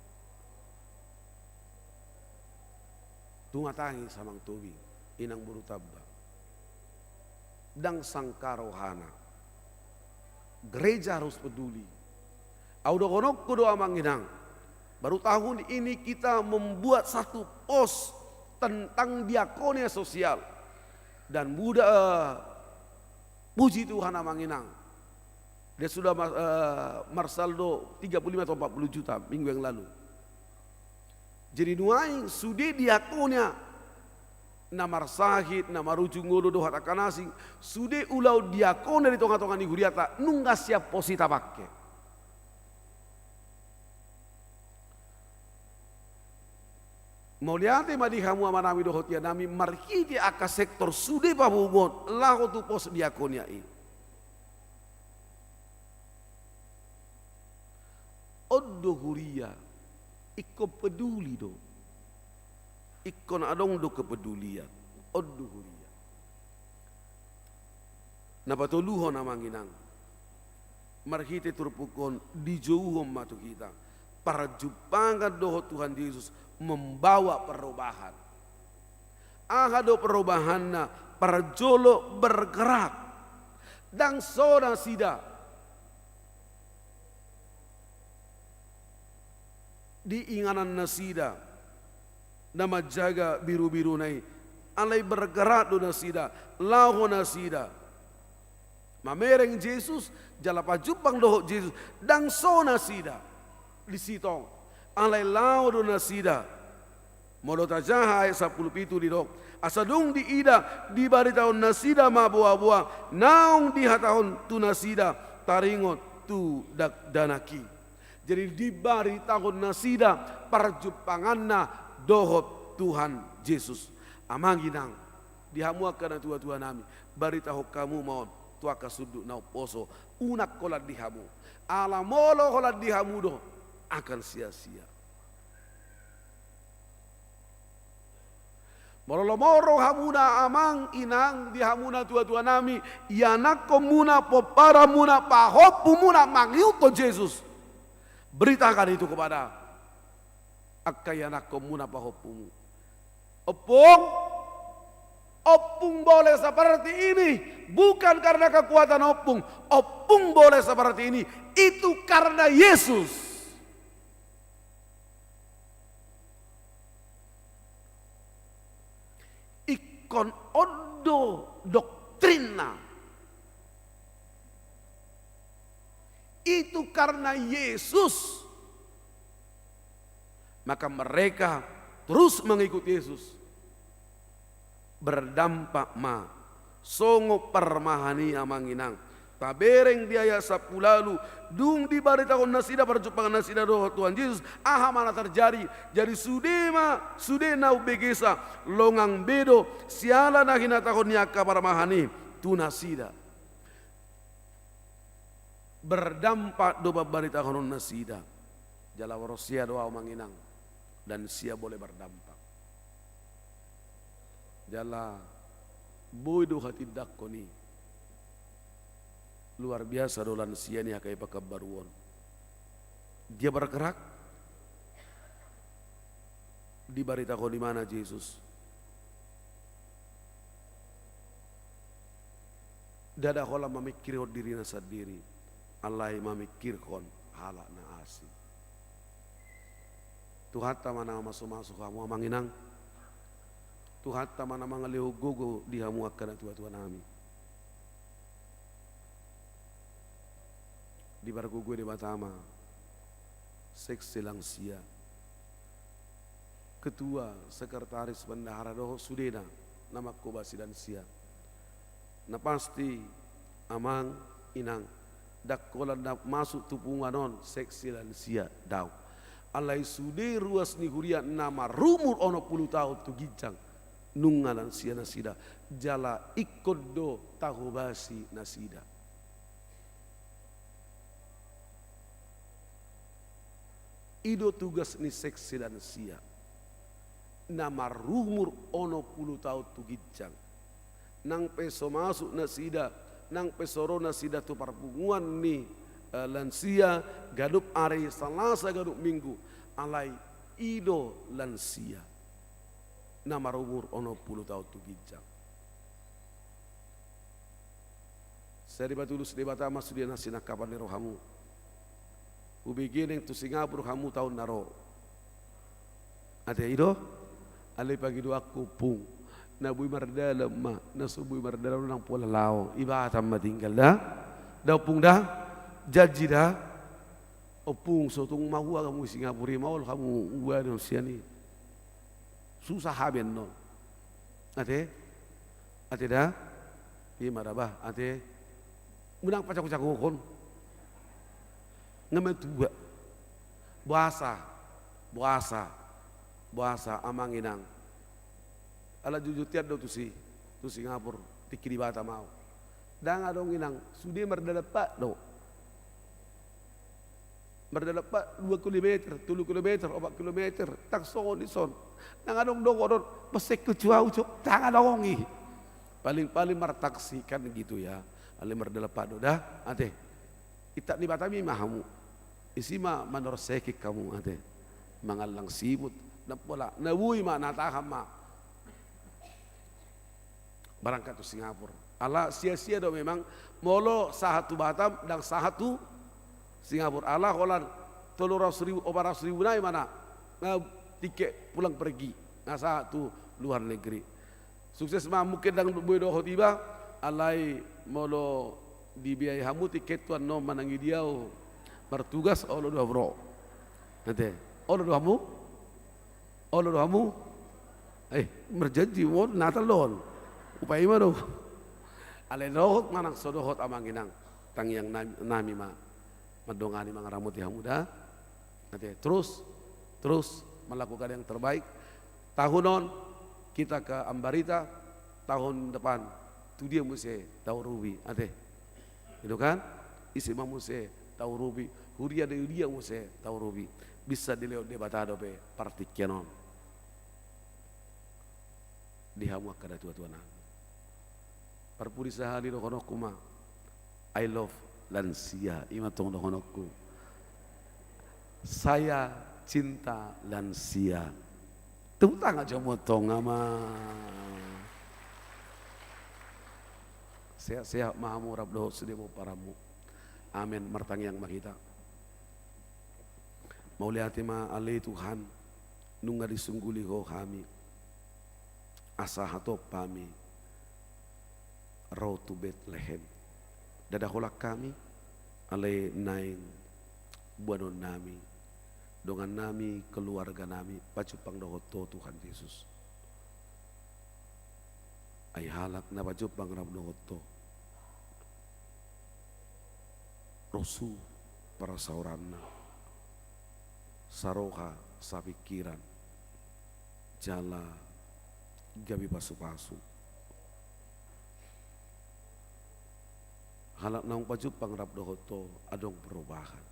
Tunga tangis amang Tobi, inang boru Tamba. Ndang sangkap rohana. Gereja harus peduli. Ahu dohononku do amang inang, baru tahun ini kita membuat satu pos tentang diakonia sosial. Dan mudah, eh, puji Tuhan amang inang. Dia sudah ma-, eh, marsaldo tiga puluh lima atau empat puluh juta minggu yang lalu. Jadi nuaeng sude diakonia na marsahit, na marujung ngolu dohot angka na asing, sude ulaon diakonia di tonga-tonga ni hurianta nunga sian pos i tapangke. Mauliate ma di hamu amanami dohot inanami marhite angka sektor sude papunguhon laho tu pos diakonia i. On do huria, ingkon peduli do. Ingkon adong do kepedulian. On do huria. Na patoluhon amang inang, marhite turpuk on dijouhon ma tu hita parjumpangan dohot Tuhan Jesus membawa perubahan. Aha do perubahanna? Parjolo bergerak. Ndang so nasida di inganan nasida na manjaga birubiruna i, alai bergerak do nasida, laho nasida mamereng Jesus, jala pajumpang dohot Jesus. Ndang so nasida di si tong, alai laho do nasida. Molo tajaha ayat sampulu pitu didok, asa dung diida, dibaritahon nasida ma boaboa naung dihatahon tu nasida taringot tu dakdanak i. Jadi dibaritahon nasida parjumpanganna dohot Tuhan Jesus. Amang inang, di hamu angka natuatuanami, baritahon hamu ma on tu angka sundut na umposo, unang holan di hamu. Ala molo holan di hamu do, akan sia-sia. Molo lomo rohamuna amang inang, di hamu natuatuanami, ianakhonmuna, pomparanmuna, pahompumuna mangihuthon Jesus, beritakan itu kepada angka ianakhonmuna, pahompumu. Ompung, ompung boleh seperti ini bukan karena kekuatan ompung. Ompung boleh seperti ini itu karena Yesus. Ingkon on do doktrinna. Itu karena Yesus. Maka mereka terus mengikut Yesus. Berdampak ma songon parmahan i amang inang. Tabereng di ayat sampulu ualu, dung dibaritahon nasida parjumpangan nasida dohot Tuhan Jesus, aha ma na terjadi? Jadi sude ma, sude na umbegesa, longang be do siala na hinatahon ni angka parmahan i tu nasida. Berdampak do pambaritahonon nasida. Jala boros sia do ahu amang inang, dan sia boleh berdampak. Jala boi do hatindangkon i. Luar biasa do lansia ni H K I Pekanbaru on. Dia bergerak, dibaritahon ibana Jesus. Ndada holan mamingkirhon dirina sandiri, alai mamingkirhon halak na asing. Tuhanta ma na mamasumasu hamu amang inang. Tuhanta ma na mangalehon gogo di hamu angka natuatuanami. Dipargogoi Debata ma seksi lansia, ketua, sekretaris, bendahara dohot sudena na manghobasi lansia. Na pasti, amang, inang, ndang holan na masuk tu punguan on seksi lansia, daong. Alai sude ruas ni huria na marumur onom pulu taon tu ginjang, nunga lansia nasida, jala ingkon do tahobasi nasida. I do tugas ni seksi lansia na marumur onom pulu taon tu ginjang. Nang pe so masuk nasida, nang pe so ro nasida tu parpunguan ni, eh, lansia, ganup ari Salasa, ganup Minggu, alai i do lansia na marumur onom pulu taon tu ginjang. Sai dipatulus Debata ma sude na sinangkapan ni rohamu. Hubege naeng tu Singapura hamu taon na ro. Ate, i do? Alai pangidoanku, Ompung, na boi mardalan ma, na so boi mardalan ndang pola laho, i Batam ma tinggal da. Da, Ompung, da? Janji da? Ompung, so tung mahua hamu i Singapura i, maol hamu ua ni on sian i. Susah hami annon. Ate? Ate da? I ma da bah, ate. Unang pacaku-cakuhon. Nga matua. Boasa. Boasa. Boasa, amang, inang. Ala jujutian do tusi, tu Singapura, tingki di Batam au. Ndang adong, inang, sude mardalan pat do. Mardalan pat dua kilometer, tolu kilometer, opat kilometer, ndang songon i son. Ndang adong dohonon, bosekku tu au, cok, ndang adong i. Paling-paling martaksi kan gitu ya. Alai mardalan pat do da, ate. Intak ni Batam i ma hamu. Isi ma manorsekek hamu, ate. Mangallang siput, ndang pola, na boi ma, na tahan ma. Barangkat tu Singapura. Ala sia-sia do memang, molo sahat tu Batam, ndang sahat tu Singapura. Ala holan tolu ratus ribu, opat ratus ribu nai ma na, nga tiket pulang pergi, nga sahat tu luar negeri. Sukses ma, mungkin ndang boi dohot iba, alai molo dibiayai hamu tiket tu annon manang i dia, martugas, olo do hamu ro. Ate, olo do hamu? Olo do hamu? Eh, marjanji, wo, Natal do on. Upa i ma do. Alai dohot manang so dohot, amang, inang, tangiang nami, nami ma mandongani, mangaramoti hamu da. Ate, terus, terus melakukan yang terbaik. Tahun on kita ke Ambarita, tahun depan tu dia muse taurupi, ate. Itu kan? Ise ma muse taurupi, huria di dia muse taurupi. Bisa dilehon Debata dope partingkian on. Di hamu angka natuatuanami. Parpudi sahali dohononku ma, I love lansia, i ma tong dohononku. Saya cinta lansia. Tepuk tangan jo ma tong, amang. Sehat-sehat ma hamu rap dohot sude pomparanmu. Amen. Martangiang ma hita. Mauliate ma ale Tuhan, nunga disungguli Ho hami, asa hatop hami ro tu Betlehem. Ndada holan hami, alai naeng boanonnami, dongannami, keluarganami pajumpang dohot Ho, Tuhan Jesus. Ai halak na pajumpang rap dohot Ho, rosu parasaoranna, saroha, sapingkiran, jala gabe pasupasu. Halak naung pajumpang rap dohot Ho adong perubahan.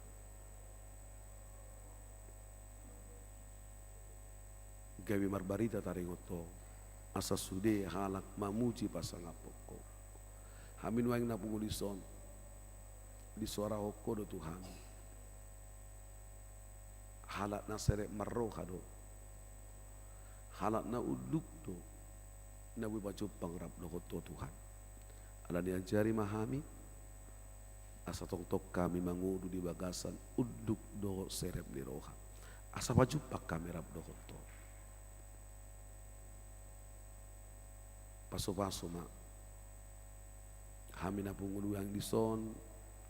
Gabe marbarita taringot Ho, asa sude halak mamuji pasangaphon Ho. Hami nuaeng na pungu dison, disoarahon Ho do tu hami. Halak na serep marroha do, halak na unduk do, na boi pajumpang rap dohot Ho Tuhan. Alani ajari ma hami, asa tongtong hami mangudu di bagasan unduk dohot serep ni roha, asa pajumpang hami rap dohot Ho. Pasupasu ma hami na pungu duhang dison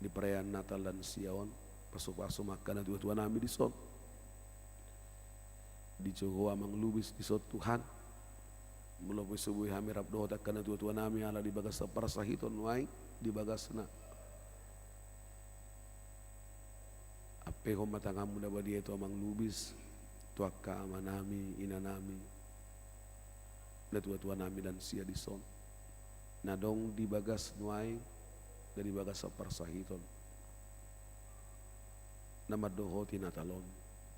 di perayaan Natal lansia on. Pasupasu ma angka natuatuanami dison. Dijou Ho Amang Lubis dison Tuhan. Molo pe so boi hami rap dohot angka natuatuanami ala di bagas parsahiton nuaeng di bagasna, ampehon ma tanganMu na badia i tu Amang Lubis, tu angka amanami, inanami, natuatuanami lansia dison, na adong di bagas nuaeng, na di bagas parsahiton, na mandohoti Natal on.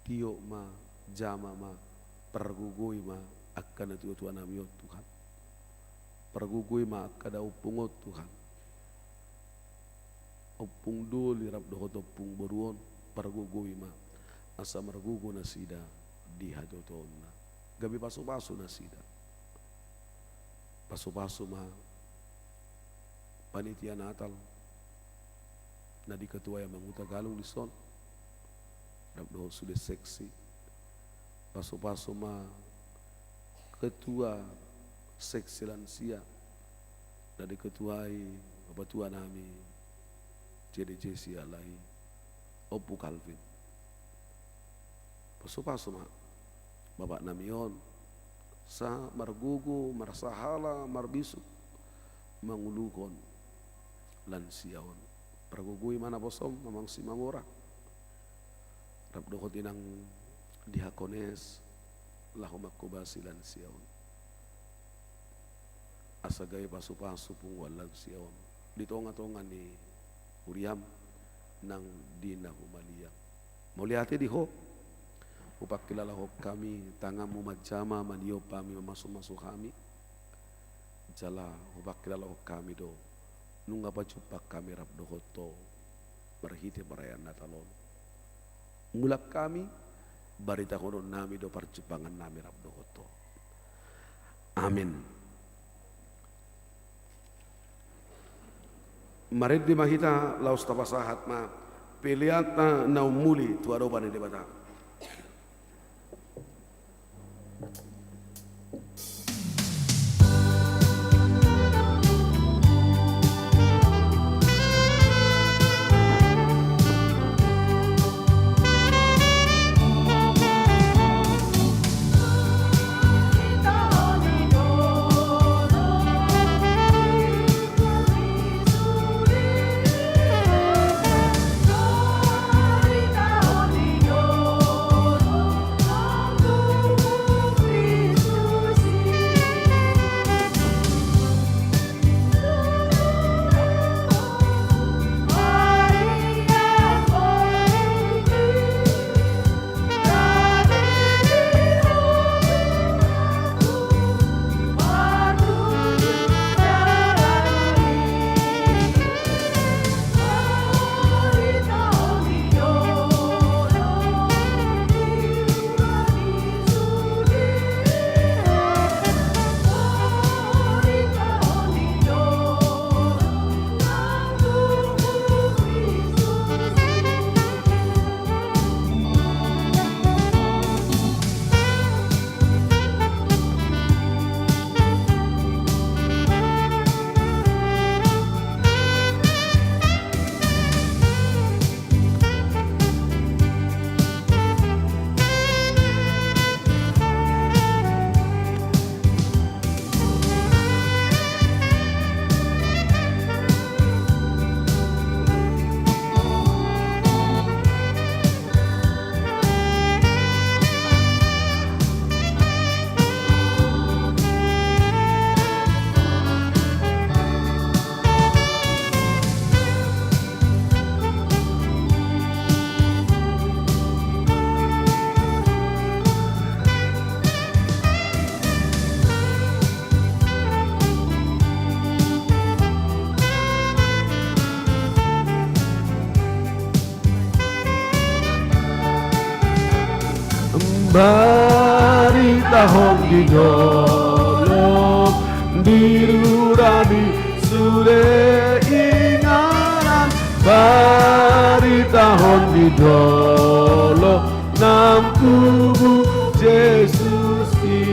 Tiop ma, jama ma, pargogoi ma angka natuatuanami on Tuhan. Pargogoi ma angka daompung on Tuhan. Ompung doli rap dohot ompung boru on, pargogoi ma asa margogo nasida di hatotoonna. Gabe pasupasu nasida. Pasupasu ma panitia Natal na diketuai Amang Uta Galung dison, rap dohot sude seksi. Pasupasu ma ketua seksi lansia na diketuai bapatuanami C D J siala i Ompu Kalvin. Pasupasu ma bapaknami on, asa margogo, marsahala, marbisuk manguluhon lansia on. Pargogoi ma naposom Amang Simamora rap dohot inang diakones laho manghobasi lansia on. Asa gabe pasupasu punguan lansia on di tongatonga ni huriaM nang di na humaliang. Mauliate di Ho, hupangkilalahon hami tanganMu manjama, maniop hami, mamasumasu hami. Jala hupangkilalahon hami do nunga pajumpang hami rap dohot Ho marhite perayaan Natal on. Mulak hami, baritahononnami do parjumpangannami rap dohot Ho. Amin. Marende ma hita laos tapasahat ma peleanta na ummuli tu adopan ni Debata. Baritahon di dolok, di rura, di sude inganan. Baritahon di dolok, naung tubu Jesus i.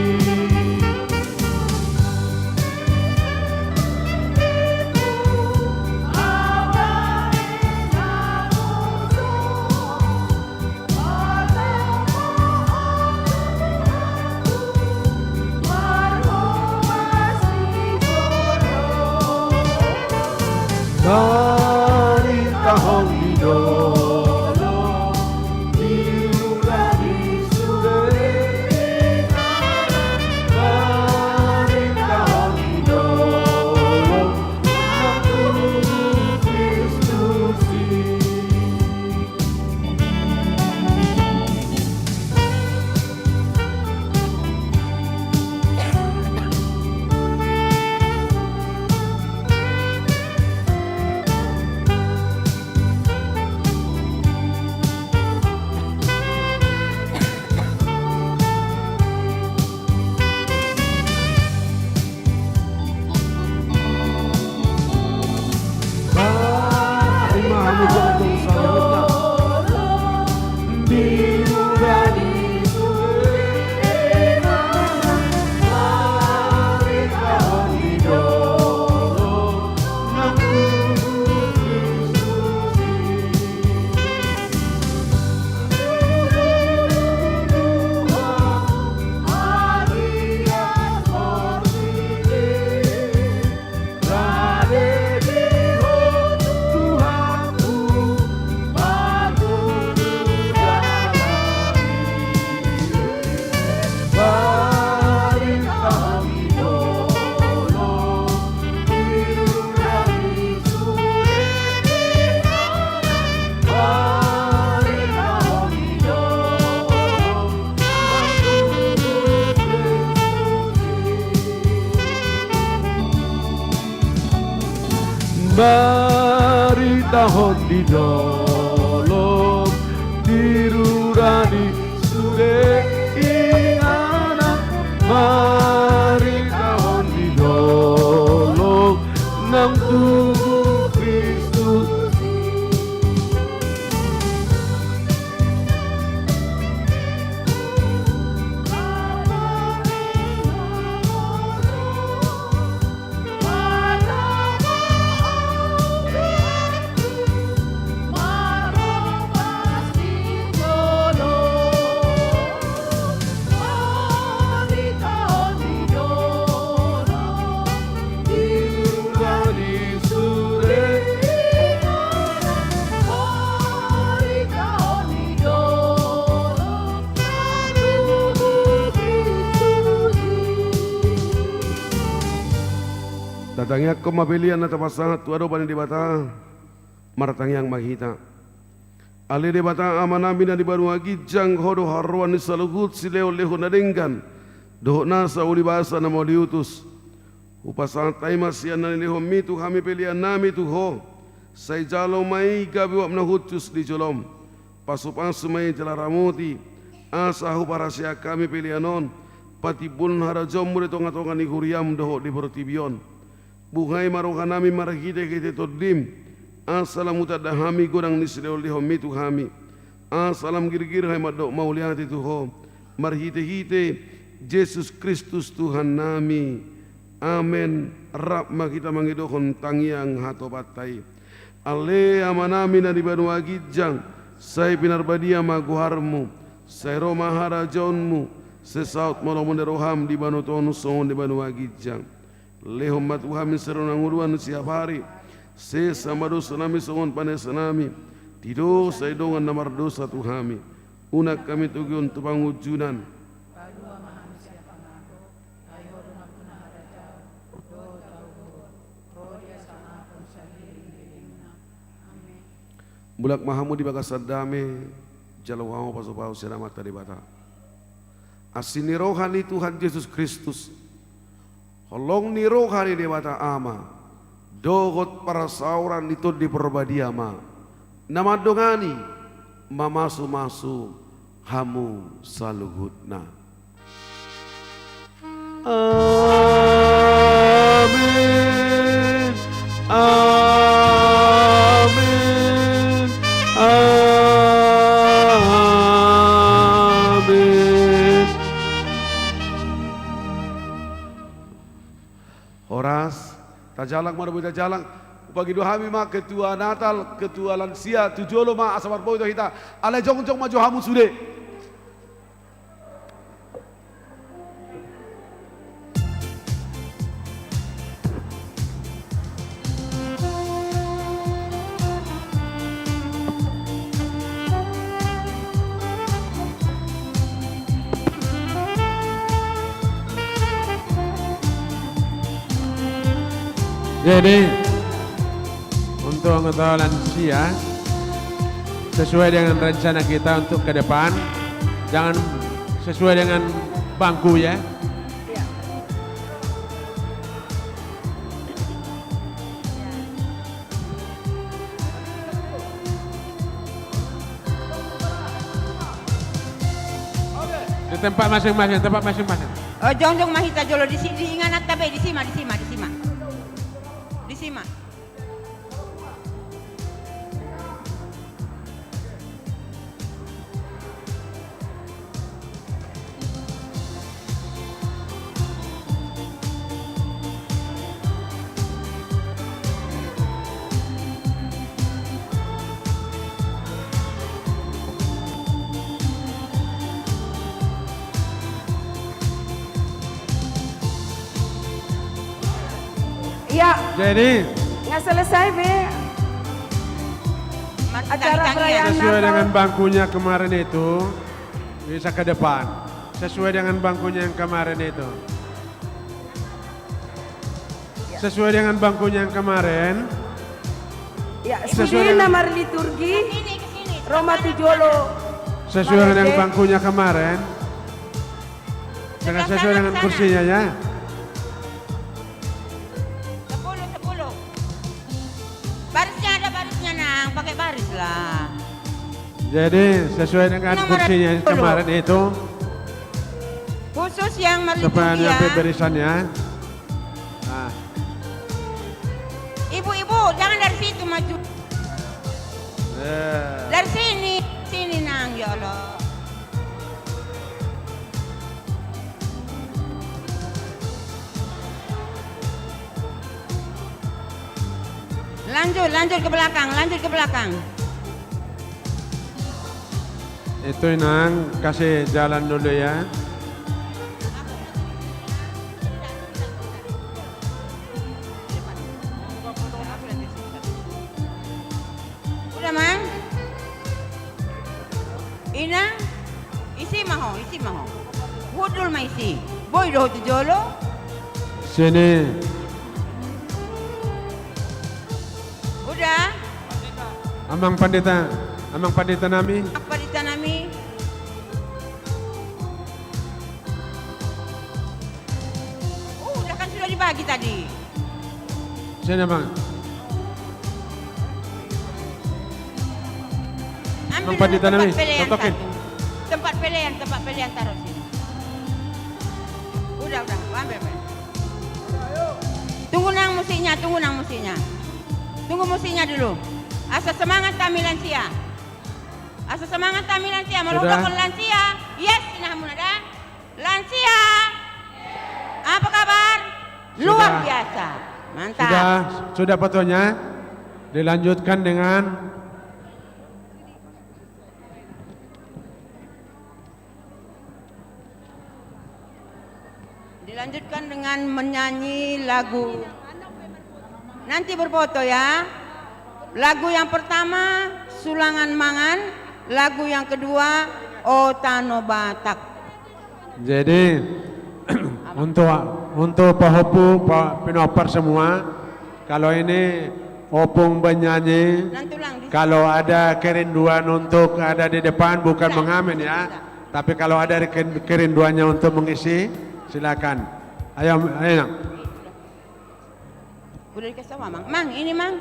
Marhitehite di dolok, di rura ni sude inganan, marhitehite di dolok, naung tubu Kristus. Tatangiangkon ma pelean na tapasahat tu adopan ni Debata. Martangiang ma hita. Ale Debata Amanami na di banua ginjang, Ho do haroroan ni saluhut silehonlehon na denggan dohot nasa ulibasa na mauliutus. Hupasahat hami ma sian na nilehonMi tu hami peleannami tu Ho. Sai jalo ma i gabe uap na hushus di jolom. Pasupasu ma i jala ramoti, asa huparhaseang hami pelean on patimbulhon harajaonMu di tongatonga ni huriaM dohot di portibi on. Buhai ma rohanami marhitehite TondiM, asa lam hutanda hami godang ni silehonlehonMi tu hami, asa lam girgir hami mandok mauliate tu Ho, marhitehite Jesus Kristus Tuhannami. Amen. Rap ma hita mangidohon tangiang hatopanta i. Ale Amanami na di banua ginjang, sai pinarbadia ma goarMu, sai ro ma harajaonMu, sai saut ma lomo ni rohaM di banua tonga on songon di banua ginjang. Lehon ma tu hami sadari on hangoluan siapari, sesa ma dosanami songon panesanami di dosa ni dongan na mardosa tu hami. Unang hami togihon tu pangunjunan. Palua ma hami sian pangago, ai Ho do nampuna harajaon, dohot hagogoon, ro di hasangapon sahilehon-lehonna. Amen. Mulak ma hamu di bagasan dame, jalo hamu pasupasu sian Amanta Debata. Asi ni roha ni Tuhan Jesus Kristus, holong ni roha ni Debata Ama, dohot parsaoran ni Tondi Parbadia ma na mandongani, mamasumasu hamu saluhutna. Amen. Amen. Amen. Horas, tajalang ma do boi tajalang. Hupagido hami ma ketua Natal, ketua lansia, tu jolo ma asa marboi do hita. Alai jongjong ma jo hamu sude. Jadi, untuk anggota lansia, sesuai dengan rencana kita untuk ke depan, jangan sesuai dengan bangku, ya. Iya. Di tempat masing-masing, tempat masing-masing. Oh, jongjong ma hita jolo di si-, di inganan tabe, disi ma, disi ma, disi ma. Disi ma. Iya. Jadi, nggak selesai, Be. Acara perayaan Natal. Sesuai dengan bangkunya kemarin itu, bisa ke depan. Sesuai dengan bangkunya yang kemarin itu. Ya. Sesuai dengan bangkunya yang kemarin. Ya, sesuai dengan, sude na marliturgi, ro ma tu jolo. Sesuai dengan bangkunya kemarin. Dengan, sesuai dengan kursinya, ya. Sepuluh, sepuluh. Jadi, sesuai dengan kursinya kemarin itu. Khusus yang marlicukia. Supaya nyampe barisannya. Nah. Ibu-ibu, jangan dari situ maju. Eh. Dari sini, sini, Nang, ya Allah. Lanjut, lanjut ke belakang, lanjut ke belakang. Itu, Inang, kasih jalan dulu ya. Udah, Mang? Inang, isi ma ho, isi ma ho. Hundul ma isi. Boi do ho tu jolo. Sini. Udah? Amang Pandita, Amang Pandita nami. Amang Pandita nami. Udah, kan sudah dibagi tadi. Sini, Bang. Ambil dulu tempat pelean satu. Tempat pelean, tempat pelean taruh sini. Udah, udah, ambil, ambil. Tunggu, Nang, musiknya, tunggu, Nang, musiknya. Tunggu musiknya dulu. Asa semangat kami lansia. Asa semangat kami lansia. Molo hudok lansia, yes, inna hamuna da. Lansia. Apa kabar? Luar biasa. Mantap. Sudah, sudah fotonya. Dilanjutkan dengan, dilanjutkan dengan menyanyi lagu. Nanti berfoto ya. Lagu yang pertama, Sulangan Mangan. Lagu yang kedua, O Tano Batak. Jadi, untuk, untuk pahompu, pa-, pinompar semua, kalau ini opung penyanyi, kalau ada kerinduan untuk ada di depan, bukan mengamen ya, tapi kalau ada ke-, kerinduannya untuk mengisi, silakan. Ayo, ayo, Nang. Udah dikasih tahu, Mang. Mang, ini, Mang.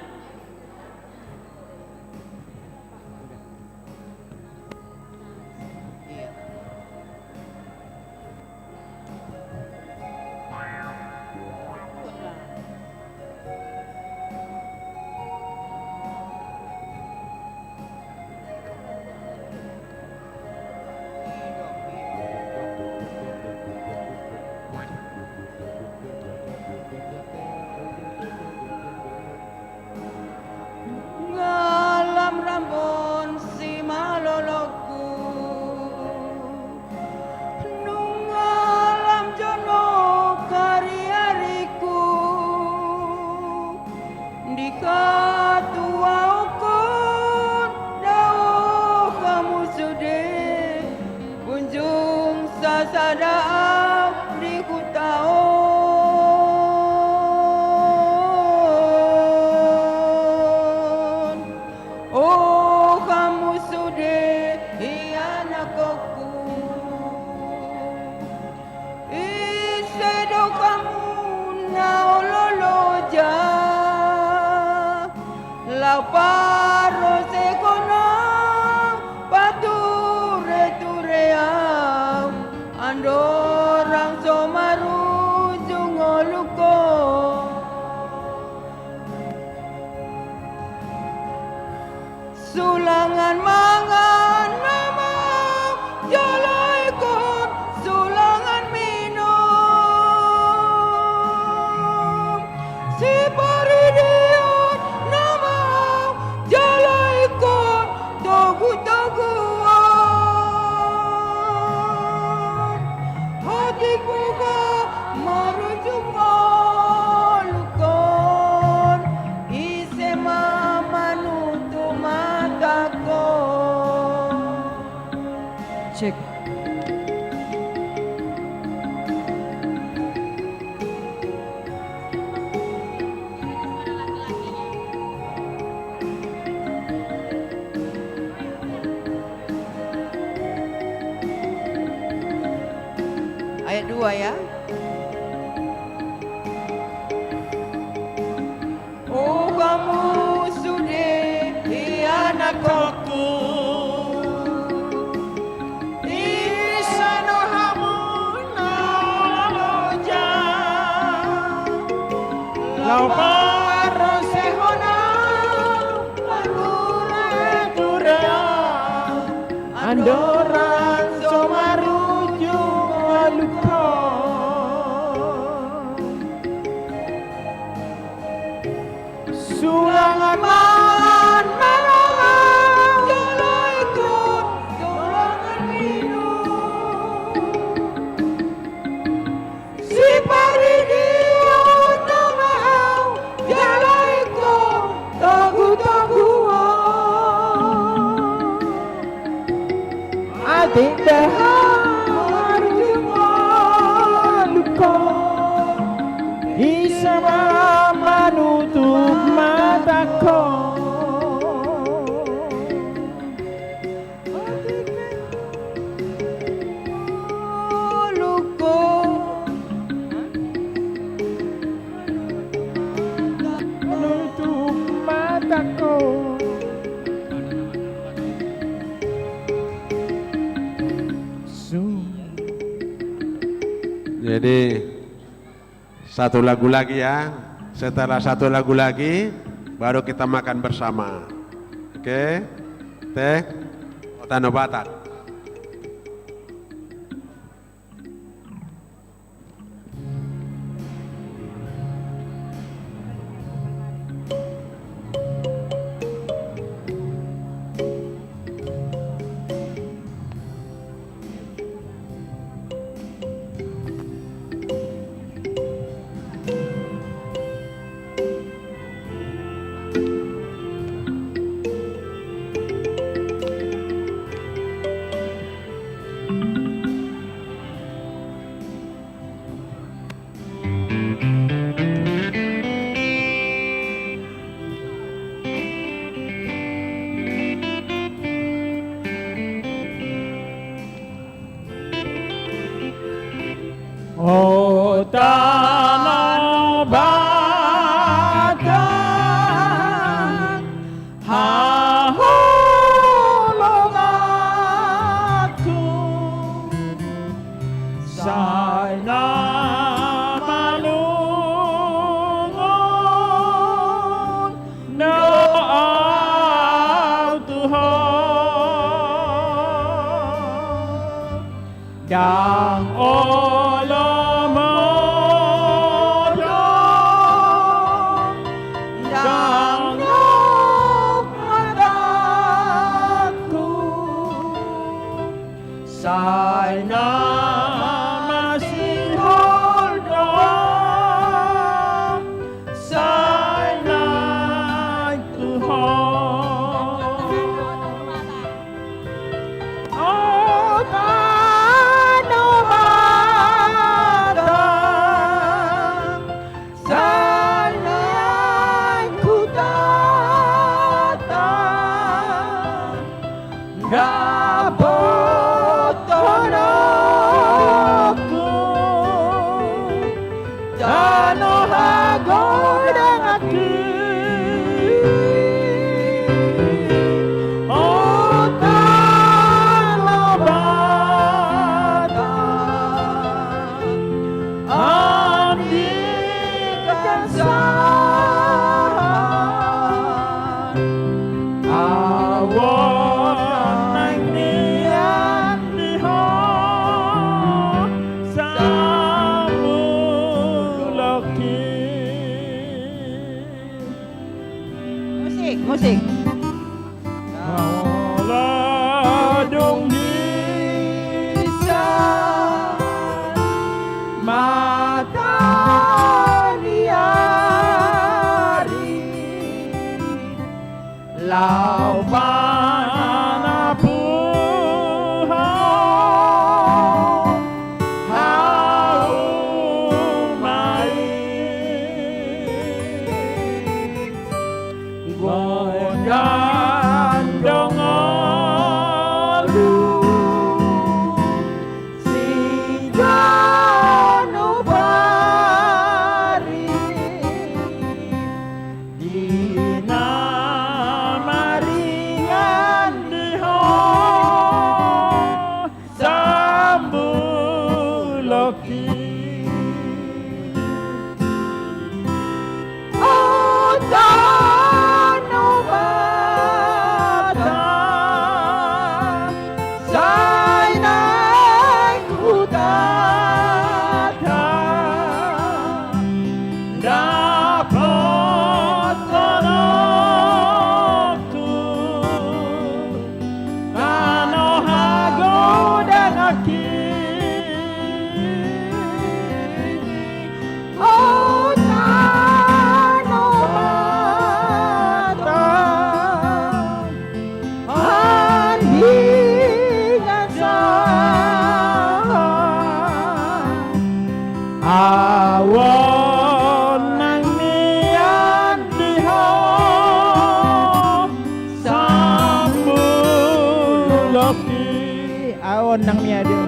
Iya. Nunga lam rambon simalolongku, nunga lam jonok ariariku, di hatuaonkon dao hamu sude, unjung sasada au di huta on. O hamu sude ianakhonku, ise do hamu na olo loja, laho parrosehon au, patureture au, andorang so marujung ngolungkon. Sulangan mangan na mau jala ingkon sulangan minum, siparidion na mau jala ingkon togutoguon. Otik buka marujung ngolungkon, ise ma manutup matangkon. Cek. Ayat dua ya. O hamu sude ianakhonku, Laho marrosehon au, marhure-hure au, andorang so marujung ngolungkon. Sulangan mangan au jala ingkon sulangan minum. Siparidion nama au jala ingkon togutoguon. Atik beha marujung ngolungkon, ise ma manutup matangkon. Atik beha marujung ngolungkon, manutup matangkon. Jadi, satu lagu lagi ya. Setelah satu lagu lagi, baru kita makan bersama. Oke? Teh, Tano Batak. O Tano Batak, haholonganku, sai na malungun do au tu ho. Ndang olo modom, ndang dok matangku, sai na masihol do, sai naeng tu ho. O Tano Batak, sai naeng hutata dapothononku tano hagodanganki. O Tano Batak, andikkan sahat au on naeng nian di ho samulaki. Musik, musik. Molo dung disan mata ni ari, laho panapuhon hauma i. Gondang do ngolu siganup ari, di na mari Ahu on nang mian di ho sampulok i. Ahu on nang mian di ho.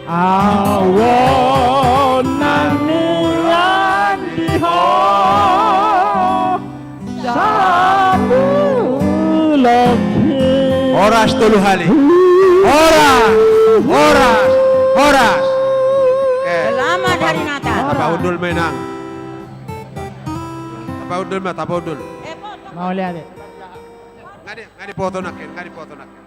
Ahu on nang mian di ho sampulok i. Horas tolu hali. Horas, horas, horas. Eh, selamat tapa-, hari Natal. Tapaundul ma, Inang. Tapaundul ma, tapaundul. Mauliate. Nga di, nga dipoto nangkin, nga dipoto nangkin.